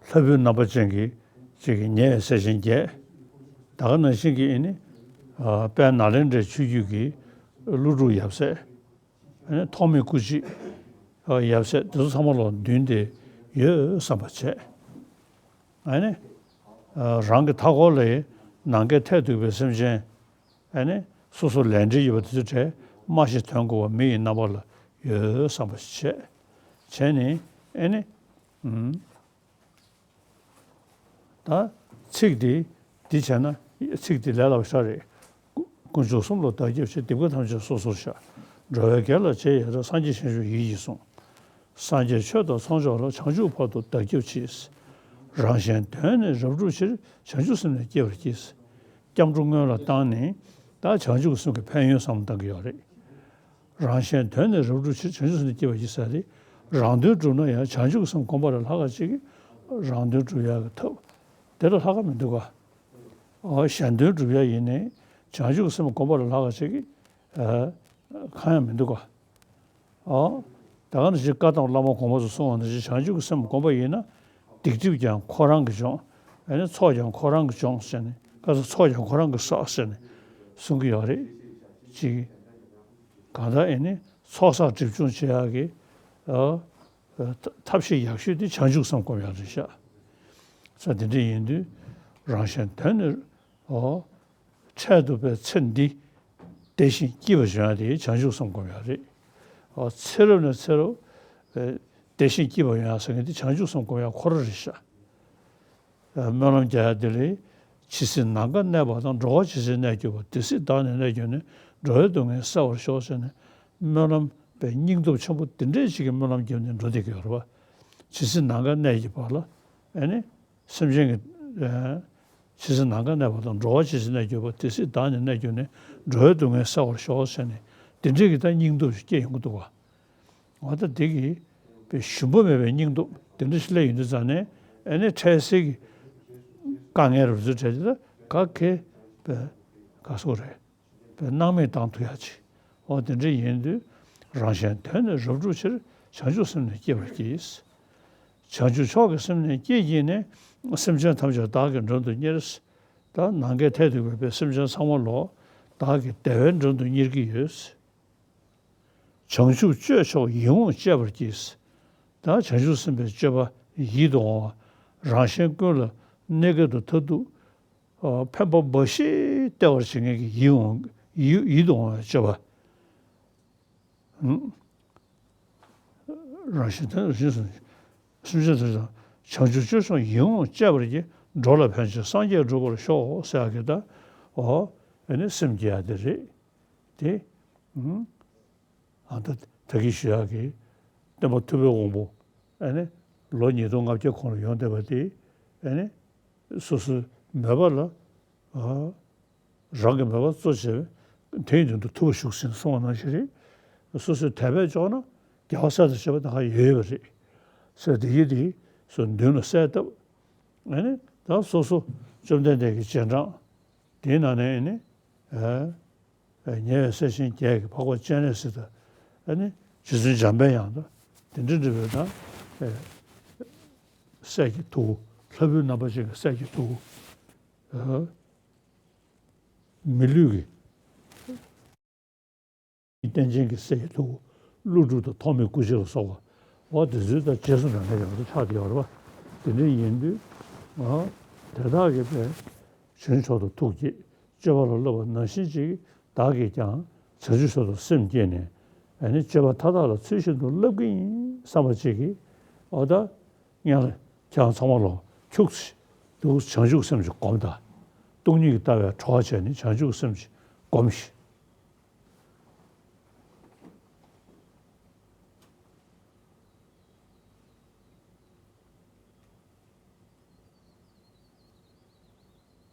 ལྷ་བུའི་རྣམ་པ་ཅན་གྱི་ཅིག་གི་ཉེ་བའི་སྲས་ཆེན་བརྒྱད། ད་ག་ནང་བཞིན་གྱི་ཨ་ནི། ཨ། དཔལ་ནཱ་ལེནྡྲའི་ཆོས་བརྒྱུད་ཀྱི་ཀླུ་སྒྲུབ་ཡབ་སྲས། ཨ་ནི་ཐོགས་མེད་སྐུ་མཆེད། ཨ། ཡབ་སྲས་དེ་ཚོ་ཚང་མ་ལ་མདུན་དེ་ཡོད་བསམ་པ་བྱས། ཨ་ནི། ཨ། རང་གི་མཐའ་འཁོར་ལ་ནམ་མཁའི་མཐས་གཏུགས་པའི་སེམས་ཅན། ཨ་ནི་སོ་སོ་ལས་འབྲེལ་ཡོད་པ་དེ་ཚོའི་གྲས་སྨྲ་ཤེས་དོན་གོ་བ་མི་ཡི་རྣམ་པ་ལ་ཡོད་བསམ་པ་ཞིག་བྱས། བྱས་ནས་ཨ་ནི། ཨུམ། ད་ཚིག་འདི་འདི་བྱས་ན་ཚིག་འདི་ལས་སླ་པོ་ཞེ་དྲག་རེད། དཀོན་མཆོག་གསུམ་ལ་བདག་སྐྱབས་མཆི། སྡིག་པ་ཐམས་ཅད་སོ་སོར་བཤགས། འགྲོ་བའི་དགེ་ལ་རྗེས་ཡི་རང་། སངས་རྒྱས་བྱང་ཆུབ་ཡིད་ཀྱིས་བཟུང་། སངས་རྒྱས་ཆོས་དང་ཚོགས་མཆོག་ལ། བྱང་ཆུབ་བར་དུ་བདག་སྐྱབས་མཆི། རང་གཞན་དོན་ནི་རབ་བསྒྲུབ་ཕྱིར། བྱང་ཆུབ་སེམས་ནི་བསྐྱེད་པར་བགྱི། སྐྱབས་འགྲོ་སྔོན་ལ་བཏང་ནས་ད་བྱང་ཆུབ་སེམས་ཀྱི་ཕན་ཡོན་བསམ་བློ་བཏང་གི་ཡོད་རེད། རང་གཞན་དོན་ནི་རབ་བསྒྲུབ་ཕྱིར། བྱང་ཆུབ་སེམས་ནི་བསྐྱེད་པར་བགྱི་ཟེར་ཏེ། རང་དོན་བསྒྲུབ་ན་ཡང་བྱང་ཆུབ་སེམས་སྒོམ་པ་ལས་ལྷག་ག་ཅིག་རང་དོན་བསྒྲུབ་ཡག་གི་ཐབས་དེ་ལས་ལྷག་ག་མི་འདུག་ག། ཨོ། གཞན་དོན་བསྒྲུབ་ཡག་ཡིན་ནའི་བྱང་ཆུབ་སེམས་སྒོམ་པ་ལས་ལྷག་ག་ཅིག་ཨ། གང་ཡང་མི་འདུག་ག། ཨོ། ད་ག་ནང་བཞིན་བཀའ་གདམས་བླ་མ་གོང་མ་ཚོས་གསུངས་པ་ནང་བཞིན་བྱང་ཆུབ་སེམས་སྒོམ་པ་ཡིན་ན། སྡིག་སྒྲིབ་ཀྱང་ཁོ་རང་གིས་སྦྱོང་། ཨ་ནི་ཚོགས་ཀྱང་ཁོ་རང་གིས་སྦྱོང་ཟེར་ནས། བཀའ་ཚོགས་ཚོགས་ཀྱང་ཁོ་རང་གིས་བསགས་ཟེར་ནས་གསུང་གི་ཡོད་རེད། ཅིག་གང་ལྟར་ཨེ་ནི་ཚོགས་བསགས་སྒྲིབ་སྦྱོང་བྱེད་ཡག་གི། ཨ། ཐབས་ཤེས་ཡག་ཤོས་དེ་བྱང་ཆུབ་སེམས་སྒོམ་ཡག་རེད་ཤག། ས་དེ་འདྲ་ཡིན་དུས་རང་གཞན་དོན་ནི། ཨོ། འཕྲལ་དུ་བའི་ཚེ་འདི་བདེ་ཞིང་སྐྱིད་པ་འབྱུང་ཡག་དེ་བྱང་ཆུབ་སེམས་སྒོམ་ཡག་རེད། ཨོ། ཚེ་རབས་ནས་ཚེ་རབས་བདེ་ཞིང་སྐྱིད་པ་ཡོང་ཡག་ཟེར་མཁན་དེ་བྱང་ཆུབ་སེམས་སྒོམ་ཡག་ཁོ་རང་རེད་ཤག། སྨོན་ལམ་རྒྱག་ཡ་དེ་ལས། ཇི་སྲིད་ནམ་མཁའ་གནས་པ་དང་། འགྲོ་བ་ཇི་སྲིད་གནས་གྱུར་པ། དེ་སྲིད་བདག་ནི་གནས་གྱུར་ནས། འགྲོ་བའི་སྡུག་བསྔལ་བསལ་བར་ཤོག་ཟེར་ནས་སྨོན་ལམ་པའི་སྙིང་སྟོབས་ཆེན་པོ་དེ་འདྲས་ཅིག་གི་སྨོན་ལམ་བརྒྱབ་ནས་འགྲོ་བསྡད་ཀྱི་ཡོད་རེད་པ། ཇི་སྲིད་ནམ་མཁའ་གནས་ཀྱི་བར་ལ་ཨེ་ནི་སེམས་ཅན་གྱི། ཨེ། ཇི་སྲིད་ནམ་མཁའ་གནས་པ་དང་། འགྲོ་བ་ཇི་སྲིད་གནས་གྱུར་པ། དེ་སྲིད་བདག་ནི་གནས་གྱུར་ནས། འགྲོ་བའི་སྡུག་བསྔལ་བསལ་བར་ཤོག་ཟེར་ནས་དེ་འདྲས་ཀྱི་ད་སྙིང་སྟོབས་ཤིག་སྐྱེ་ཡོང་གི་འདུག་པ། འོ་ད་དེ་གི་པའི་ཞུམ་པ་མེད་པའི་སྙིང་སྟོབས་དེ་འདྲ་ཞིག་སླེབས་ཡོང་དུས་ཙང་ནས་ཨེ་ནི་འཕྲལ་སེལ་གྱི་དཀའ་ངལ་རུ་ཚུར་འཕྲད་དེ་ད་ག་གེ་པའི་ག་སོགས་རེད། པའི་སྣང་མེད་བཏང་ཐུབ་ཡག་ཅིག་འོ་དེ་འདྲ་ཡིན་དུས་རང་གཞན་དོན་ནི་རབ་བསྒྲུབ་ཕྱིར། བྱང་ཆུབ་སེམས་ནི་བསྐྱེད་པར་བགྱི། བྱང་ཆུབ་མཆོག་གི་སེམས་ནི་བསྐྱེད་བགྱིས་ནས། སེམས་ཅན་ཐམས་ཅད་བདག་གིས་མགྲོན་དུ་གཉེར། ད་ནམ་མཁའི་མཐས་གཏུགས་པའི་སེམས་ཅན་ཚང་མ་ལོ། བདག་གིས་བདེ་བའི་མགྲོན་དུ་གཉེར་གྱི་ཡོད། བྱང་ཆུབ་སྤྱོད་མཆོག་ཡིད་འོང་སྤྱད་པར་བགྱི། ད་བྱང་ཆུབ་སེམས་དཔའི་སྤྱོད་པ་ཡིད་དུ་འོང་བ། རང་གཞན་ཀུན་ལ་གནས་སྐབས་དང་མཐར་ཐུག་ཕན་པ་འབའ་ཞིག་སྟེར་བར་བྱེད་མཁན་གྱི་ཡིད་འོང་ཡིད་ཡིད་དུ་འོང་བའི་སྤྱོད་པ། རང་བཞིན་དེ་རང་བཞིན་སུ་སེམས་ཅན་དེ་དང་བྱང་ཆུབ་སྤྱོད་མཆོག་ཡིད་འོང་སྤྱད་པར་བགྱི། འགྲོ་ལ་ཕན་ཕྱིར་སངས་རྒྱས་འགྲུབ་པར་ཤོག་ཟེར་ཡག་གི་ད་འོ་ཨེ་ནི་སེམས་བསྐྱེད་ཡག་དེ་རེད། དེ་ཨ་ད་ད་གིན་ཞུ་ཡག་གི་སྟོན་པ་ཐུབ་པའི་དབང་པོ་ཨེ་ནི་ལོ་ཉིས་སྟོང་ལྔ་བརྒྱ་གོང་ལ་ཡོང་བསྡད་པ་དེ་ཨེ་ནི་སོ་སོའི་མོས་པ་ལ་ཨ། རང་གི་མོས་པ་གཙོ་བྱས་པའི་དོན་དོན་དུ་ཐུབ་པ་བཞུགས་ཟིན་གསུངས་པ་ནང་བཞིན་རེད། སོ་སོའི་དད་པས་ལྕོགས་ན་རྒྱལ་བ་སྲས་དང་བཅས་པ་ད་ག་ཡོད་པ་རེད། ཟེར་དེ་ཡི་དེ་སོ་མདུན་ལ་གསལ་བཏབ། ཨ་ནི་ད་སོ་སོ་བཅོམ་ལྡན་འདས་ཀྱི་རྗེས་འབྲང་དེའི་ནང་ནས་ཨ་ནི་ཉེ་བའི་སྲས་ཆེན་བརྒྱད་ཀྱི་འཕགས་པ་སྤྱན་རས་གཟིགས་དང་ཨ་ནི་རྗེ་བཙུན་འཇམ་དཔལ་དབྱངས་དང་དེ་འདྲ་འདྲ་བའི་ད་སྲས་ཀྱི་ཐུ་བོ་ལྷ་བུའི་རྣམ་པ་ཅན་གྱི་སྲས་ཀྱི་ཐུ་བོ། མི་ལུས་ཀྱི་རྟེན་ཅན་གྱི་སྲས་ཀྱི་ཐུ་བོ་ཀླུ་སྒྲུབ་དང་ཐོགས་མེད་སྐུ་མཆེད་ལ་སོགས་པ་འོ་དེ་ཚོའི་ད་རྗེས་སུ་འབྲང་མཁན་ཡོངས་སུ་ཆགས་བསྡད་ཡོད་རེད་པ། དེ་འདྲ་ཡིན་དུས་འོ་དེ་དག་གིས་དཔེ་བྱང་ཆུབ་མཆོག་ཏུ་ཐུགས་བསྐྱེད་སྤྱོད་པ་ལ་བསླབ་པ་ནང་བཞིན་ཅིག་བདག་གིས་ཀྱང་བྱང་ཆུབ་མཆོག་ཏུ་སེམས་བསྐྱེད་ནས་ཨ་ནི་སྤྱོད་པ་མཐའ་དག་ལ་ཚུལ་བཞིན་དུ་བསླབ་ཀྱི་ཡིན་བསམ་པ་ཅིག་གིས་འོ་ད། ཡང་ལ་ཁྱེད་རང་ཚང་མ་ལོ་ཁྱུག་ཙམ་འདུག་བྱང་ཆུབ་སེམས་ཀྱི་སྒོམ་དང་། སྟོང་ཉིད་ཀྱི་ལྟ་བའི་གྲོགས་བྱས་ནས་བྱང་ཆུབ་སེམས་ཀྱི་སྒོམ་ཞིག་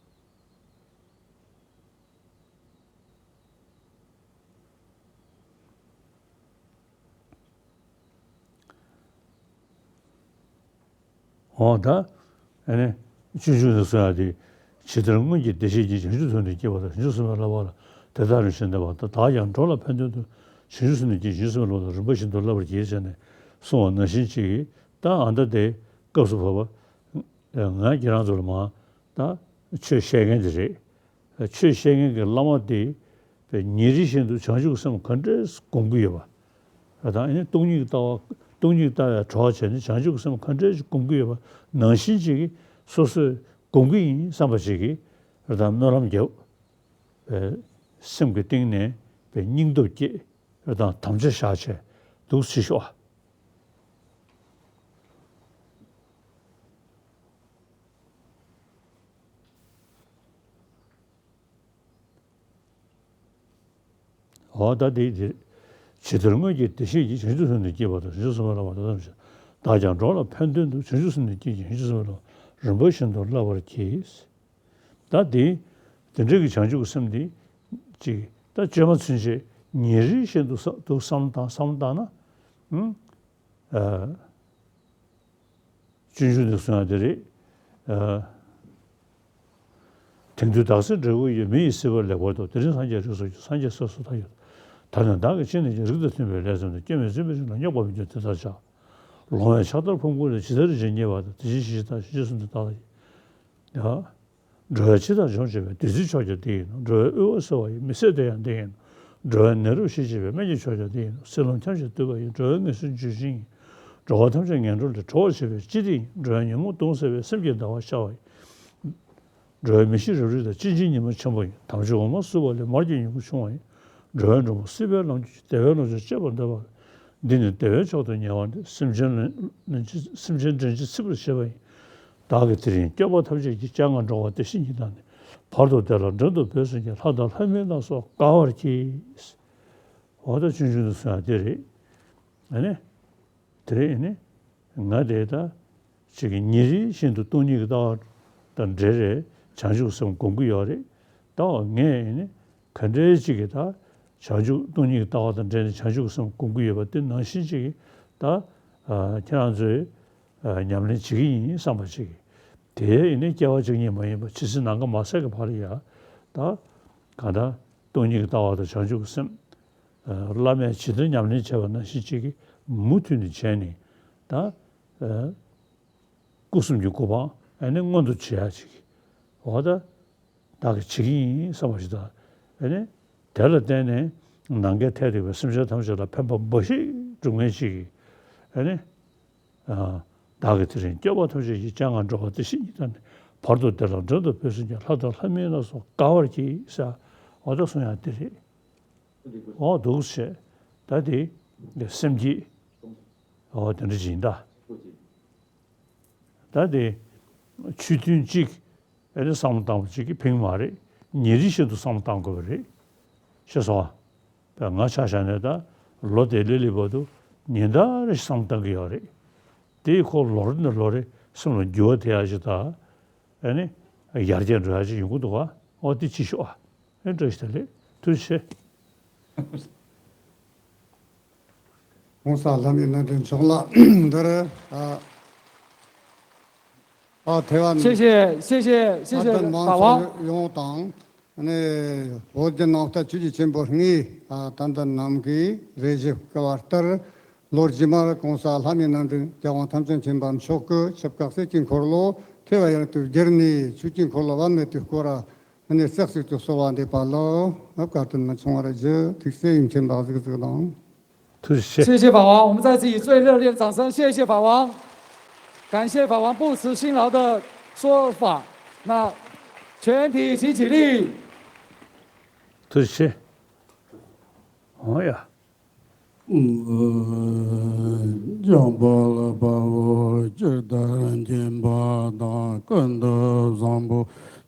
འོ་ད། ཨ་ནི། སྤྱོད་འཇུག་ནས་གསུངས་ཡག་དེ། ཇི་ལྟར་སྔོན་གྱི་བདེ་གཤེགས་ཀྱིས། བྱང་ཆུབ་ཐོབ་ནས་བསྐྱེད་པ་དང་། བྱང་ཆུབ་སེམས་དཔའི་བསླབ་པ་ལ། དེ་ལྟར་བྱས་ནས་བསྟན་པ་དང་། བདག་ཀྱང་འགྲོ་ལ་ཕན་དོན་དུ། བྱང་ཆུབ་སེམས་ནི་བསྐྱེད། བྱང་ཆུབ་སེམས་དཔའི་བསླབ་པ་རིམ་པ་བཞིན་དུ་བསླབ་པར་བགྱི་ཟེར་ནས་གསུངས་པ་ནང་བཞིན་ཅིག་གིས། ད་ཨ་ད་དེ་སྐབས་སུ་བབ་པ། ང་ཁྱེད་རང་ཚོ་ལ་མར་ད་ཆོས་བཤད་མཁན་དེ་རེད། ཆོས་བཤད་མཁན་གྱི་བླ་མ་དེ་ཉིན་རེ་བཞིན་དུ་བྱང་ཆུབ་སེམས་ག་འདྲས་སྒོམ་གྱི་ཡོད་པ། ད་ཨ་ནི་སྟོང་ཉིད་ལྟ་བ་སྟོང་ཉིད་ལྟ་བའི་གྲོགས་བྱས་ནས་བྱང་ཆུབ་སེམས་ག་འདྲས་སྒོམ་གྱི་ཡོད་པ་ནང་བཞིན་ཅིག་གིས་སོ་སོས་སྒོམ་གྱི་ཡིན་བསམ་པ་ཅིག་གིས་ད་སྨོན་ལམ་རྒྱབ། སེམས་ཀྱི་གཏིང་ནས་སྙིང་སྟོབས་བསྐྱེད། དང་དམ་བཅའ་བཞག་བྱས་འདུག་སེ་ཤོག་འོ་ད་དེ་དེ། ཇི་ལྟར་སྔོན་གྱི་བདེ་གཤེགས་ཀྱིས། བྱང་ཆུབ་སེམས་ནི་བསྐྱེད་པ་དང་། བྱང་ཆུབ་སེམས་དཔའི་བསླབ་པ་དེ་ཙམ་ཞིག་བདག་ཀྱང་འགྲོ་ལ་ཕན་དོན་དུ། བྱང་ཆུབ་སེམས་ནི་བསྐྱེད་ཅིང་། བྱང་ཆུབ་སེམས་དཔའི་བསླབ་པ་རིམ་པ་བཞིན་དུ་བསླབ་པར་བགྱི། ད་དེ། དེ་འདྲ་གི་བྱང་ཆུབ་ཀྱི་སེམས་འདི། ཅིག་ད་བཅོས་མ་ཚུན་ཆད་ཉིན་རེ་བཞིན་དུ་བསམ་དུ་བསམ་བློ་བཏང་བསམ་བློ་བཏང་ན། ཨ། སྤྱོད་འཇུག་ནས་གསུངས་ཡག་དེ་རེད། ཨ། དེང་དུས་བདག་སྲིད་འབྲས་བུ་ཡི། མི་ཡི་སྲིད་པ་ལེགས་པར་ཐོབ། དེ་རིང་སངས་རྒྱས་རིགས་སུ་སྐྱེས། སངས་རྒྱས་སྲས་སུ་ད་གྱུར་ཏོ། ད་ནི་བདག་གིས་ཅི་ནས་ཀྱང་། རིགས་དང་མཐུན་པའི་ལས་བརྩམས་ཏེ། སྐྱོན་མེད་བཙུན་པའི་སྲིད་ལ། སྙོགས་པར་མི་འཇུག་དེ་ལྟར་བྱ། ལོང་བས་ཕྱག་དར་ཕུང་པོ་ལས། ཇི་ལྟར་བྱས་ཉེས་པ་དང་། དེ་བཞིན་གཤེགས་བཞིན་བདག་གིས་ཇི་བཞིན་དུ་བདག་ལ་ཡི། འགྲོ་བའི་འཆི་བདག་སྦྱོང་བྱེད་པའི། བདུད་རྩིའི་མཆོག་ཀྱང་འདི་ཡིན་ནོ། འགྲོ་བའི་དབུལ་བ་སེལ་བ་ཡི། མི་ཟད་དེ་ཡང་འདི་ཡིན་ནོ། འགྲོ་བའི་ནད་རབ་ཞི་བྱེད་པའི། སྨན་གྱི་མཆོག་ཀྱང་འདི་ཡིན་ནོ། སྲིད་ལམ་འཁྱམས་ཤིང་སྡུག་པ་ཡི། འགྲོ་བའི་ངལ་གསོའི་འཇུ་ཞིང་ཡིན། འགྲོ་བ་ཐམས་ཅད་ངན་འགྲོ་ལས། གྲོལ་བར་བྱེད་པའི་སྤྱི་དེ་ཡིན། འགྲོ་བའི་ཉོན་མོངས་གདུང་སེལ་བའི། སེམས་ཀྱི་ཟླ་བ་ཤར་བ་ཡིན། འགྲོ་བའི་མི་ཤི་རབ་རིབ་དང་། གཅིན་སྙི་མ་ཆེན་པོ་ཡིན། དམ་ཆོས་འོ་མ་བསྲུབས་པ་ལས། མར་གྱི་ཡོན་གོང་ཆུང་བ་ཡིན། འགྲོ་བའི་མགྲོན་པོ་སྲིད་པའི་ལམ་གྱི་ཆུ། བདེ་བའི་ལོངས་སྤྱོད་སྤྱད་པར་འདོད་པ། འདི་ནི་བདེ་བའི་མཆོག་ཏུ་ཉེ་བ་འདི། སེམས་ཅན་ལན་ལན་གཅིག་སེམས་ཅན་ལན་གཅིག་འཚིག་པར་བྱེད་པ་ཡིན། བདག་གིས་དེ་རིང་སྐྱོབ་པ་ཐམས་ཅད་ཀྱི། སྤྱན་སྔར་འགྲོ་བ་བདེ་གཤེགས་ཉིད་དང་ནི། བར་དུ་བདེ་ལ་མགྲོན་དུ་བོས་ཟིན་ཀྱང་། ལྷ་དང་ལྷ་མིན་ལ་སོགས་དགའ་བར་གྱིས། འོ་ད་སྤྱོད་འཇུག་ནས་གསུངས་ཡག་དེ་རེད། ཨ་ནི། དེ་རིང་ནི་ང་དེ་ད་ཅིག་གི་ཉིན་རེ་བཞིན་དུ་སྟོང་ཉིད་ཀྱི་ལྟ་བ་དང་འབྲེལ་རེད། བྱང་ཆུབ་སེམས་སྒོམ་གྱི་ཡོད་རེད། ད་ངས་ནི་ག་འདྲའི་ཅིག་གི་ད་བྱང་ཆུབ་སྟོང་ཉིད་ཀྱི་ལྟ་བ་དང་འབྲེལ་ནས་བྱང་ཆུབ་སེམས་སྒོམ་གྱི་ཡོད་པ་དེ་ནང་བཞིན་ཅིག་གི་ད་ཁྱེད་རང་ཚོས་ཉམས་ལེན་བྱེད་ཀྱི་ཡིན་བསམ་པ་ཅིག་གི་དེ་ནི་སྐྱེ་བ་གཅིག་ཉིད་མ་ཡིན་པ་ཇི་སྲིད་ནམ་མཁའ་མ་ཟད་ཀྱི་བར་ཡང་ད་གང་ལྟར་སྟོང་ཉིད་ཀྱི་ལྟ་བ་དང་བྱང་ཆུབ་ཀྱི་སེམས། བླ་མས་ཇི་ལྟར་ཉམས་ལེན་བྱས་པ་ནང་བཞིན་ཅིག་གིས་ མུ་མཐུད་ནས་བྱས་ནས་ད། ཨ། སྐུ་གསུམ་གྱི་གོ་འཕང་ཨ་ནི་མངོན་དུ་བྱེད་ཡ་ཅིག་འོ་ད་བདག་གིས་བྱེད་ཀྱི་ཡིན་བསམ་པ་ཞིག་དང་། ཨ་ནི་དེ་ལ་བརྟེན་ནས་ནམ་མཁའི་མཐས་གཏུགས་པའི་སེམས་ཅན་ཐམས་ཅད་ལ་ཕན་པ་འབའ་ཞིག་འགྲུབ་མཁན་ཅིག་ཨ་ནི། ཨ། བདག་གིས་དེ་རིང་སྐྱོབ་པ་ཐམས་ཅད་ཀྱི་སྤྱན་སྔར་འགྲོ་བ་དེ་བཞིན་ཉིད་དང་ནི། བར་དུ་བདེ་ལ་མགྲོན་དུ་བོས་ཟིན་ཀྱང་། ལྷ་དང་ལྷ་མིན་ལ་སོགས་དགའ་བར་གྱིས་ཟེར། འོ་ད་གསུང་ཡ་དེ་རེད། འོ་འདུག་སེ་བྱས། ད་དེ་སེམས་བསྐྱེད། འོ་དེ་འདྲ་ཅིག་ཡིན་ད། ད་དེ་ཆོས་མཐུན་གཅིག་ཨེ་རེ་བསམ་བློ་བཏང་བ་ཅིག་གིས་ཕན་གྱི་མ་རེད། ཉིན་རེ་བཞིན་དུ་བསམ་བློ་བཏང་དགོས་པ་རེད། ཤེས་སོང་ཨ། ད་ང་ཆ་བཞག་ནས་ད་ལོ་དེ་སླེབས་སླེབས་བར་དུ་ཉིན་ལྟར་རེ་བསམ་བློ་བཏང་གི་ཡོད་རེད། དེ་ཁོ་ལོ་རེ་ནས་ལོ་རེ་སེམས་ལ་འགྱུར་བ་ཐེབས་ཡ་ཅིག་དང་། ཨ་ནི་ཡར་རྒྱས་འགྲོ་ཡ་ཅིག་ཡོང་གི་འདུག་ག་འོ་དེ་ཅིག་ཤོག་ཨ། ཨེ་བཀྲ་ཤིས་བདེ་ལེགས། ཐུགས་རྗེ་ཆེ། ༸གོང་ས་ལྷ་མིའི་རྣམ་འདྲེན་མཆོག་ལ་འདིར་ཨ་ཨ་ཐེ་ཝན་谢谢，谢谢，谢谢，ཨ་ཏན་མང་ཚོགས་ཡོངས་དང་། ཨ་ནི་བོད་བརྒྱུད་ནང་བསྟན་ཆོས་བརྒྱུད་ཆེན་པོ་ལྔའི་ཨ་དད་ལྡན་རྣམས་ཀྱིས་རེ་ཞུ་བསྐུལ་བ་ལྟར། ལོ་རྗེས་མར་༸གོང་ས་ལྷ་མིའི་རྣམ་འདྲེན་རྒྱལ་དབང་ཐམས་ཅད་མཁྱེན་པ་མཆོག་གི་ཆིབས་ཁག་སྲིད་ཀྱི་འཁོར་ལོ་ཐེ་བ་ཡར་དུ་བསྒྱུར་ནས་ཆོས་ཀྱི་འཁོར་ལོ་དབུ་མེད་དུ་བསྐོར་ར། ཨ་ནི་ཙག་ཙིག་ཏུ་གསོལ་བ་འདེབས་པ་ལ་བཀའ་དྲིན་ཆེ་བར་ཞུ། ཐུགས་རྗེ་ཆེ། ཡིད་ཆེས་འབག་ཟིག་ཟིག་དང་། ཐུགས་རྗེ་ཆེ། 谢谢法王，我们再次以最热烈的掌声，谢谢法王，感谢法王不辞辛劳的说法。那全体一起起立。ཐུགས་རྗེ་ཆེ། འོ་ཡ། འཇམ་དཔལ་དཔའ་བོས་ཇི་ལྟར་མཁྱེན་པ་དང་། ཀུན་ཏུ་བཟང་པོ་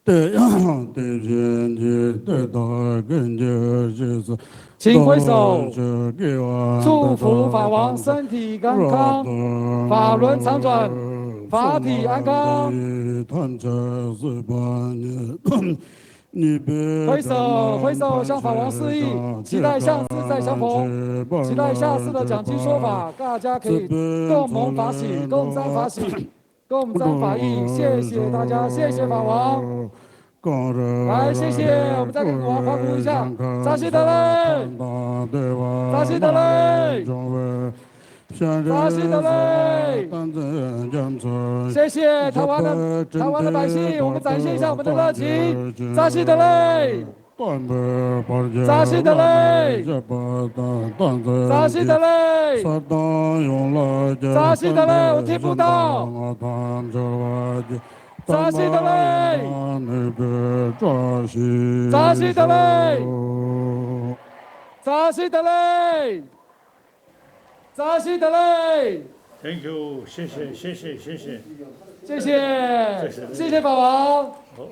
དེ་ཡང་དེ་བཞིན་གྱིས། དེ་དག་ཀུན་གྱི་རྗེས་སུ་བདག་སློབ་ཕྱིར། དགེ་བ་འདི་དག་ཐམས་ཅད་ཀྱང་། 请挥手，祝福法王身体安康，法轮常转，法体安康。 ཐམས་ཅད་སྲིད་པ་ཉིད། 挥手，挥手，向法王示意，期待下次再相逢，期待下次的讲经说法，大家可以共谋法喜，共沾法喜，共沾法益。谢谢大家，谢谢法王。来，谢谢，我们再给法王欢呼一下，扎西德勒，扎西德勒。 扎西德勒。谢谢台湾的，台湾的百姓，我们展现一下我们的热情。扎西德勒。扎西德勒。扎西德勒。扎西德勒，我听不到。扎西德勒。扎西德勒。扎西德勒。 扎西德勒。 Thank you，谢谢，谢谢，谢谢。谢谢，谢谢法王。好。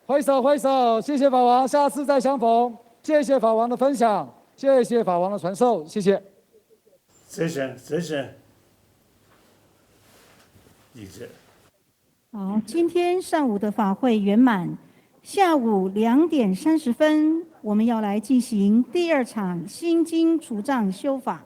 挥手，挥手，谢谢法王，下次再相逢。谢谢法王的分享，谢谢法王的传授，谢谢。 好，今天上午的法会圆满，下午两点三十分，我们要来进行第二场心经除障修法。